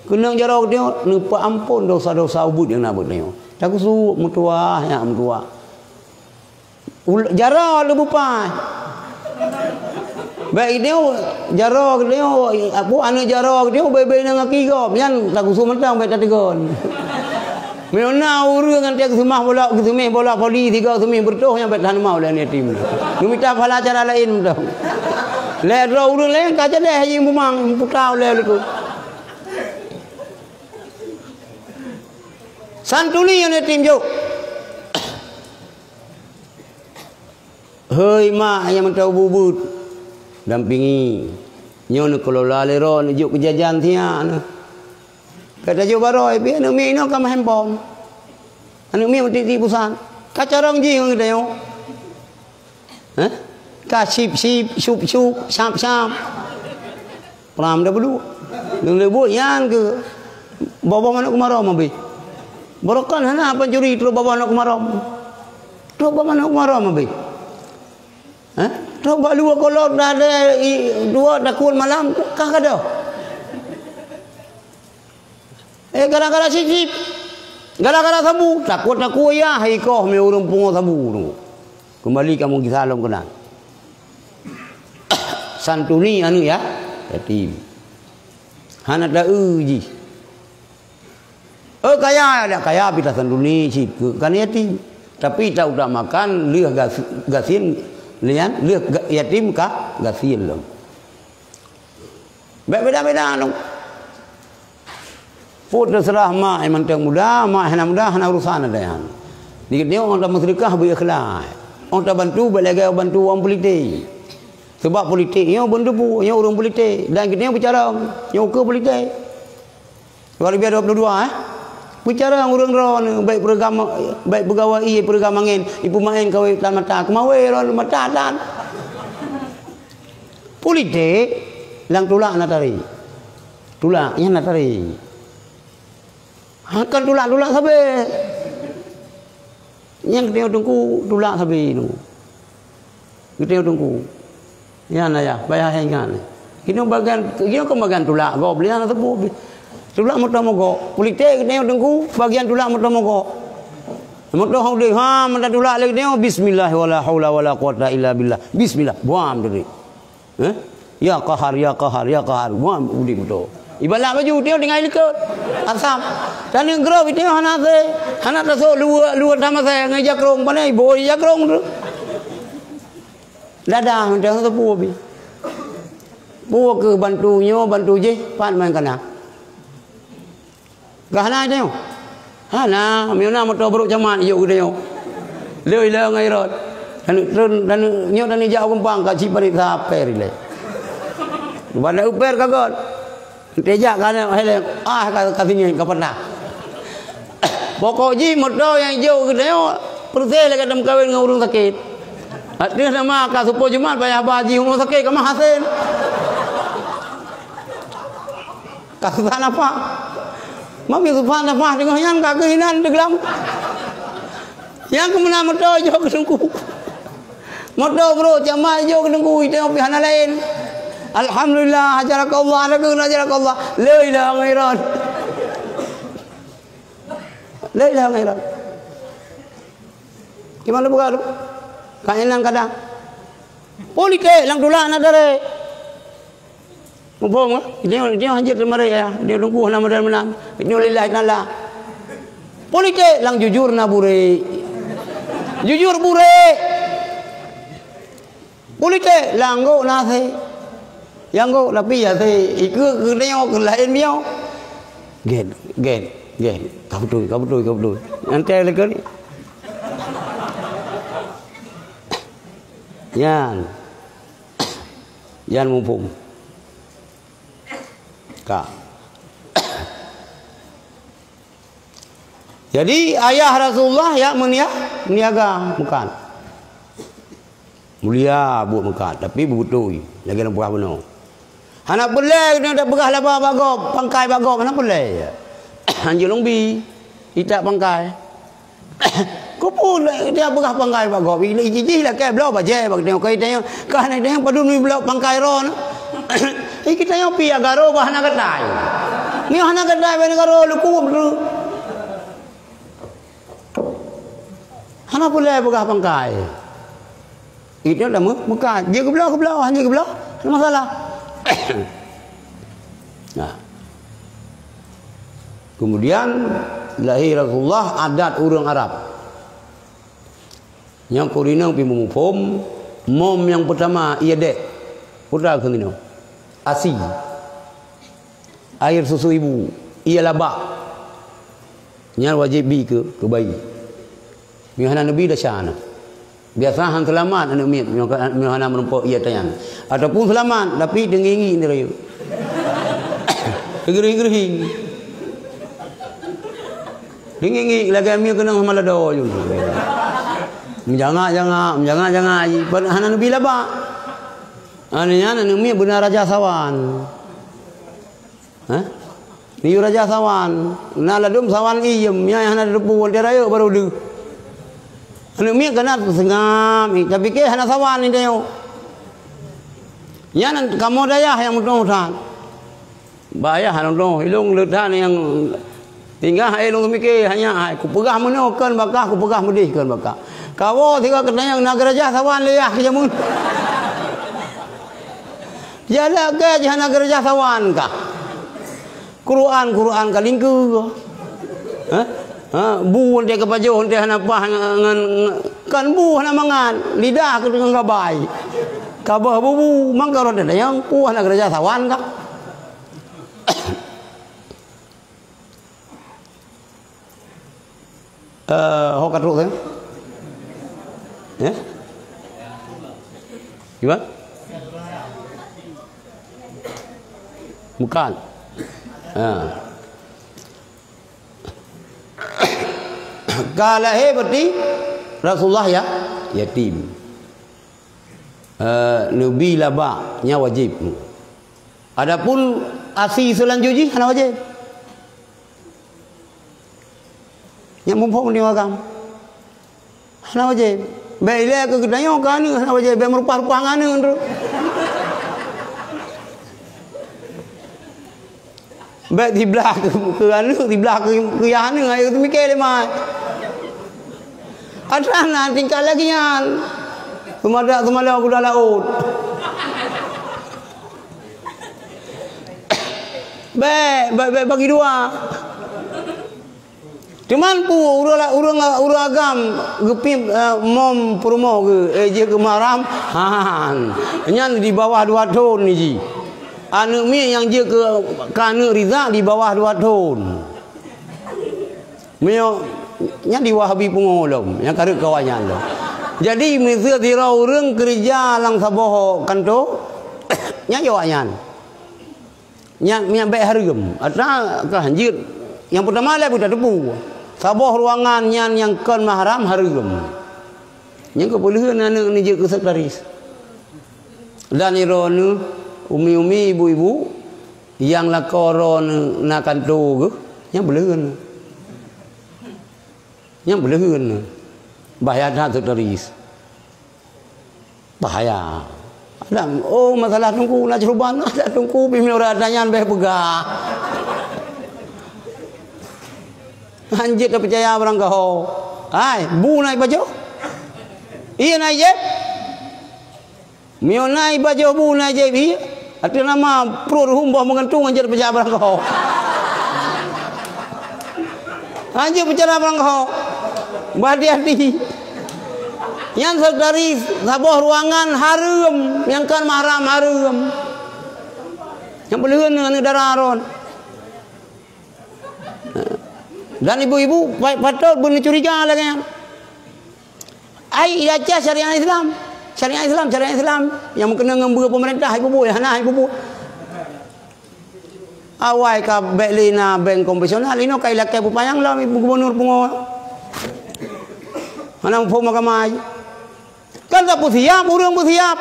Keunong jaroe geutanyoe, neupeuampôn dosa-dosa ubeut nyang na bak geutanyoe. Takeusuwok meutuwah, nyak meutuwah. Ul-, jaroe leubeh paih. Bèk geutanyoe, jaroe geutanyoe, abu aneuk jaroe geutanyoe, bèk-bèk inong gaki gob. Nyan takeusuwok mantong bèk tateugon. Meunyoe na ureueng nyang geuseumah bola, geuseumeh bola voli, sigoe seumeh beureutoh, nyan bèk taseumah ulèe aneuk yatim. Geumita pahala cara laén mantong. Lhèe droe ureueng laén ka jadèh jih mumang, meuputa ulèe leukoh. Santuni aneuk yatim jok. Hei mak nyang mantong ubeut-ubeut, dampingi. Nyoe neukelola lé droe, neujok keu jajan siat nyoe. Ka tajok baroe, pih aneuk miet inoe ka meu'en handphone. Aneuk miet meutiek-tiek pulsa. Ka carông jih ngon geutanyoe. Hah? Ka sip-sip, syup-syup, syap-syap. Pram dah bulu. Deungon lé buet nyan keuh boh-boh manok keumarôm abéh. Barokon hana pancuri trok boh-boh manok keumarôm. Trok boh-boh manok keumarôm abéh. Hah? Trok bak luwa kolok dah ada i, dua takut malam kah kada. Eh, gara-gara sip-sip. Gara-gara sabu, takut-takut ya, hai koh mi ureueng pungo sabu tu. Kembali kamoe kisah lom keunan. Santuni aneuk ya, yatim. Hana taeu jih. Eh, kaya, dak kaya pih tasantuni cit keu kan yatim. Tapi tak utak makan leuh gas-, gasien lian, leuh ga-, yatim ka gasien lom. Bèk beda-beda tu. Peue teuseurah mak nyang mantong muda, mak hana muda, hana urusan ada nyan. Di geutanyoe 'oh tameuseudeukah beu ikhlas. 'Oh tabantu bèk lagèe bantu ureueng politik. Sabab politik nyoe beuneuteupeu, nyoe ureueng politik. Dan geutanyoe beucarông, nyoe ukeue politik. Dua ribu dua puluh dua, eh. Beucarông ureueng droeneuh, bèk peureuga ma-, bèk peugawai ié peureuga mangén, ipeumaén kawé tan mata. Keumawé droeneuh mata tan. Politik, lam tulak na tarék. Tulak, nyan na tarék. Ha, kon tulak-tulak sabe. Nyang geutanyoe teungku tulak sabe tu. Geutanyoe teungku. Nyan ayah, payah ingat. Kinoe bagian, kinoe kon bagian tulak gob, lian teupeu. Tulak moto mogok. Politik geutanyoe teungku, bagian tulak moto mogok. Moto hong deh, ha, meunan tulak lé geutanyoe, bismillah wala haula wala quwata illa billah. Bismillah, buam tadi. Eh? Ya Qahar, ya Qahar, ya Qahar. Wah, udép beutôi. Ibarat baju, dia tinggai likot. Asam. Taneuk grob, dia hana asai. Hana tasok luwa, luwa tamasai ngon jakrong. Pandai iboh jakrong tu. Dadah, macam tu pun. Pun ke bantu nyoe, bantu jih, pan main kana. Ka hana tanyoe? Hana, meunyoe na moto brôk camat ijok geutanyoe. Lheueh ilong ngon irot. Taneuk treun, taneuk nyoe taneuk jak u Gampông ka cit parit saper ilèe. Banda uper ka got. Tejak ka aneuk heleng, ah, ka, ka sinyén ka patah. Pokok jih moto nyang ijok geutanyoe, peureuseh lagèe tameukawen ngon ureueng sakét. Ateueh nama ka seupôt Jumat payah ba jih ureueng sakét ka meuhasén. Ka susah nafah. Mami susah nafah teungoh nyan ka keuh inan teuglom. Nyang keumeuna moto jok keu teungku. Moto brôk camat jok keu teungku, itu pih hana laén. Alhamdulillah, ajarakallah, ada keuh ajarakallah. La ilaha illallah. La ilaha illallah. Gimana buka tu? Ka inan kadang. Politik lam tulak na dare. Muphom ka? Dia, dia hanjeuet teumari ya. Dia tunggu nama dan menang. Itu lillahi taala. Politik lam jujur na burek. Jujur burek. Politik, lah anggok na asèe. Nyang anggok, tapi asèe ikeu keu nyoe, keu laén nyoe. Gen, gen, gen. Ka beutôi, ka beutôi, ka beutôi. Nanti lagi ni. Nyan. Nyan muphom. Ka. Jadi, ayah Rasulullah ya meunia-, meuniaga, bukan? Mulia buet meukat, tapi beubeutôi, lagèe lôn peugah bunoe. Hana peureulèe geutanyoe tapeugah laba bak gob, pangkai bak gob, hana peureulèe. Hanjeuet lôn bi, itak pangkai. Keupeue lé dia peugah pangkai bak gob? Jih lakèe bloe bajèe bak geutanyoe, ka geutanyoe, ka hana geutanyoe padum bloe pangkai droeneuh. Geutanyoe pih agaro bah hana gatai. Nyoe hana gatai bak neugaro leukueb tu. Hana peureulèe peugah pangkai. Itu dah me-, meukat. Jeuet geubloe, geubloe, hana geubloe, hana masalah. Nah. Kemudian lahé Rasulullah adat ureueng Arab. Nyang keurinong pih muphom, mom nyang peutama ié dèk. Peue kheun inoe? Asi. Air susu ibu, ié laba. Nyan wajéb bi keu, keu bayi. Meunyoe hana neubi desya na. Biasa han seulamat aneuk miet meunyoe ka, meunyoe hana meurumpok ié tanyan. Ataupun seulamat, tapi teungieng-ngieng di rayeuk. Teugeuring-geuring. Teungieng-ngieng lagèe miet keunong sama lado ju. Meujangak-jangak, meujangak-jangak, hana neubi laba. Aneuk nyan aneuk miet beuna raja sawan. Hah? Niyueb raja sawan. Na ladôm sawan iem, nyang hana teupeu, watèe rayeuk barô deuh. Aneuk miet keunan seungab, tapi keu hana sawan nyoe. Nyan kamoe dayah nyang meutuah that. Bah ayah lôn tuah, ilôn le that nyang tinggai, hai lôn seumiké, hanya hai kupeugah meunoe kheun bak kah, kupeugah meudéh kheun bak kah. Kawoe sigoe geutanyoe na geurajah sawan lé yah keu jameun. Jalak keu jih hana geurajah sawan kah? Quran, Quran ka lingkeue. Hah? Ha, bu teuh ka pajoh teuh hana paih ngon, ngon, ngon, kan bu hana mangat, lidah keu teungoh gabai. Ka boh bubu, mangka rot teuh nyang bu hana geurajah sawan kah? Eh, ho ka trok, eh? Eh? Gimana? Bukan. Ha. Ka lahé berarti Rasulullah ya, yatim. Eh, neubi laba, nyan wajéb. Adapun asi seulanjut jih hana wajéb. Nyang muphom di agam. Hana wajéb. Bèk ilèe keu geutanyoe keu aneuk hana wajéb, bèk meurupah-rupah ngon aneuk tu. Bèk siblah keu, keu aneuk, siblah keu, keu yah aneuk, ayo teumiké lé mai. Atra na tingkat lagèe nyan. Seumadak-seumadak kuda laôt. Bèk, bèk, bèk bagi dua. Teuma peue ureueng la-, ureueng, ureueng agam geupiep, eh, mom peurumoh geuh, eh, jeuet keu mahram? Han. Nyan di bawah dua thon jih. Aneuk miet nyang jeuet keu, keu aneuk Rizak di bawah dua thon. Meunyoe nyan di Wahabi pungo lom, nyang ka rhot keu awaknyan lom. Jadi, miseue sidroe ureueng keureuja lam saboh kanto, nyan jih awaknyan. Nyan, nyan bèk hareuem. Atra ka hanjeuet. Nyang peutama lé beuteupeue. Saboh ruangan nyan nyang kon mahram hareuem. Nyan keuh peuleuheuen aneuk neujeuet keu sekretaris. Dan droeneuh umi-umi, ibu-ibu, nyang lakoe droeneuh na kanto geuh, nyan peuleuheuen. Nyan peuleuheuen. Bahaya that sekretaris. Bahaya. Ada, oh, masalah teungku, na ceuruban, ada teungku, pih meunyoe rata nyan bèk peugah. Hanjeuet tapeucaya barang kaho. Hai, bu na ibajoh? Ié na ijép? Meunyoe na ibajoh bu na ijép ié, ateueh nama pruet ruhueng boh meugantung hanjeuet tapeucaya barang kaho. Hanjeuet peucaya barang kaho. Beuhati-hati. Nyan sekretaris saboh ruangan hareuem, nyang kon mahram hareuem. Nyang peuleuheun aneuk dara ron. Dan ibu-ibu pa-, patôt beuneuk curiga lagée nyan. Ai, ija syariat Islam. Syariat Islam, syariat Islam. Nyang meukeunong ngon beue pemerintah, ibu-bu, hana ibu-bu. Awai ka bék lé na bank konvensional, inoe ka ilakée peupanyang lom gubunur pungo. Hana muphom agama. Kan tak peusiap, ureuëng peusiap.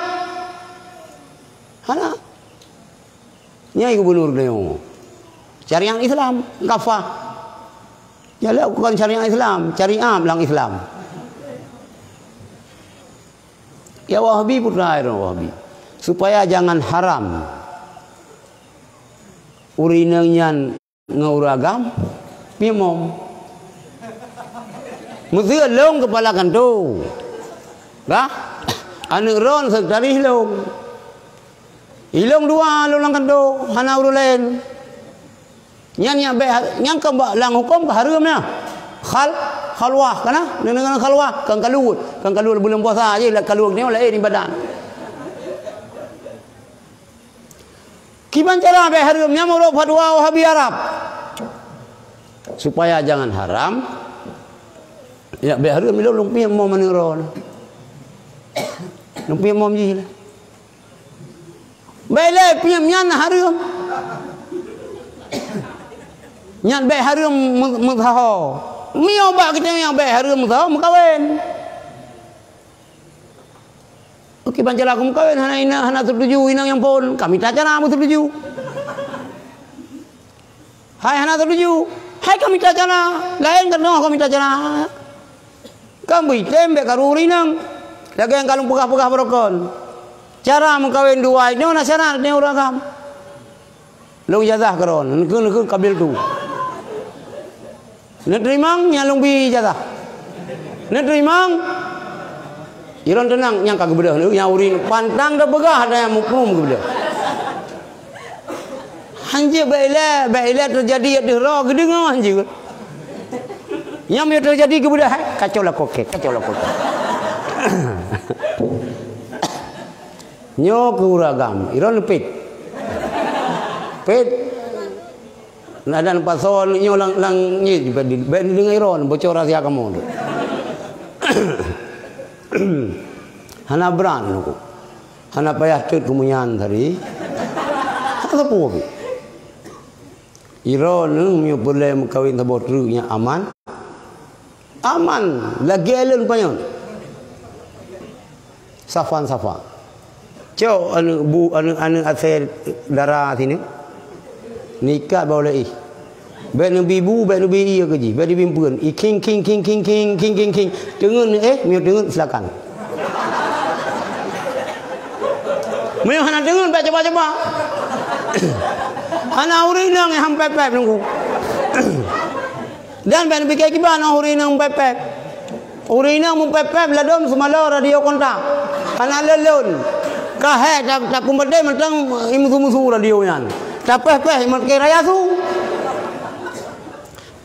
Hana. Nyai gubunur nyoe. Syariat Islam, kafah. Ya, lé bukan syariat Islam, syariat lam Islam. Ya Wahabi putra ya Wahabi. Supaya jangan haram. Ureuëng nyan ngon ureuëng agam, piep mom. Meuseu lôn keupala kanto. Dah? Aneuk ron sekretaris lôn. Ilôn dua lôn lam kanto, hana ureuëng laén. Nyan nyang bék ha-, nyan kon bak lam huköm ka hareuem nyan. Khal-, khalwah kana, deungon khalwah, kon kaluet, kon kaluet buleuen puasa jih, la kaluet nyoe laén ibadat. Kiban cara bék hareuem nyan meunurot fatwa Wahabi Arab. Supaya jangan haram, ya bék hareuem ilôn lôn piep mom aneuk ron. Lôn piep mom jih lah. Bék lé piep nyan hareuem. Nyan bék hareuem meu-, meusaho. Miyueb bak kitab nyang bék hareuem meusaho meukawen. Oke, ban cara meukawen hana inong, hana setuju inong nyang phon. Ka mita cara meusetuju. Hai hana setuju. Hai ka mita cara. Laén keunoe ka mita cara. Kan beuitem bék karu ureuëng inong. Lagée nyang ka lôn peugah-peugah barokon. Cara meukawen dua inong na syarat nyoe ureuëng agam. Lôn ijazah keudroe, neukheun, neukheun kabil tu. Neuteurimong, nyan lôn bri ijazah. Neuteurimong, ilôn teunang nyang ka geubeudôh, nyang ureuëng pantang teupeugah dan nyang muphom geubeudôh. Hanjeuet bék ilée, bék ilée teujadi ateueh droe geudeungoe hanjeuet. Nyang meunyoe teujadi keubeudôh, hai, kacau lakoe kek, kacau lakoe kek. Nyoe keu ureuëng agam, iron leupit. Pit. Nah, dan pasal nyoe lang, lang nyi, bék di, bék di deungoe iron, bocor rahsia kamoe tu. Hana brat aku. Hana payah teut kemunyan tadi. Hana sapeue pih. Iron, eh, meunyoe peureulée meukawen saboh treuk nyang aman. Aman, lagée lôn panyöt. Safan-safan. Cok aneuk bu, aneuk, aneuk asée dara sineuk. Nikah bak ulée ih. Bék neubi bu, bék neubi ie keu jih, bék neubi peuen. I king, king, king. Teungeut, eh, meunyoe teungeut, silakan. Meunyoe hana teungeut, bék cuba-cuba. Hana ureuëng inong nyang han pép-pép nunggu. Dan bék neupiké kiban ureuëng inong pép-pép. Ureuëng inong meupép-pép ladôm seumaloe radio kontak. Hana lôn-lôn. Ka hék ta-, takumpété mantong imusu-musu radio nyan. Tapéh-péh imeukée raya su.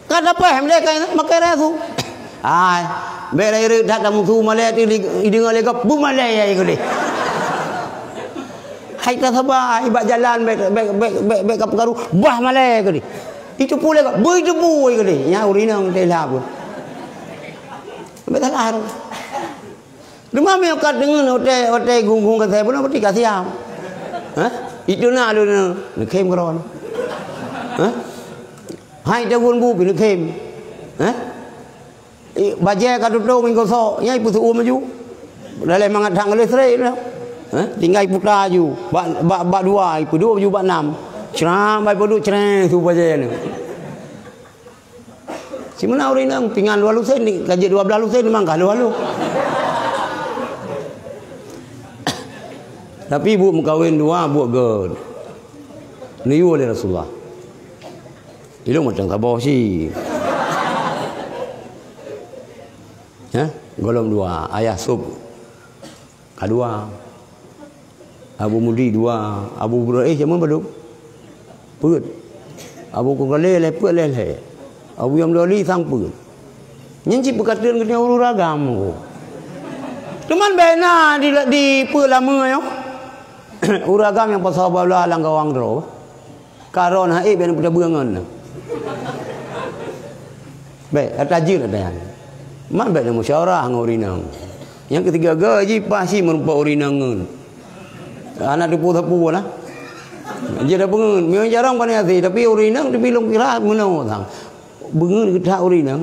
Ka tapéh meuleue ka makée raya su. Hai, bék rayeuk that tamusu malée tu di, ideungoe lé gob, beumalée ya geude. Hai tasaba, hai bak jalan bék, bék, bék, bék, bék ka peukaru, bah malée geude. Itu pulé ka, beuitubu ai keudeh. Nyan ureuëng inong teuh lhah pun. Bék salah tu. Teuma meunyoe ka deungon watée, watée gung-gung ka saya pun berarti ka siap. Hah? Itu na lôn neukhem keudroe. Hah? Hai tagun bu pih neukhem. Hah? I, bajée ka tutong minggu sok, nyang ipeuseu'uem laju. Lalée mangat that ngon leustrek tu. Hah? Tinggai puta laju. Bak, bak, bak dua, ipeuduek laju bak nam. Cram, bai peuduek creng su bajée nyan. Simeunan ureuëng inong pingan dua lusen ni, ka jeuet dua blaih lusen memang ka lheueh-lheueh. Tapi buet meukawen dua buet gét. Neuyue lé Rasulullah. Ilong macam saboh si. Hah? Golom dua, ayah sub. Ka dua. Abu Mudi dua, Abu Ibrahim jameun padum? Peuet. Abu Kukale lhèe peuet lhèe lhèe. Abu Yamdoli sang peuet. Nyan cit peukateuen keuneuk ureueng agam. Cuman bèk na di, di peue lama nyoe. Ureueng agam nyang pasal bala lam gawang droe. Karon hai bèk na peutabeueng ngon. Bèk, tajeuet ata nyan. Man bèk na musyawarah ngon ureueng inong. Nyang ketiga-tiga jih pasti meurumpok ureueng inong ngon. Hana teupeu sapeue lah. Jeuet tapeungeut. Meunyoe jarang pandai até, tapi ureueng inong tapi lôn kira meunoe sang. Beungeut geutak ureueng inong.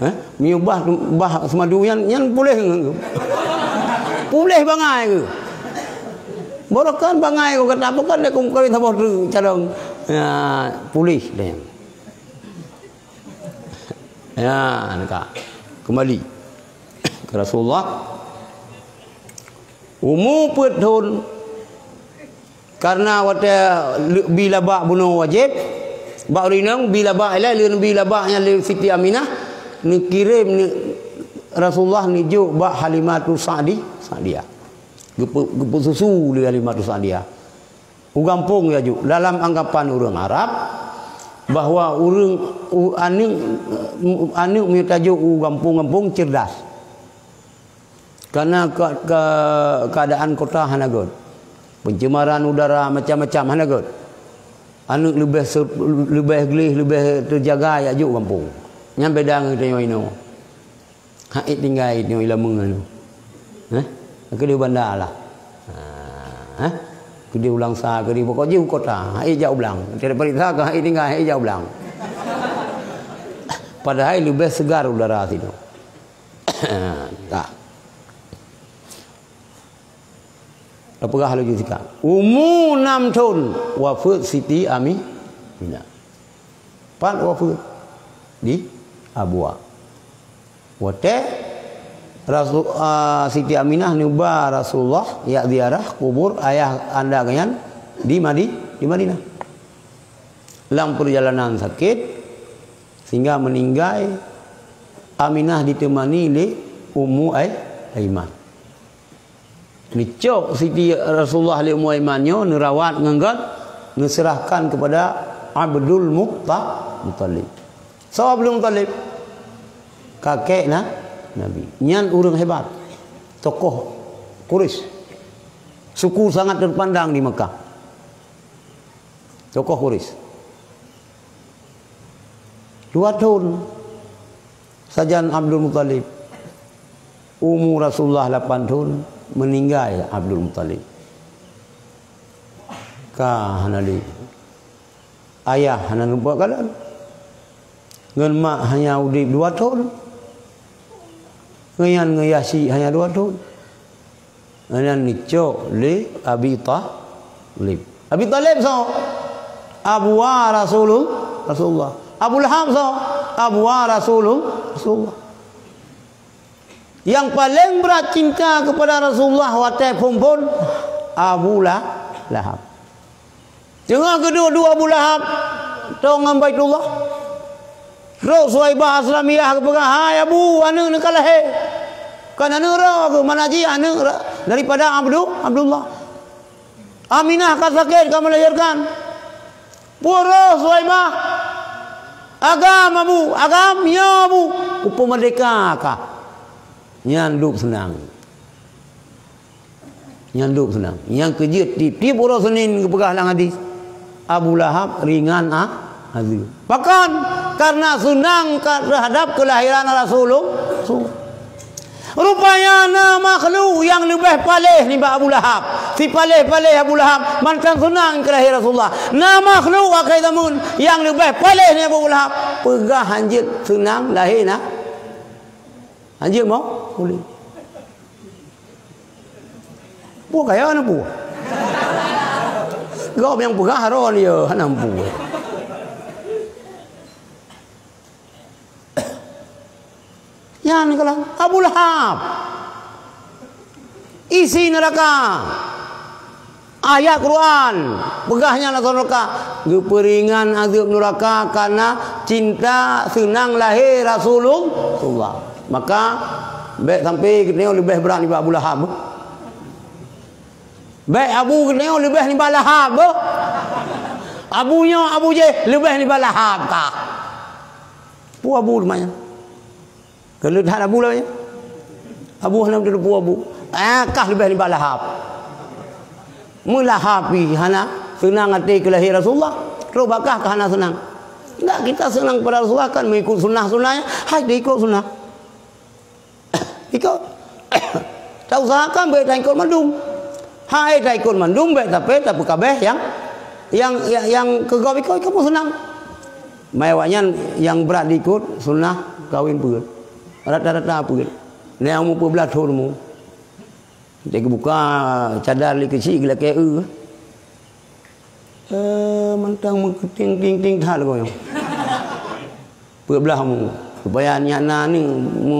Eh? Meunyoe bah, bah seumadu nyan, nyan puléh ngon. Puléh bangai keuh. Barokan bangai keuh gata, bukan lé keu kawin saboh treuk calon. Ya, puléh deh. Ya, neka. Kembali ke Rasulullah. Umu peuet thon. Karena watèe le-, bi labak bunoe wajéb, bak ureueng inong bi labak ilèe, lheueh bi labak nyan lé Siti Aminah, neukirém ni-, Rasulullah neujok bak Halimatu Sa'di, Sa'diyah. Geupeu-, geupeususu lé Halimatu Sa'diyah. U gampông jijok. Dalam anggapan ureueng Arab, bahwa ureueng, u-, aneuk, aneuk meunyoe tajok u gampông-gampông cerdas. Karena ke-, ke-, keadaan kota hana göt. Pencemaran udara macam-macam hana göt. Aneuk leubeh se-, leubeh gleh, leubeh teujaga jak jok gampông. Nyan beda ngon tanyoe inoe. Hak ék tinggai tanyoe i lameue nyoe. Hah? Keudéh banda lah. Ha, hah? Keudéh u Langsa, keudéh pokok jih u kota. Hak ék jak u blang. Tidak periksa ke hak ék tinggai, hak ék jak u blang. Padahai leubeh segar udara sinoe. Ka. Tapeugah laju sika. Umu nam thon wafeuet Siti Aminah. Pat wafeuet? Di Abua. Watèe Rasul, a, Siti Aminah neuba Rasulullah jak ziarah kubur ayah anda geuh nyan di Madi-, di Madinah. Lam peurjalanan sakét, sehingga meuninggai Aminah ditemani lé Ummu Ai-, Aiman. Neucok Siti Rasulullah lé Ummu Aiman nyoe, neurawat ngon göt, neuseurahkan keupada Abdul Mutta-, Muttalib. Soe Abdul Muttalib? Kakek na-, Nabi. Nyan ureueng hebat. Tokoh Quraisy. Suku sangat terpandang di Mekah. Tokoh Quraisy. Dua thon sajan Abdul Muttalib. Umu Rasulullah lapan thon, meuninggai Abdul Muttalib. Ka hana lé. Ayah hana neupeukalon. Ngon mak hanya udép dua thon. Ngon nyan ngon Yasyi hanya dua thon. Nyan neucok lé Abi Thalib. Abi Thalib soe? Abua Rasulul-, Rasulullah. Abu Lahab soe? Abua Rasulul-, Rasulullah. Nyang paleng brat cinta keupada Rasulullah watèe phon-phon Abu La-, Lahab. Teungoh geuduek-duek Abu Lahab, tô ngon Baitullah. Trok Suwaibah Aslamiyah geupeugah, "Hai Abu, aneuk neuh ka lahé." Kon aneuk droe geuh, mana jih aneuk ra-, daripada Abdu-, Abdullah. Aminah ka sakét, ka melahirkan. Peue roh Suwaibah. Agam Abu, agam, ya Abu. Kupeumerdeka kah. Nyan duek seunang. Nyan duek seunang. Nyang keujeuet tiep-tiep uroe Senin geupeugah lam hadis, Abu Lahab ringan a-, azeub. Pakon? Karena seunang ka terhadap kelahiran Rasulullah. Rupanya na makhluk nyang leubeh paléh nibak Abu Lahab. Sipaléh-paléh Abu Lahab, mantong seunang keu lahé Rasulullah. Na makhluk akhé zameun nyang leubeh paléh nibak Abu Lahab. Peugah hanjeuet seunang lahé na. Hanjeuet mo? Ulée. Peue kaya na peue? Gob nyang peugah harôn ya, hana peue. Nyan kalah Abu Lahab. Isi neuraka. Ayat Quran, peugah nyan lam neuraka, geupeuringan azeub neuraka karena cinta seunang lahé Rasulullah. Maka, bèk sampai geutanyoe leubeh brat nibak Abu Lahab. Bèk Abu geutanyoe leubeh nibak Lahab. Abu nyoe, Abu jéh leubeh nibak Lahab kah. Peue Abu teuma nyan? Keuneuk that Abu lom nyan. Abu hana meuteupeu Abu. Ah, kah leubeh nibak lahab. Meulahab pih hana seunang até keu lahé Rasulullah. Trok bak kah ka hana seunang. Enggak, kita seunang kepada Rasulullah kan mengikut sunnah-sunnahnya. Hai, diikut sunnah. Ikut. Tausahakan bèk taikot mandum. Hai taikot mandum, bèk tapé tapeukabeh nyang, nyang, nyang, nyang keu gob ikot, kamoe seunang. Meuwaknyan nyang brat diikot sunnah kawin peuet. Rata-rata peuet. Nyang umur peuet blah thôn mu. Dia buka cadar li keuchik geulakèe eu. Eh, mantong meukeuting ting-ting that lagoe nyoe. Peuet blah mu, supaya nyak na ni mu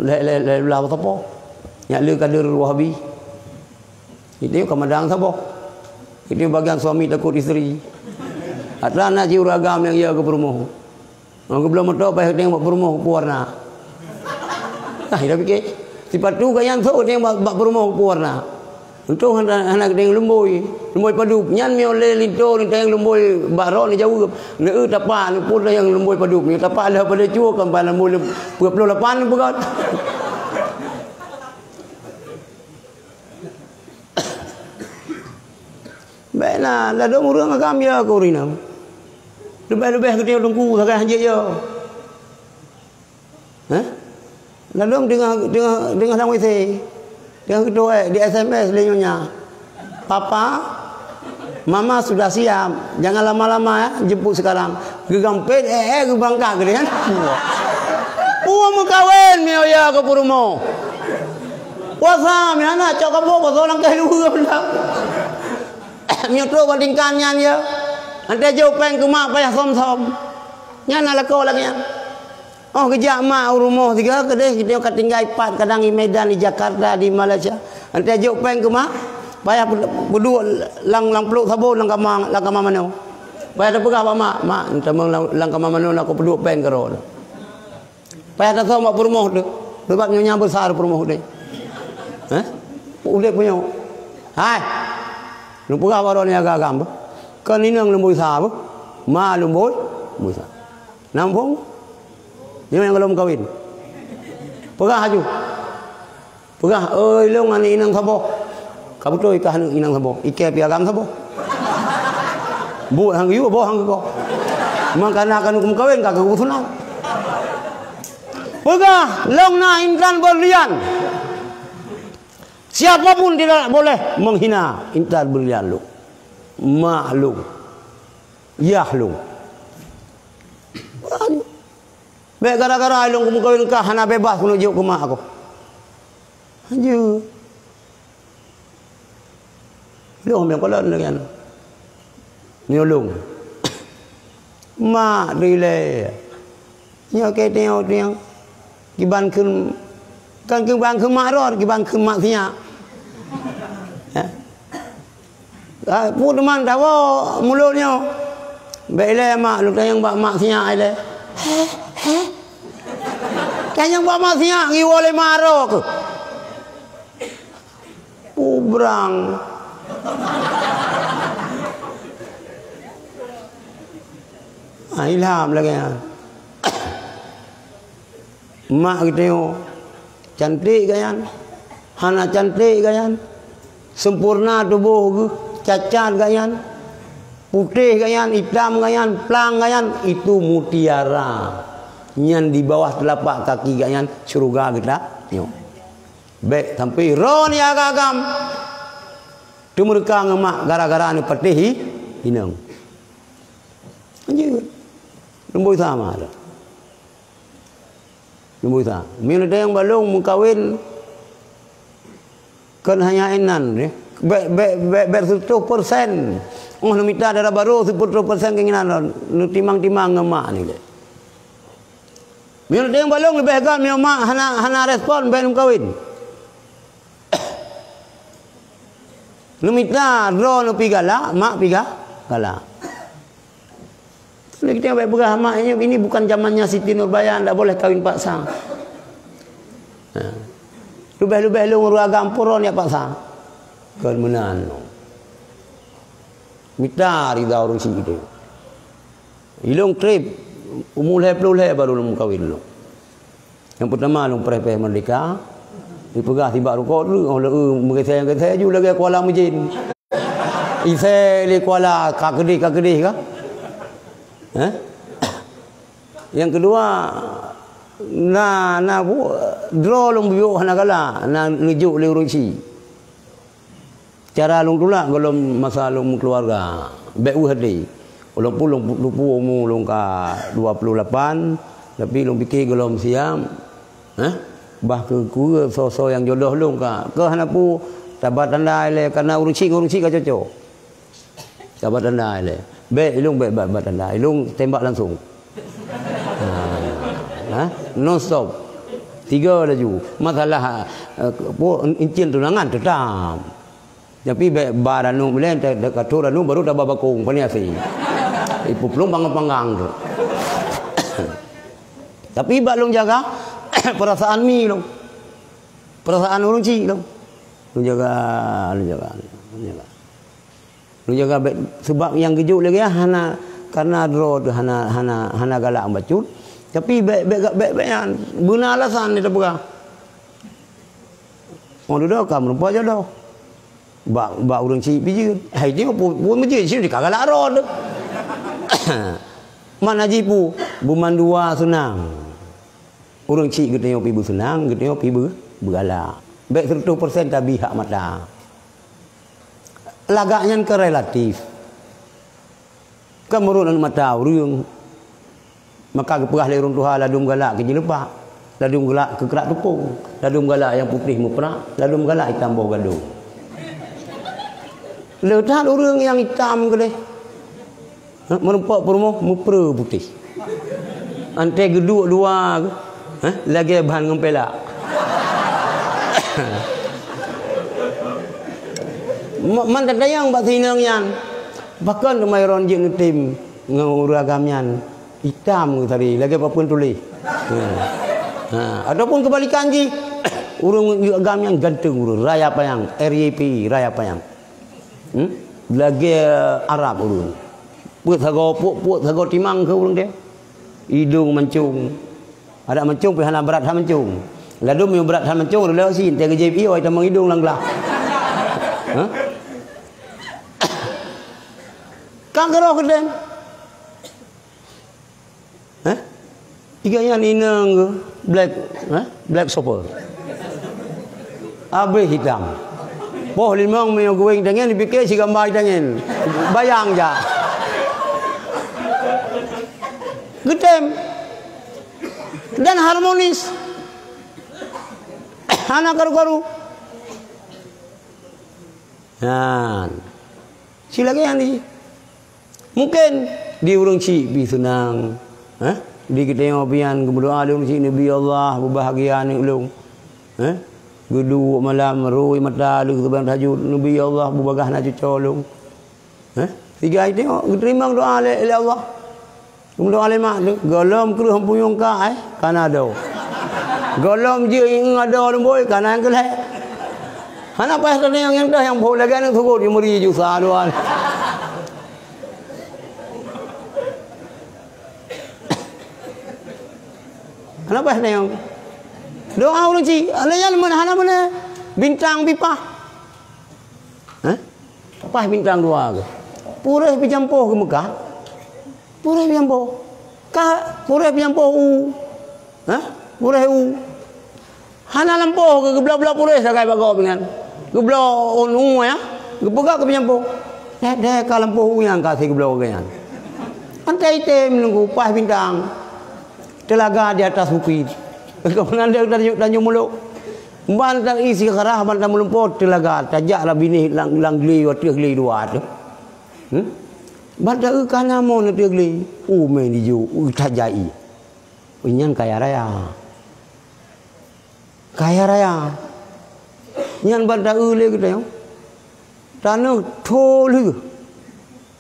lhèe, lhèe, lhèe blah sapo. Nyak le kader Wahabi. Itu ka madang saboh. Itu bagian suami takut isteri. Atra na jiureueng agam nyang ya keu peurumoh. Ngon geubloe moto paih teueng bak peurumoh peue warna. Nah, ida pike. Sipatu gobnyan sôk teueng bak, bak peurumoh peue warna. Untông hana, hana teueng lumbôi, lumbôi padub. Nyan meunyoe lé linto teueng lumbôi bak droe neujaweueb. Neu tapak, neu pun nyang lumbôi padub. Neu tapak lheueh pada cue kan ban lumbôi peuet ploh lapan peugah. Bèk na, ladôm ureueng agam ya keu ureueng inong. Leubeh-leubeh geutanyoe teungku sagai hanjeuet ya. Hah? Ladôm teungoh, teungoh, teungoh lam W C. Teungoh geutuek di S M S lé nyonya. "Papa, Mama sudah siap. Jangan lama-lama ya, jemput sekarang." Geugampét, eh, eh, geubangka geude kan. Wah, meukawen meunyoe ya keu peurumoh. Puasa, meuhana cok kamoe puasa lam kah luweue benda. Meunyoe trok bak tingkat nyan ya. Nanti jok péng keu mak payah som-som. Nyan na lakoe lagèe nyan. Oh, geujak mak u rumoh sigoe keudeh, geutanyoe ka tinggai pat, kadang di Medan, di Jakarta, di Malaysia. Nanti jok péng keu mak, payah peuduek lam, lam plôk sabon lam kama, lam kama manoe. Payah tapeugah bak mak, "Mak, tamong lam, lam kama manoe na kupeuduek péng keudroe." Payah tasom bak peurumoh teuh. Sabab nyoe nyang beusa peurumoh udép. Hah? Udép punyok. Hai. Neupeugah bak droeneuh agam-agam. Kon inong lumbôi sa beuh. Ma lumbôi, lumbôi sa. Na muphom? Nyoe nyang gohlom kawen. Peugah laju. Peugah, "Oi, lôn aneuk inong saboh." Ka beutôi kah aneuk inong saboh. Ikèe pih agam saboh. Buet han geuyue, boh han geukoh. Meukareuna ka neuk meukawen, ka geupeue sunat. Peugah, "Lôn na intan beurlian. Siapa pun tidak boleh menghina intan beurlian lôn. Mak lôn. Yah lôn." Bèk gara-gara lôn meukawen kah hana beubaih keuneuk jok keu mak kah. Hanjeuet. Lôn meukalon lagèe nyan. Nyoe lôn. Mak dilèe. Nyoe keu tieng-tieng. Kiban kheun, kan kiban kheun mak rot, kiban kheun mak sinyak. Eh? Ah, peue teuma tawoe mulod nyoe. Bèk ilèe mak, lôn tanyong bak mak sinyak ilèe. Heh, heh. Tanyong bak mak sinyak, ngiwoe lé mak rot keuh. Pubrang. Ah, ilham lagèe nyan. Mak geutanyoe cantik gobnyan, hana cantik gobnyan, sempurna tuboh geuh, cacat gobnyan, putéh gobnyan, itam gobnyan, plang gobnyan, itu mutiara. Nyan di bawah teulapak kaki gobnyan syeuruga geutanyoe. Bèk sampoe droeneuh agam-agam teumeureuka ngon mak gara-gara neupatéh inong. Hanjeuet. Lumbôi sa mak lôn. Lumbôi sa. Meunyoe teuntang bak lôn meukawen kon hanya inan, eh. Bèk, bèk, bèk, bèk seureutôh persen. Oh, neumita dara barô siploh persen keinginan lôn. Neutimang-timang ngon mak nyoe lé. Meunyoe teuntang bak lôn leubeh göt meunyoe mak hana, hana respon bèk lôn kawen. Neumita droeneuh pih galak, mak pih ga-, galak. Jadi kita bèk peugah mak, ini, ini bukan zamannya Siti Nurbaya, ndak boleh kawin paksa. Nah. Leubeh-leubeh lôn ureueng agam pura nyak paksa. Kon meunan. Mita ridha ureueng syiek itu. Ilôn trép, umu lhèe ploh lhèe baru lôn meukawen lôn. Nyang peutama lôn preh-preh meurdeka, Ipeugah sibak rukok treuk, oh, leu meugeusée-geusée ju lagée kuala meujén. Isée lé kuala ka keudeh, ka keudeh ka. Hah? Nyang keudua, na, na bu-, droe lôn biyôk hana galak, na neujok lé ureuëng chik. Cara lôn tulak gohlom masa lôn meukeuluwarga, bék weueh até. Walaupun lôn pu-, teupeu umu lôn ka dua puluh lapan, tapi lôn pike gohlom siab, eh, bah keu, keu soe-soe nyang jodoh lôn ka. Keu hana peue, taba tanda ilée, karena ureuëng chik ngon ureuëng chik ka cocok. Taba tanda ilée. Bék, ilôn bék ba-, ba tanda. Ilôn tembak langsung. Ha. Ha? Non stop. Tiga laju. Masalah, eh, apa, incin tunangan tetap. Tapi bék ba ranup ilée, te-, te-, ka trok ranup baru taba bakong, pani asai. Ipeuplong panggang-panggang tu. Tapi bak lôn jaga perasaan mi lôn. Perasaan ureuëng chik lôn. Lôn jaga, lôn jaga, lôn jaga. Lôn jaga bék, sebab nyang geujok lagée nyan hana, karena droe teuh hana, hana, hana galak bacut. Tapi bék, bék, bék, bék nyan. Beuna alasan dia teupeugah. Oh, dudoe ka meurumpok jodoh. Bak, bak ureuëng chik pih jeuet. Hai nyoe pu-, pu-, meujeuet chik ka galak droe teuh. Mana jipu, beumandua seunang. Ureuëng chik geutanyoe pih beuseunang, geutanyoe pih beu-, beugalak. Bék seureutôh persen tabi hak mata. Lagak nyan ka relatif. Kan meunurot aneuëk mata ureuëng, maka geupeugah lé ureuëng tuha ladôm galak keu jeuleupah, ladôm galak keu krak tupông, ladôm galak nyang putéh meuprak, ladôm galak itam boh gadôh. Le that ureuëng nyang itam keudeh. Ha, meurumpok peurumoh meupreu putéh. Anté geuduek dua, ha, lagée ban ngon pelak. Ma-, man tatanyong bak sinong nyan, pakon teuma Iron jeuet neutem ngon ureuëng agam nyan? Itam ngon tadi, lagée papeuen tuléh. Ha. Ha, ataupun keubalikan jih, ureuëng agam nyan ganteng ureuëng, raya panyang, R Y P, raya panyang. Hmm? Lagée Arab ureuëng. Peuet sagoe, peuet, peuet sagoe timang keu ureuëng dia. Idong mancong. Adak mancong pih hana brat that mancong. Ladôm nyang brat that mancong adalah si, teuka jép ié, tamong idong lam glah. Hah? Ka keurok keudeh. Hah? Tiga nyan inong ke black, hah? Black Super. Habéh hitam. Poh limong meunyoe geuwéng tangen, dipike si gamba tangen. Bayang jak. Geutem. Dan harmonis. Hana karu-karu. Nyan. Si lagée nyan di. Mungken di ureuëng chik pih seunang, eh? Di geutanyoe pian geumeudoá lé ureuëng chik, "Neubi Allah, beubahgia aneuëk lôn." Eh? Geuduek malam, rui mata lheueh seumbahyang tahajud, "Neubi Allah, beubagaih na cucoe lôn." Eh? Sigai teuh geuteurimong doá lé, lé Allah. Geumeudoá lé mak teuh, gohlom kreueh punyueng ka, eh, kana do. Gohlom jeuet ié adoe lumbôi, kana nyang keu lhée. Hana paih teurimong nyang teuh nyang phon lagée aneuëk sugot, nyang meuri ju sa dua. Hana paih teurimong. Doá ureuëng chik, lé nyan meunan hana meunan. Bintang pih paih. Hah? Paih bintang dua keuh. Puréh pih jampoh keu Meukah. Puréh pih jampoh. Ka puréh pih jampoh u. Hah? Puréh u. Hana lampôh keu geubloe-bloe puréh sagai bak gob nyan. Geubloe ôn u ya. Geupeugah keu pih jampoh. Deh, deh ka lampôh u nyang ka si geubloe keu nyan. Antai tem nunggu paih bintang. Teulaga di atas bukit. Keumandan dia Tanjung, Tanjung Muluk. Ban ta-, isi keurah, ban tameulumpo teulaga, tajak lah binéh lam, lam glé, ateueh glé dua tu. Hmm? Ban ta-, eu, kana mon ateueh glé, u mé dijok, u tajai. Nyan kaya raya. Kaya raya. Nyan ban ta-, eu lé geutanyoe. Tanoh tho lheueh.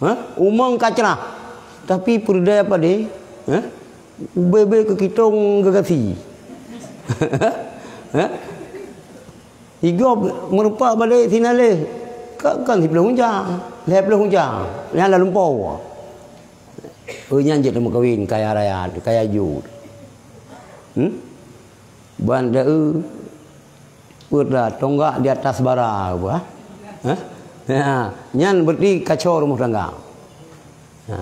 Ha? Umong ka crah. Tapi peureudai padé, ha? Ubé-bé keu kitong geugasi. Ha? Igob meurupak padé sinaleh. Ka, kan siploh unja, lhée ploh unja. Nyan lam lumpo. Oh, nyan jeuet teumeukawen kaya raya, kaya jut. Hmm? Ban deu Peuet tonggak di atas bara, apa? Hah? Ha, nyan berarti kacau rumah tangga. Ha.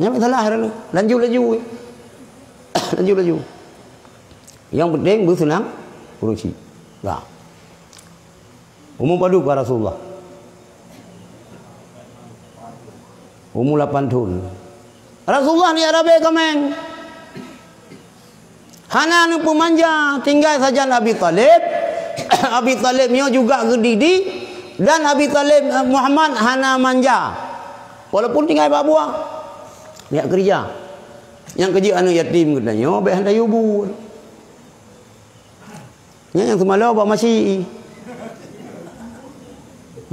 Nyan masalah, lanjut laju. Lanjut laju. Yang penting bersenang berusi. Dah. Umur padum ka Rasulullah? Umur lapan thon. Rasulullah ni Arabe kameng. Hana neupeumanja, tinggai sajan Abi Thalib. Abi Thalib nyoe juga geudidik, dan Abi Thalib, eh, Muhammad hana manja. Walaupun tinggai bak buah. Nyak keurija. Nyang keujeuet aneuk yatim geutanyoe, bèk han tayue bu. Nyan nyang teumalo bak maci.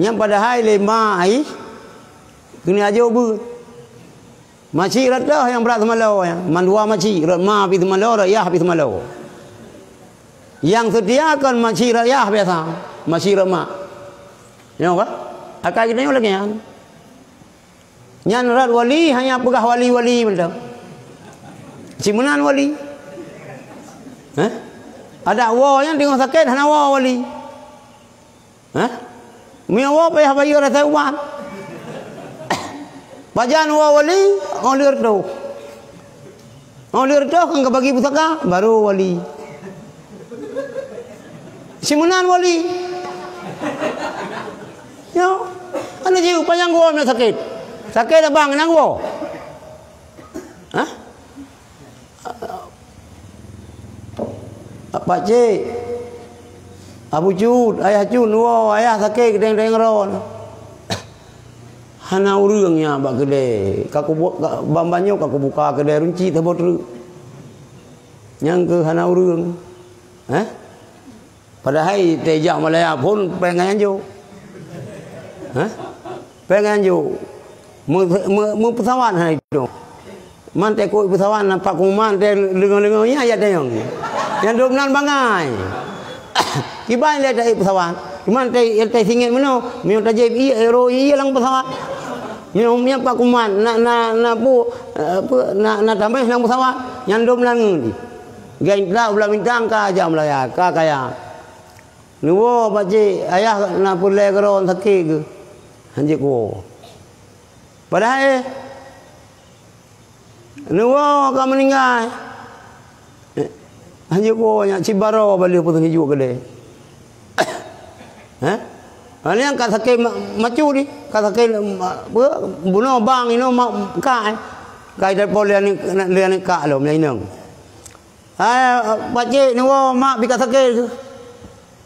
Nyan padahai lé ma ai keuneuk ajoh beuet. Maci rot toh nyang brat teumalo nyan. Mandua maci, rot ma pi teumalo, rot yah pi teumalo. Nyang seutia kon maci rot yah biasa, maci rot ma. Nyoe ka? Akai geutanyoe lagèe nyan. Nyan rot wali, hanya peugah wali-wali mantong. Simeunan wali. Hah? Adak woe nyan teungoh sakét hana woe wali. Hah? Meunyoe woe payah bayeue rasa ubat. Pajan woe wali, oh lheueh reutôh. Oh lheueh reutôh kan ka bagi pusaka, baru wali. Simeunan wali. Nyoe, aneuk jih panyang woe meunan sakét. Sakét abang nang woe. Hah? Pak cik, Abu Cut, Ayah Cut, woe, Ayah sakét keudeng-deng ron. Hana ureueng nyan bak keudè. Ka kubu-, ka, ban-ban nyoe ka kubuka keudè runcit saboh treuk. Nyang keuh hana ureueng. Hah? Padahai teuh jak Malaya phon péng nyan jok. Hah? Péng nyan jok. Meu-, meu-, meupeusawat hana itu. Man teuh kok peusawat na Pak Kuman teuh leungoe-leungoe nyan jak tanyong. Nyang dum nan bangai. Kiban lé teuh peusawat. Cuman teuh, teuh singét meunoe, meunyoe tajép ié, euro ié lam peusawat. Meunyoe, meunyoe Pak Kuman na, na, na pu-, eh, pu-, na, na tameh lam peusawat. Nyang dum nan ngeudi. Geng dak ulah mintang ka jak Malaya, ka kaya. Neuwoe, pakcik, Ayah na peureulèe keudroe sakét geuh. Hanjeuet kuwoe. Padahai, eh, neuwoe ka meuninggai. Eh, hanjeuet kuwoe nyan, cit baroe ban lheueh peuteungeut keudè. Hah? Hana nyang ka sakét ma-, macut di, ka sakét, ma-, apa, bunoe bang inoe ma-, kak, eh. Ka idap po lé aneuk, lé aneuk kak lom, lé inong. Hai, pakcik, neuwoe mak pih ka sakét keuh?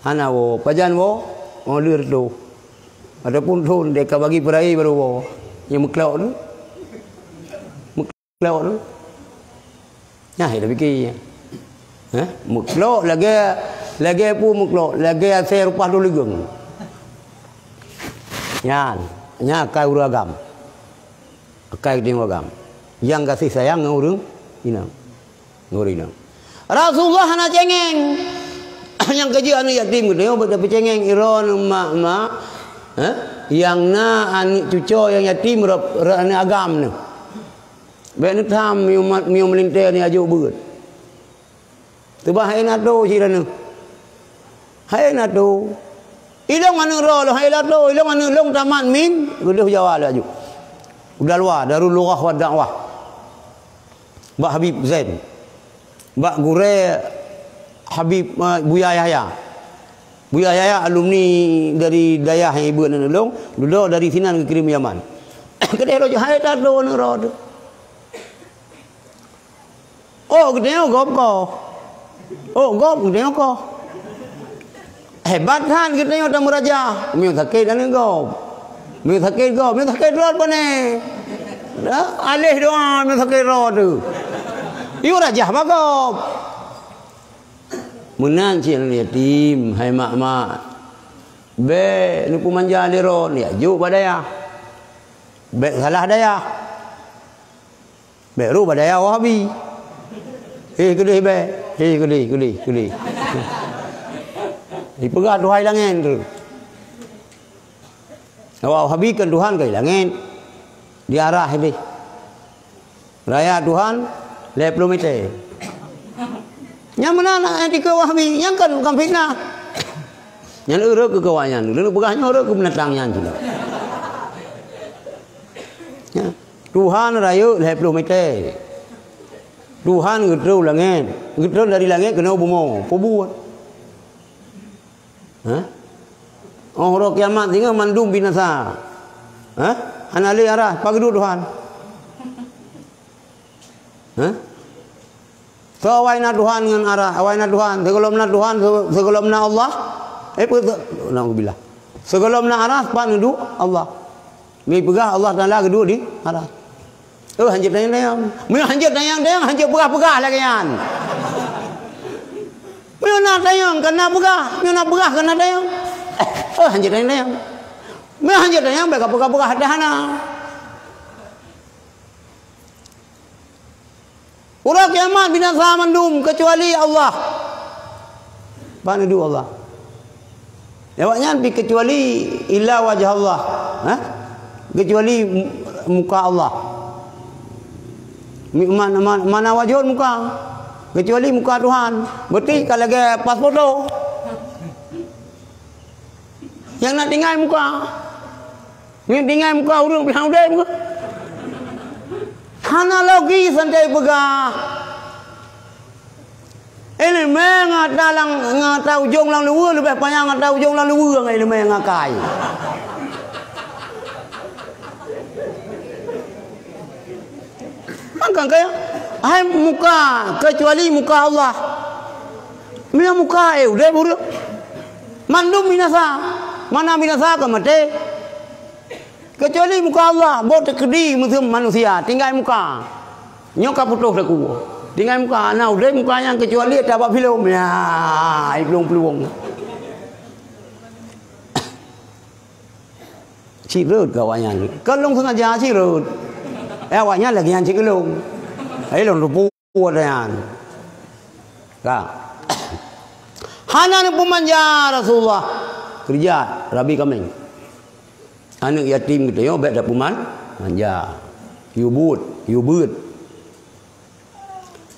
Hana woe, pajan woe? Oh, lheueh reutôh. Ataupun thon deh ka bagi peuraye baru woe. Nyang meuklok tu. Meuklok tu. Nyan, eh, tapike. Hah? Meuklok lagèe, lagèe peue meuklok? Lagèe asèe reupah dum ligeung. Nyan, nyan akai ureueng agam. Akai ureueng agam. Nyang gaséh sayang ngon ureueng inong. Ngon ureueng inong. Rasulullah hana cengeng. Nyang keujeuet aneuk yatim geutanyoe bèk tapeucengeng, droeneuh mak-mak, eh, nyang na aneuk cucoe nyang yatim rot, rot aneuk agam neuh. Bèk neutham meunyoe ma-, meunyoe meulintèe neuh ajoh beuet. Teuma hai na tô cit droeneuh. Hai na tô. Ilong aneuk droe lôn, hai na tô, ilong aneuk lôn tamat min, geudeh Jawa laju. Udah luwa, Darul Lughah wa Da'wah. Bak Habib Zain. Bak gurèe Habib, eh, Buya Yahya. Buya Yahya alumni dari dayah nyang ibeuet aneuk lôn, dudoe dari sinan geukirém Yaman. Keudeh laju hai na tô aneuk droe teuh. Oh, geutanyoe gob koh. Oh, gob geutanyoe koh. Hebat that geutanyoe tameurajah. Meunyoe sakét aneuk gob. Meunyoe sakét gob, meunyoe sakét droe pane. Dah, aléh doa meunyoe sakét droe teuh. Yue rajah bak gob. Meunan cit aneuk yatim, hai mak-mak. Bèk neupeumanja lé droeneuh, jak jok bak dayah. Bèk salah dayah. Bèk rôh bak dayah Wahabi. Hé keudeh bèk. Hé keudeh, keudeh, keudeh. Dipeugah Tuhan langèt tu. Awak Wahabi kan Tuhan ka di langèt. Di arah deh. Raya Tuhan lhèe plôh mètè. Nyang meunan, eh, dikeue Wahabi, nyang kan, kan fitnah. Nyan ureuëng keu kawan nyan. Leuneuk peugah nyoe ureuëng keu binatang nyan cit. Ya. Tuhan rayeuk lhée ploh mètè. Tuhan geutrön langét. Geutrön dari langét keunoe bumoe. Peue buet? Hah? Oh, uroe kiamat singoh mandum binasa. Hah? Hana lé arah, pageudue Tuhan. Hah? Soe awai na Tuhan ngon arah, awai na Tuhan, sigohlom na Tuhan, se-, sigohlom na Allah. Eh, pe-, se-, naudzubillah. Sigohlom na arah, pat neuduek Allah. Meupeugah Allah Taala geuduek di arah. Oh, hanjeuet tanyong-tanyong. Meunyoe hanjeuet tanyong-tanyong, hanjeuet peugah-peugah lagée nyan. Meunyoe na tanyong, kana peugah. Meunyoe na peugah, kana tanyong. Oh, hanjeuet tanyong-tanyong. Meunyoe hanjeuet tanyong, bék ka peugah-peugah, dah hana. Uroe kiamat binasa mandum keucuali Allah. Ban neuduek Allah. Awaknyan pi keucuali illa wajah Allah. Ha? Keucuali mu-, muka Allah. Mi-, man-, man-, mana wajah muka? Keucuali muka Tuhan. Berarti ka lagée pas foto. Nyang na tinggai muka. Nyang tinggai muka ureuëng pih udeb. Hana logis santai peugah. Iéleumé ngon ata lam, ngon ata ujong lam luweue leubeh panyang ata ujong lam luweue ngon iéleumé ngon akai. Mangka kaya, hai muka, keucuali muka Allah. Meunyoe muka, eh, udeb ureuëng. Mandum binasa. Mana binasa ka maté. Keucuali muka Allah, boh teukeudi meuseuem manusia, tinggai muka. Nyoe ka putôh takue. Tinggai muka, na udeb muka nyan keucuali tabak filem. Ya, iplueng-plueng. Cit rot keu awaknyan. Keu lôn sengaja cit rot. Eh, awaknyan lagée nyan cit keu lôn. Eh, lôn teupeu awaknyan. Ka. Hana neupeumanja Rasulullah. Keurija rabi kaméng. Aneuëk yatim geutanyoe bék tapeuman-, manja. Yue buet, yue beuet.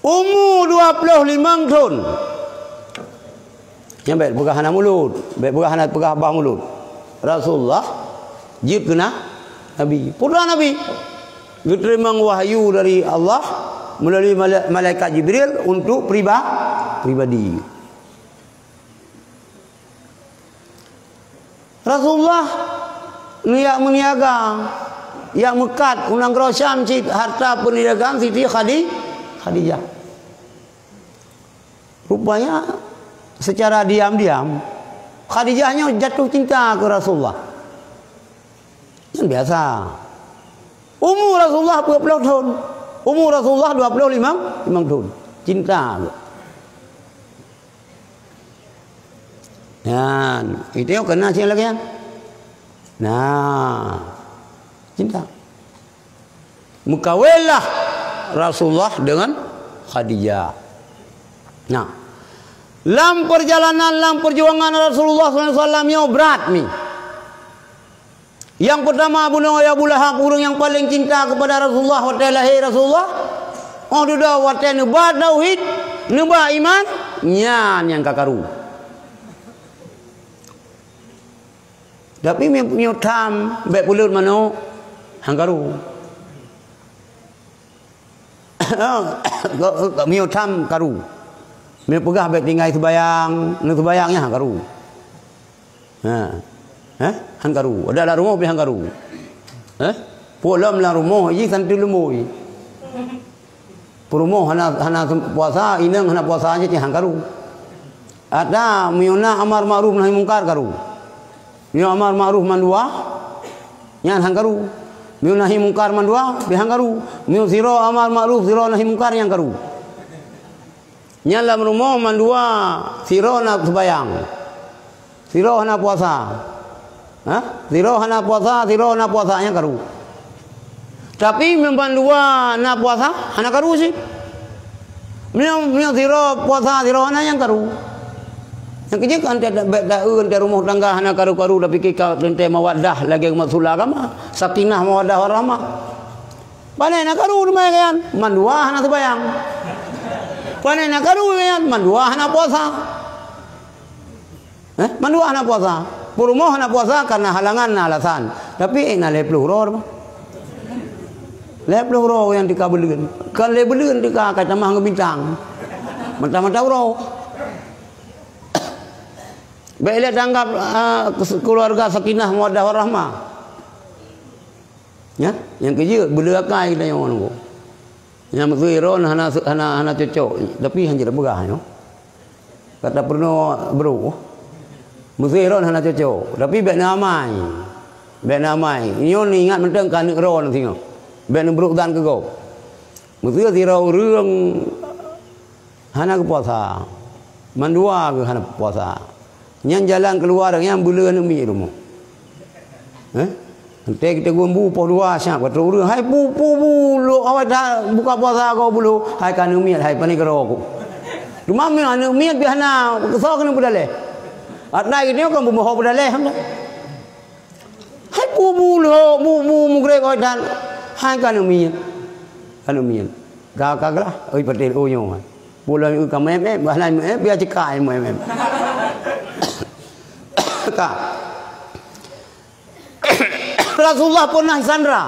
Umu dua ploh limong thon. Nyan bék peugah hana mulod, bék peugah hana peugah bah mulod. Rasulullah jeuet keu na-, nabi, putra nabi. Geuteurimong wahyu dari Allah meulalu mala-, malaikat Jibril untuk priba-, pribadi. Rasulullah neujak meuniaga, jak meukat u nanggroe Syam cit harta peuniagaan Siti Khadi-, Khadijah. Rupanya, secara diam-diam, Khadijah nyoe jatuh cinta keu Rasulullah. Nyan biasa. Umu Rasulullah dua ploh thon. Umu Rasulullah dua ploh limong, limong thon. Cinta. Nyan, itu yang kena sih lagi, ya. Nah, cinta. Meukawinlah Rasulullah dengan Khadijah. Nah, lam perjalanan, lam perjuangan Rasulullah sallallahu alaihi wasallam nyoe brat mi. Nyang peutama bunoe Abu Lahab, ureuëng nyang paleng cinta keupada Rasulullah watée lahé Rasulullah. Oh dudoe watée neuba tauhid, neuba iman, nyan nyang ka karu. Tapi mi-, miyueb tham bék peuleut manok, han karu. Miyueb tham karu. Miyueb peugah bék tinggai seubayang, neuseubayang nyan han karu. Ha. Hah? Han karu. Ada lam rumoh pih han karu. Hah? Pulang lam rumoh jih santu leumboi. Peurumoh hana, hana sem-, puasa, inong hana puasa, nyan cit han karu. Ata meunyoe na amar makruf nahi mungkar karu. Meunyoe amar makruf mandua, nyan han karu. Meunyoe nahi mungkar mandua, pih han karu. Meunyoe sidroe amar makruf, sidroe nahi mungkar, nyan karu. Nyan lam rumoh mandua, sidroe na seubayang. Sidroe hana puasa. Hah? Sidroe hana puasa, sidroe na puasa, nyan karu. Tapi meunyoe mandua na puasa, hana karu cit. Meunyoe, meunyoe sidroe puasa, sidroe hana, nyan karu. Nyang keujeuet kan teuh bék taeu teuh rumoh tangga hana karu-karu, tapi ka teuntée mawaddah lagée masalah agama. Sakinah, mawaddah, warahmah. Pane na karu teuma nyan, mandua hana seubayang. Pane na karu nyan, mandua hana puasa. Eh, mandua hana puasa. Peurumoh hana puasa karena halangan, na alasan. Tapi, eh, na lhèe ploh uroe mah. Lhèe ploh uroe nyang teuka buleuen. Kon lhèe buleuen teuka, ka tamah ngon bintang. Mantah-mantah uroe. Bèk lé tanggap, ah, keuluwarga sakinah mawaddah warahmah. Nya, nyang keujeuet, beuleuakai geutanyoe nyoe. Nyang meuseu droen hana, hana, hana cocok, tapi han jeuet peugah nyoe. Ka tapeurunoe brôk. Meuseu droen hana cocok, tapi bèk neuamai. Bèk neuamai. Nyoe neuingat mantong keu aneuk droen singoh. Bèk neubrôk dan keu gob. Meuseu sidroe ureueng hana geupuasa. Mandua geuh hana puasa. Nyan jalan keuluwa nyan buleuen aneuk miet rumoh. Eh? Enteuk teungku bu poh dua siap ka trôk ureueng. Hai bu, bu, bu, lôn awai that buka puasa kah bu lôn. Hai ka aneuk miet, hai pane keudroe ku. Teuma meunyoe aneuk miet pih hana, keu soe keuneuk peudalèh? Atai geutanyoe kan beumoho peudalèh. Hai bu, bu, lôn, bu, bu, mugréb awai that. Hai ka aneuk miet. Ka aneuk miet. Ka, ka glah, oi, patéh, oh, nyoe. Pulang ka meu'èp-èp, bah laén meu'èp, biasa ceukai meu'èp-èp. Ka. Rasulullah pernah isandra.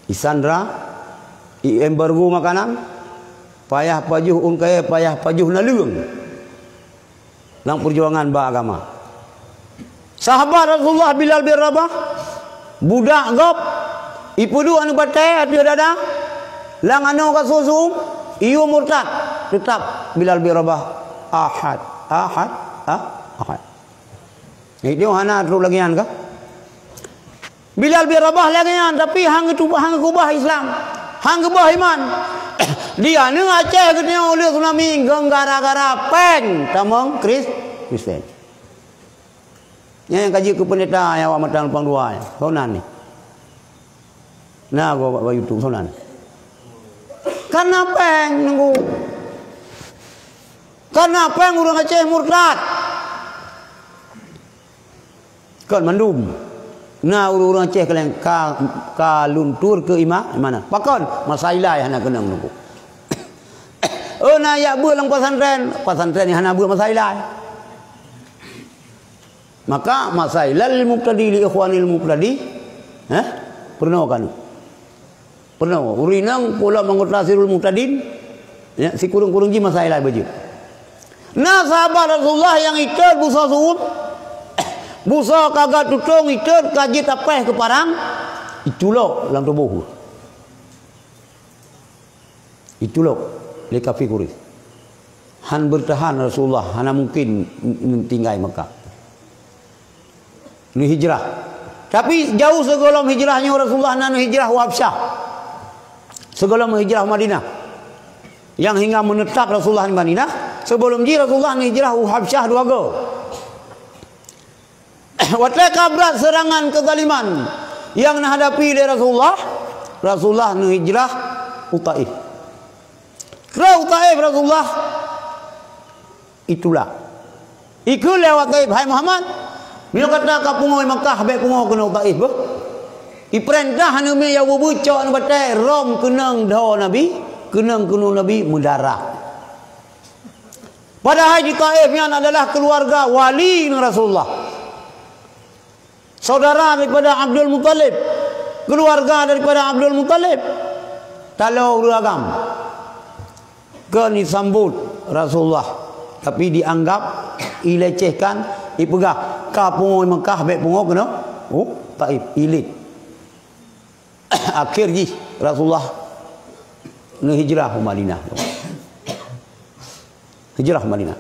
Isandra, i-embargo makanan, payah pajoh ôn kayèe, payah pajoh naleueng. Lam peujuangan ba agama. Sahabat Rasulullah Bilal bin Rabah, budak gob, ipeuduek aneuk batèe ateueh dada, lam anoe ka su-su, iyue murtad, teutap Bilal bin Rabah ahad, ahad, ah, ahad. Itu hana trôk lagèe nyan kah? Bilal bin Rabah lagèe nyan, tapi han geutu-, han geukubah Islam, han geubah iman. Di aneuk Aceh geutanyoe uleue tsunami gara-gara péng tamong Kris-, Kristen. Nyan nyang ka jeuet keu peundeta nyang awak mantong lumpang dua nyan, soe nan nyoe? Na gob bak YouTube, soe nan? Karena péng, nunggu. Karena péng ureueng Aceh murtad. Kon mandum. Na ureueng-ureueng Aceh kaleng ka, ka luntur keu ima-, iman. Pakon? Masa ilai hana keunong nunggu. Oh, na jak beuet lam pesantren, pesantren nyang hana beuet masa ilai. Maka masa ilai lil mubtadi li ikhwanil mubtadi, eh? Peurunoe kanu. Peurunoe, ureueng inong peurunoe anggota Sirul Muhtadin, ya, sikureueng-kureueng jih masa ilai bajeuet. Na sahabat Rasulullah nyang itot busoe su'ut, busoe ka geutueng itot ka jeuet tapéh keu parang, itulok lam tuboh. Itulok lé kafé Quraisy. Han beurtahan Rasulullah, hana mungken n-, n-, tinggai Makkah. Neuhijrah. Tapi jauh sigohlom hijrah nyoe Rasulullah na neuhijrah u Habsyah. Sigohlom hijrah u Madinah. Nyang hingga meuneutap Rasulullah di Madinah, sigohlom jih Rasulullah neuhijrah u Habsyah dua go. Watèe ka brat seurangan keuzaliman nyang neuhadapi lé Rasulullah, Rasulullah neuhijrah u Taif. Trôk u Taif Rasulullah itulak. Ikheun lé awak Taif, "Hai Muhammad, meunyoe gata ka pungo i Makkah, bèk pungo keunoe u Taif beuh." Ipeurintah aneuk miet nyang beubucok nibak batèe, "Rom keunong dhoe Nabi, keunong keunoe Nabi meudarah." Padahai di Taif nyan adalah keuluwarga wali ngon Rasulullah. Saudara daripada Abdul Muthalib, keuluwarga daripada Abdul Muthalib, taloe ureueng agam. Kon disambot Rasulullah, tapi dianggap ilecehkan, ipeugah, "Ka pungo i Makkah, bèk pungo keunoe u Taif, ilet." Akhé jih Rasulullah neuhijrah u Madinah. Hijrah u Madinah.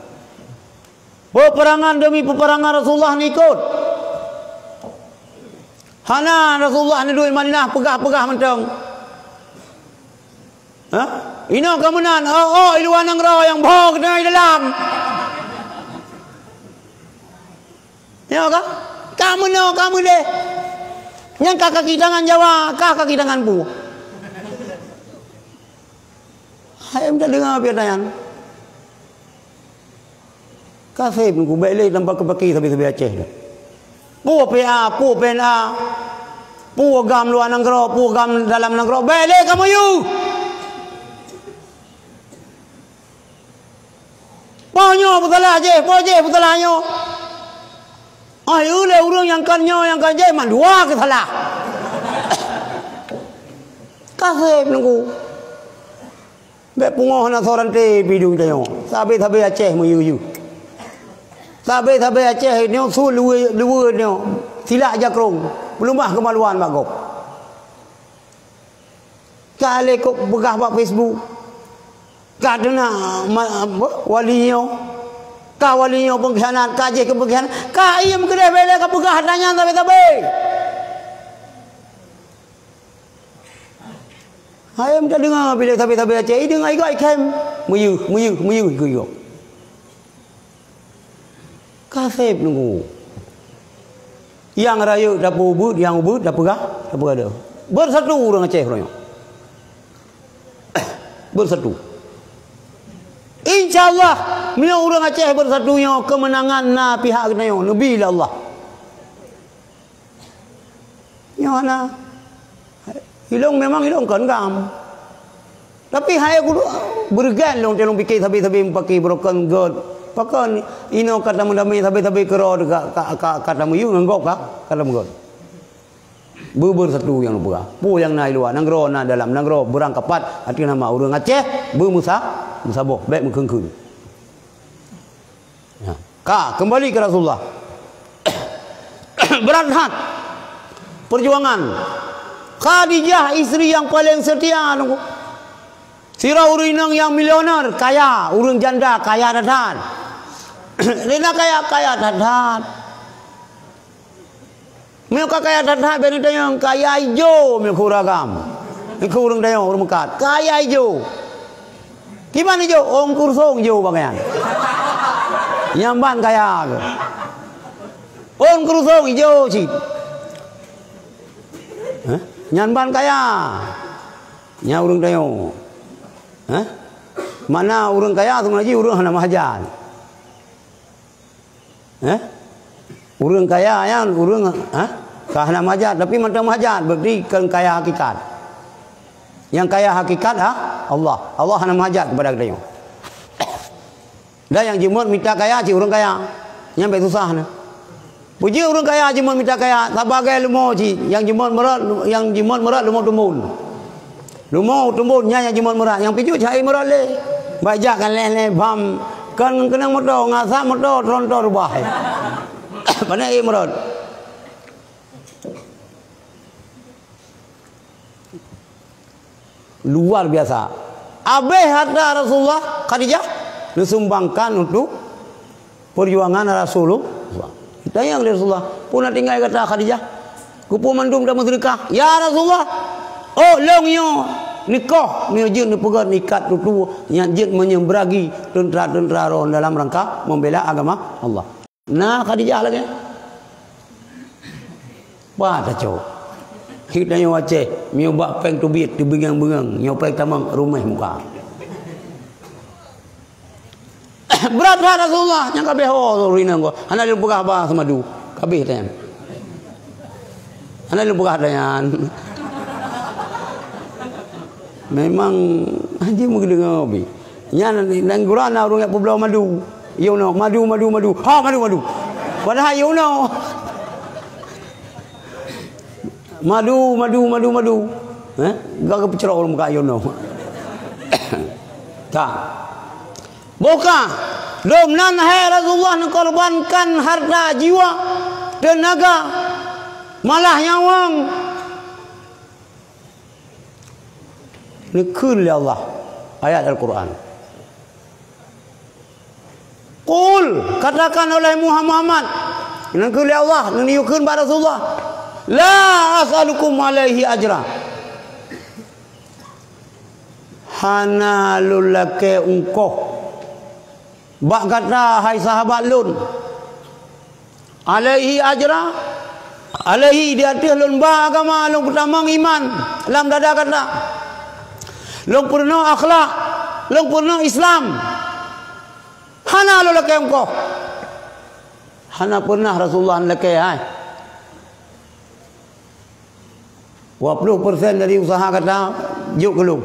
Peperangan demi peperangan Rasulullah neuikot. Hana Rasulullah neuduek i Madinah peugah-peugah mantong. Ha? Inoe ka meunan, oh, oh, i luwa nanggroe nyang boh keunoe i dalam. Nyoe ka? Ka meunoe, ka meudeh. Nyan ka kaki tangan Jawa, ka kaki tangan peue? Hai, meuta deungoe piet nyan. Ka seb ku bèk lé tampa keupaki sabe-sabe Aceh tu. Peue P A, peue P N A, peue GAM luwa nanggroe, peue GAM dalam nanggroe, bèk lé kamoe yue. Poh nyoe Peusalah jih, po jih peusalah nyoe. Ah, yue lé ureuëng nyang kon nyoe, nyang kon jih, mandua keusalah. Kaseb nunggu. Bék pungoh na soe ranté pidong tanyoe. Sabe-sabe Aceh meuyue-yue. Sabe-sabe Aceh nyoe su luwe, luwe nyoe. Silak jakrong. Peulumah keumaluan bak gob. Ka lé kok peugah bak Facebook. Ka deuna ma-, apa, wali nyoe. Ka wali nyoe peungkhianat, ka jih keu peungkhianat. Ka iem keudeh bela ka peugah ata nyan sabe-sabe. Hai meuta deungoe bila sabe-sabe Aceh, i deungoe i gok i khem. Meuyeuh, meuyeuh, meuyeuh i gok. Kaseb nunggu. Nyang rayeuk tapeubuet, nyang ubeut tapeugah, tapeugah deuh. Bersatu ureuëng Aceh uroe nyoe. Bersatu. Insya Allah, meunyoe ureuëng Aceh bersatu nyoe, keumeunangan na pihak geutanyoe, neubi lé Allah. Nyoe na. Ilong memang ilong kon gam. Tapi hai guru beureugan long teuh long pike sabe-sabe meupaké beurokon göt. Pakon inoe ka tameudamé sabe-sabe keudroe ka, ka, ka, ka tameuyue ngon gob ka, ka tameugöt. Beubersatu nyang lumpah. Peue nyang na i luwa nanggroe na dalam nanggroe beurangkapat ateueh nama ureuëng Aceh beumeusa-, meusaboh bék meukheun-kheun. Ya. Ka, kembali ke Rasulullah. Berat that perjuangan. Khadijah istri yang paling setia nunggu. Sidroe ureuëng inong nyang milioner, kaya, ureuëng janda, kaya that-that. Rina kaya, kaya that-that. Meunyoe ka kaya that-that, bèk neutanyong, kaya ijo meunyoe keu ureueng agam. Keu ureueng tanyoe, ureueng meukat. Kaya ijo. Kiban ijo? Ôn keurusong ijo pakaian. Nyan ban kaya keuh. Ôn keurusong ijo cit. Hah? Nyan ban kaya. Nyan ureueng tanyoe. Hah? Makna ureueng kaya, sebenarnya ureueng hana meuhajat. Eh? Ureueng kaya nyan, ureueng, ha? Ka hana meuhajat, tapi mantong meuhajat, berarti kon kaya hakikat. Nyang kaya hakikat, ha? Allah. Allah hana meuhajat kepada geutanyoe. Dan nyang jimuet mita kaya cit ureueng kaya. Nyan bèk susah na. Peue jeuet ureueng kaya jimuet mita kaya, sabagai leumo cit, nyang jimuet meurot, nyang jimuet meurot leumo tumbon. Leumo tumbon nyan nyang jimuet meurot, nyang pijuet cit hai meurot lé. Bak jak kan lhèe-lhèe bam, kan keunong moto, ngasah moto, tronto rubah. Pane hai meurot. Luar biasa. Abéh harta Rasulullah, Khadijah, neusumbangkan untuk perjuangan Rasulullah. Tanyong lé Rasulullah, "Peue na tinggai gata Khadijah? Keupeue mandum tameuseudeukah?" "Ya Rasulullah, ôk lôn nyoe neukoh, meunyoe jeuet neupeugöt ikat tutue nyang jeuet meunyeubeurangi teuntra-teuntra roh dalam rangka membela agama Allah." Na Khadijah lagèe. Bah tacok. Hik tanyoe Aceh, meunyoe bak péng teubiet, teubeungéng-beungéng, nyoe péng tamong ruméh muka. Brat that Rasulullah, nyang ka abéh ho ureueng inong ko. Hana lôn peugah haba seumadu. Ka abéh tanyan. Hana lôn peugah tanyan. Memang hana meudeungoe pih. Nyan, nyan gura na ureueng jak peubloe madu. Yoh noe, madu, madu, madu. Ha, madu, madu. Padahai yoh noe. Madu, madu, madu, madu. Eh? Gak peucrok ureueng muka yoh noe. Ka. Boh ka. Lom nan hai Rasulullah neukorbankan harta, jiwa, teunaga, malah nyawöng. Neukheun lé Allah ayat Al-Quran. Qul, katakan oleh Muhammad, neukheun lé Allah, neuyue kheun bak Rasulullah, "La as'alukum alaihi ajra." Hana lôn lakée ungkoh bak gata, hai sahabat lôn. Alaihi ajra, alaihi di ateueh lôn ba agama, lôn peutamong iman lam dada gata. Lôn peurunoe akhlak, lôn peurunoe Islam. Hana lôn lakée ungkoh. Hana pernah Rasulullah lakée, hai. Dua puluh persen dari usaha gata jok keu lôn.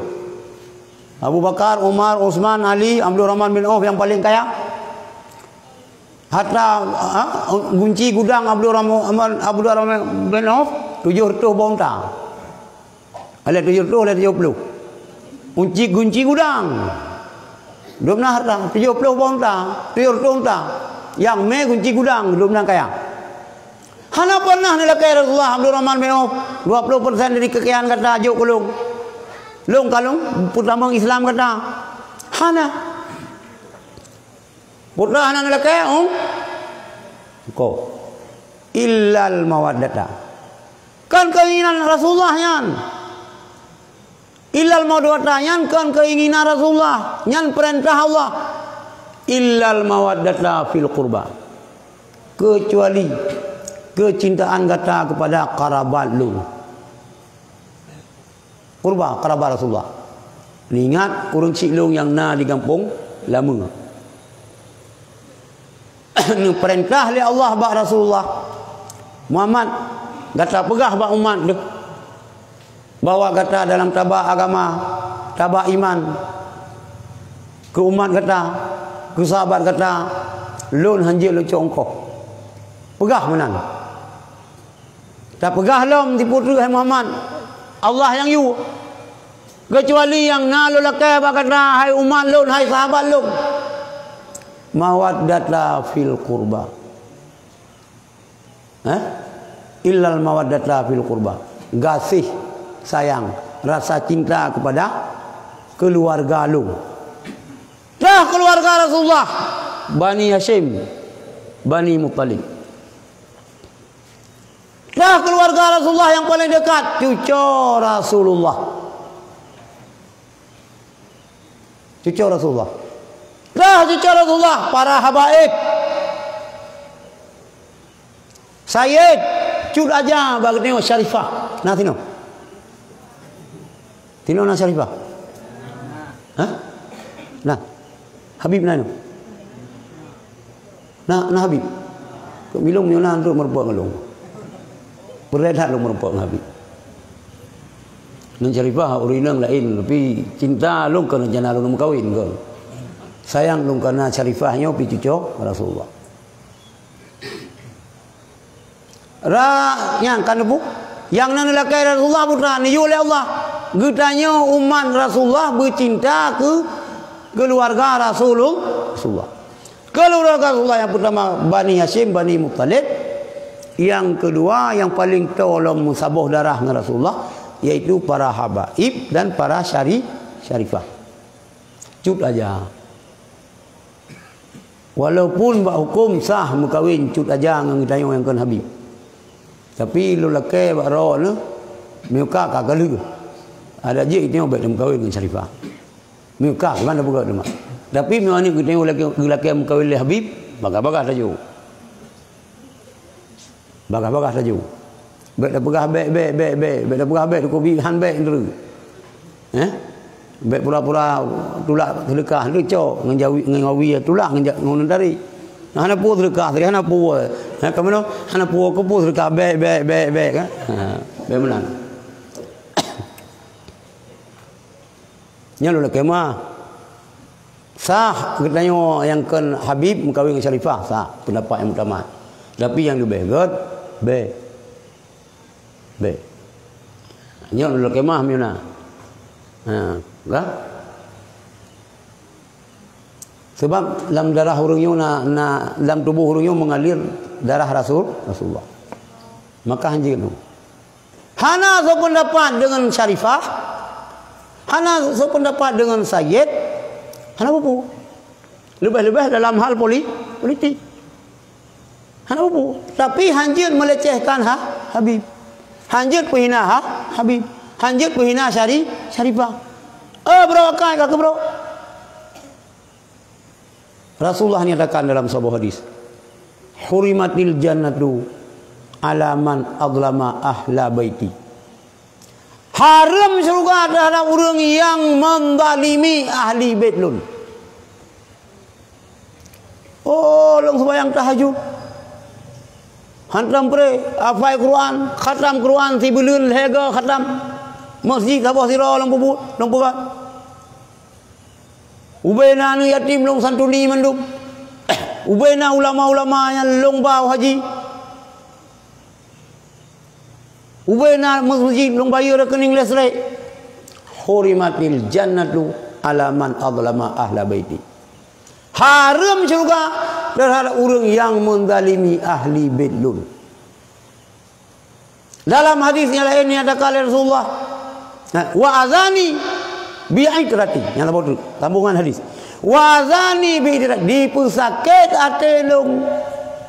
Abu Bakar, Umar, Utsman, Ali, Abdurrahman bin Auf nyang paleng kaya. Harta, ha, gunci gudang Abdurrahman, Abdurrahman bin Auf, tujoh reutôh boh unta. Alah tujoh reutôh, alah tujoh ploh. Gunci, gunci gudang. Dum na harta, tujoh ploh boh unta, tujoh reutôh unta. Nyang mè gunci gudang, dum na kaya. Hana pernah neulakèe Rasulullah, "Abdurrahman bin Auf, dua ploh persen dari kekayaan gata jok keu lôn. Lôn ka lôn peutamong Islam gata." Hana. Putra hana neulakèe, um? Ko. Illal mawaddata. Kan keinginan Rasulullah nyan. Illal mawaddata nyan kan keinginan Rasulullah, nyan peurintah Allah. Illal mawaddata fil qurba. Kecuali kecintaan gata kepada karabat lôn. Qurba, karabat Rasulullah. Ingat ureueng chik lôn nyang na di gampông lameue. Neupeurintah lé Allah bak Rasulullah, "Muhammad, gata peugah bak umat teuh bahwa gata dalam taba agama, taba iman keu umat gata, keu sahabat gata, lôn hanjeuet lôn cok ongkoh." Peugah meunan. Tapeugah lom, tipu treuk, hai Muhammad, Allah nyang yue. Keucuali nyang na lôn lakèe bak gata, hai umat lôn, hai sahabat lôn. Mawaddata fil qurba. Eh? Illal mawaddata fil qurba. Gaséh sayang, rasa cinta kepada keluarga lôn. Dah keluarga Rasulullah, Bani Hasyim, Bani Muttalib. Dah keluarga Rasulullah nyang paléng dekat, cuco Rasulullah. Cuco Rasulullah. Dah cuco Rasulullah, para habaib. Sayyid, cut aja bak geutanyoe Syarifah. Nah, sinoe. Tinoe na Syarifah? Hah? Na. Habib na nyoe? Na, na Habib. Kok milong nyoe na trok meurumpok ngon lôn. Peureulèe that lôn meurumpok ngon Habib. Ngon Syarifah ureueng inong laén, tapi cinta lôn keu rencana lôn meukawen kon. Sayang lôn keu na Syarifah nyoe pi cuco Rasulullah. Ra nyang ka neubu, nyang na neulakèe Rasulullah putra, neuyue lé Allah. Geutanyoe umat Rasulullah beucinta keu keuluwarga Rasulul-, Rasulullah. Keuluwarga Rasulullah nyang peurtama Bani Hasyim, Bani Muttalib. Nyang keudua, nyang paleng toe lom meusaboh darah ngon Rasulullah, yaitu para habaib dan para syari-, syarifah. Cut aja. Walaupun bak huköm sah meukawen cut aja ngon geutanyoe nyang kon Habib. Tapi lôn lakèe bak droeneuh, meunyoe ka, ka ka lheueh. Adak jeuet geutanyoe bèk tameukawen ngon Syarifah. Meunyoe ka, kiban tapeugah teuma. Tapi meunyoe aneuk geutanyoe lakèe, geulakèe meukawen lé Habib, bagah-bagah tajok. Bagah-bagah laju. Bèk tapeugah bèk, bèk, bèk, bèk. Bèk tapeugah bèk, teukubi han bèk, ndeuek. Eh? Bèk pura-pura tulak seudeukah, ndeuek cok. Ngon jawi, ngon awi tulak, ngon ja-, ngon tari. Nah, hana peue seudeukah, tadi hana peue. Ha, ka meunoe, hana peue, keupeue seudeukah, bèk, bèk, bèk, bèk, kan? Ha, bèk meunan. Nyan lôn lakèe meuah. Sah geutanyoe nyang kon Habib meukawen ngon Syarifah, sah, peundapat nyang muktamad. Tapi nyang leubeh gèt, bèk. Bèk. Nyoe lôn lakèe meuah meunyoe na. Ha, dah? Sebab lam darah ureueng nyoe na, na, lam tuboh ureueng nyoe mengalir darah Rasul, Rasulullah. Maka hanjeuet nyoe. Hana seupeundapat deungon Syarifah, hana seupeundapat deungon Sayyid, hana peue-peue. Leubeh-leubeh dalam hal poli-, politik. Hana peue-peue. Tapi hanjeuet meulecehkan ha-, Habib. Hanjeuet peuhina ha-, Habib. Hanjeuet peuhina Syari-, Syarifah. Eh, brok akai ka keubrok. Rasulullah nyatakan dalam saboh hadis, "Hurimatil jannatu ala man adlama ahla baiti." Hareuem syeuruga teuhadap ureueng nyang menzalimi ahli bait lôn. Oh, lôn seumayang tahajud. Hantom pré, hafai Quran, khatam Quran sibuleuen lhèe go khatam. Masjid saboh sidroe lôn peubuet, lôn peugah. Ubé na aneuk yatim lôn santuni mandum. Ubena ulama-ulama nyang lôn ba u haji. Ubena meuseujid lôn bayeue rekening listrik. Hurimatil jannatu ala man adlama ahla baiti. Hareuem syeuruga teuhadap ureuëng nyang meuzalimi ahli bait lôn. Dalam hadis nyang laén nyang dakha lé Rasulullah, "Wa azani bi itrati." Nyang laba tu, sambungan hadis. "Wa azani bi itrati." Dipeusakét até lôn,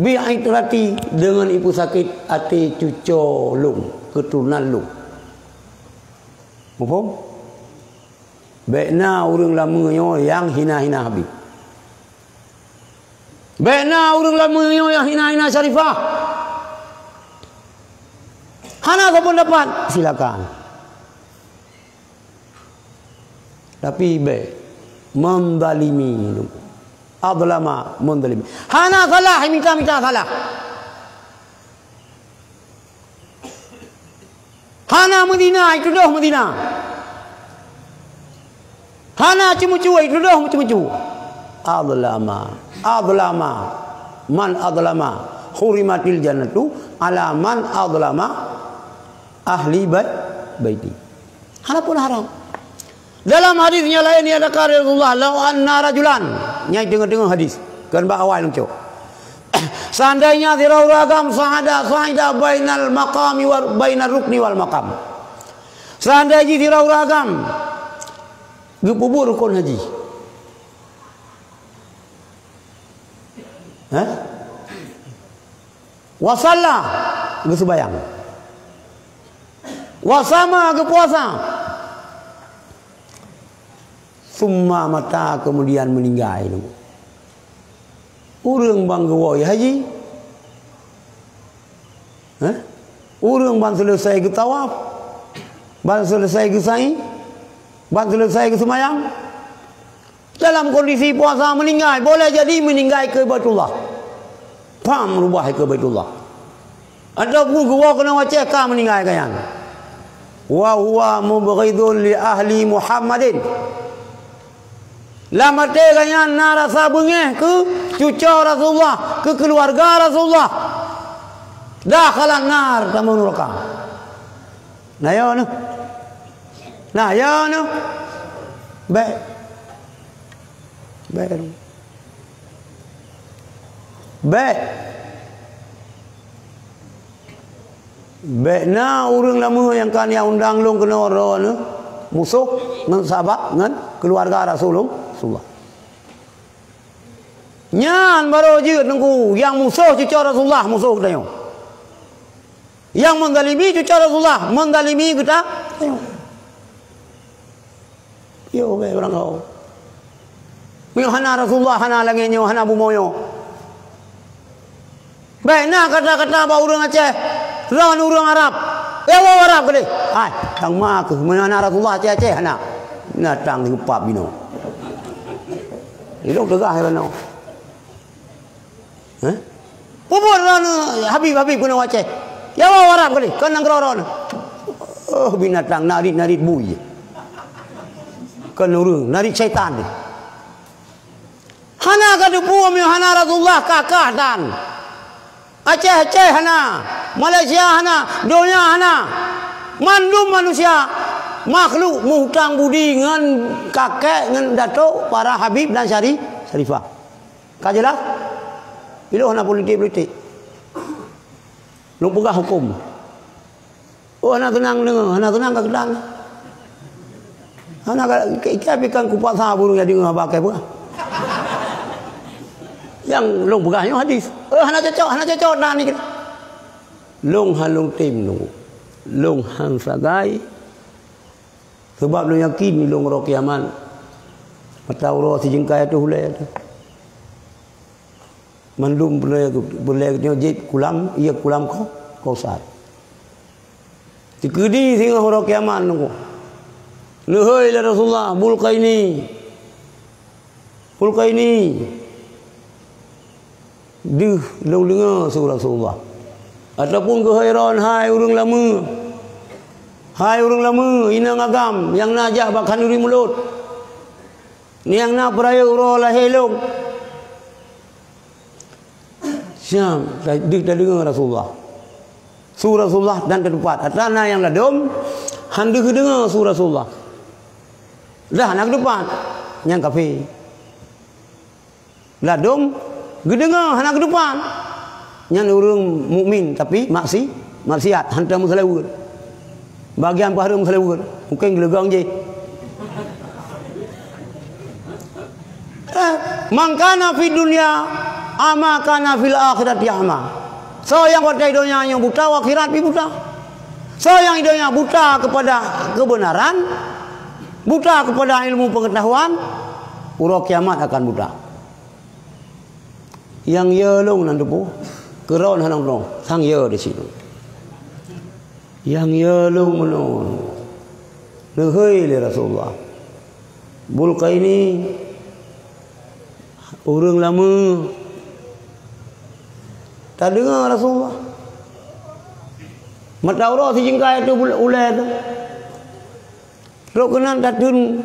bi itrati, deungon ipeusakét até cuco lôn, keuturonan lôn. Muphom? Bék na ureuëng lameue nyoe nyang hina-hina Habib. Bék na ureuëng lameue nyoe nyang hina-hina Syarifah. Hana sapeue dapat, silakan. Tapi bék menzalimi. Adlama menzalimi. Hana salah, minta-minta salah. Hana meuzina, itudoh meuzina. Hana ceumeucue, itudoh ceumeucue. Adlama, adlama, man adlama, hurimatil jannatu ala man adlama ahli bai-, baiti. Hana pun haram. Dalam hadis nyang laén nyang dakha Rasulullah, "Lau anna rajulan," nyang teungoh-teungoh hadis, kon bak awai lom cok. Seandainya sidroe ureuëng agam sa'ada, sa'ida bainal maqami wa bainar rukni wal maqam. Seandainya sidroe ureuëng agam geupeubuet rukon haji. Hah? Wa shalla, geuseumayang. Wa shama, geupuasa. Summa mata, kemudian meninggai. Ureuëng ban geuwoe haji. Hah? Ureuëng ban selesai geutawaf. Ban selesai geusai. Ban selesai geuseumayang. Dalam kondisi puasa meninggai, boleh jadi meninggai keu Baitullah. Pam rubah keu Baitullah. Ataupun geuwoe keunoe u Aceh ka meninggai keu nyan. Wa huwa mubghidun li ahli Muhammadin. Lam até geuh nyan na rasa beungéh keu cuco Rasulullah, keu keuluwarga Rasulullah. Dakhalan nar, tamong nuraka. Na yo nyoe. Na yo nyoe. Bék. Bék. Bék. Bék na ureuëng lameue nyang ka neuundang lôn keunoe droeneuh musoh ngon sahabat ngon keuluwarga Rasulullah. Nyan barô jeuet Teungku, nyang musoh cuco Rasulullah, musoh geutanyoe. Nyang meuzalimi cuco Rasulullah, meuzalimi geuta-, Yo, bék barangkaho. Meunyoe hana Rasulullah, hana langét nyoe, hana bumoe nyoe. Bék na kata-kata bak ureuëng Aceh, lon ureuëng Arab. Eh, woe Arab keudeh. Hai, tang ma keuh, meunyoe hana Rasulullah Aceh-Aceh hana. Na tang geupap binoe. Ilong teugah ya keunoe. Hah? Peubuet droeneuh Habib-Habib keunoe u Aceh. Ya woe Arab keudeh, kon nanggroe droeneuh. Oh, binatang narit-narit bui. Kon ureuëng, narit syaitan deh. Hana ka teupeu meunyoe hana Rasulullah kakah tan. Aceh-Aceh hana, Malaysia hana, donya hana. Mandum manusia, makhluk meuhutang budi ngon kakek, ngon dato, para habib dan syari-, syarifah. Ka jeulaih? Piloh hana politik-politik. Lôn peugah huköm. Oh, hana seunang deungoe, hana seunang ka keudang. Hana ka, ka, ka pi kan kupat sa burung ya deungoe haba keu peugah. Nyang lôn peugah nyoe hadis. Oh, hana cocok, hana cocok na ni. Lôn han lôn tem lôn. Lôn han sagai. Sabab lôn yakin ilong uroe kiamat, mata uroe sijeungkai ateueh ulée teuh. Mandum peureulée, peureulée geutanyoe jieb kulam, ié kulam Kau-, Kausar. Sikeudi singoh uroe kiamat nunggu. Leuhôi lé Rasulullah, "Bulqaini." Bulqaini. Deuh lôn deungoe su Rasulullah. Ataupun geuhôi droen, "Hai ureuëng lameue, hai ureuëng lameue, inong agam nyang na jak bak khanuri mulod, nyang na peurayeuk uroe lahé lôn." Siang, deuh tadeungoe Rasulullah. Su Rasulullah dan teutupat. Atra na nyang ladom, han deuh geudeungoe su Rasulullah. Dah na geutupat, nyang kafé. Ladom geudeungoe hana geutupat. Nyan ureuëng mukmin tapi maksi, maksiat, han teumeusaleubeuet. Bagian pahareuem meusaleuweut, mungken geuleugong jih. Eh, man kana fid dunya ama kana fil akhirati ama. Soe nyang watée donya nyoe buta, u akhirat pih buta. Soe nyang donya buta kepada kebenaran, buta kepada ilmu pengetahuan, uroe kiamat akan buta. Nyang yö lôn nan teupeue, keudroe hana keudroe, sang yö di sinan. Nyang yö lôn meunoe, neuhôi lé Rasulullah. Bulqaini ureuëng lameue tadeungoe Rasulullah. Mata uroe sijingkai teuh bul-, ulée teuh. Trok keunan tateun,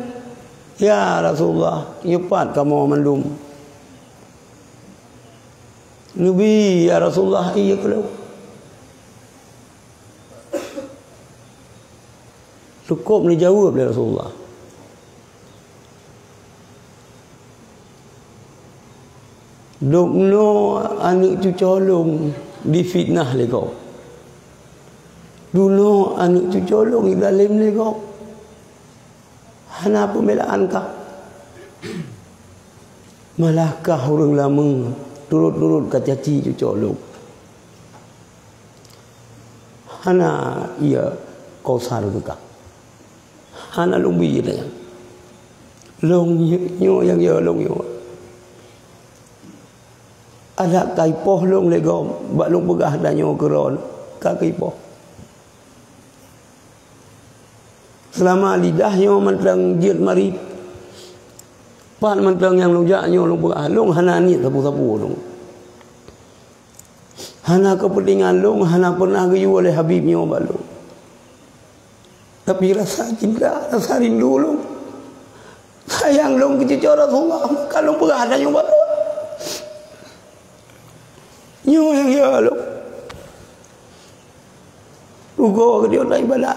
"Ya Rasulullah, nyoe pat kamoe mandum?" "Neubi, ya Rasulullah, iya keulôn." Cukôp neujaweueb lé Rasulullah. Dumnoe aneuëk cucoe lôn difitnah lé gob. Dumnoe aneuëk cucoe lôn idalem lé gob. Hana peubelaan kah. Malah kah ureuëng lameue turot-turot kacaci cucoe lôn. Hana iya Kausar keu kah. Hana lôn bi nyan. Lôn nyoe nyang yö lôn nyoe. Adak kaipoh lôn lé gob, bak lôn peugah tanyoe keudroe ka kaipoh. Seulama lidah nyoe mantong jeuet marit. Pat mantong nyang lôn jak nyoe lôn peugah, lôn hana niet sapeue-sapeue lôn. Hana keupeuntengan lôn, hana pernah geuyue lé Habib nyoe bak lôn. Tapi rasa cinta, rasa rindu lôn, sayang lôn keu cucoe Rasulullah, ka lôn peugah tanyoe bak lôn. Nyoe nyang yö lôn. Rugoe geutanyoe ibadat.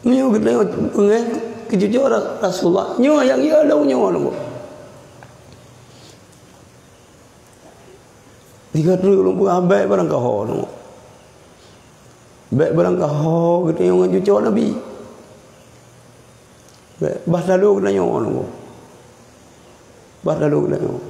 Nyoe geutanyoe peungéh keu cucoe Ra-, Rasulullah. Nyoe nyang yö lôn nyoe lôn. Tiga teuk lôn peugah bék barangkaho lôn. Bék barangkaho geutanyoe ngon cucoe Nabi. Bék, bah talo geutanyoe lôn. Bah talo geutanyoe.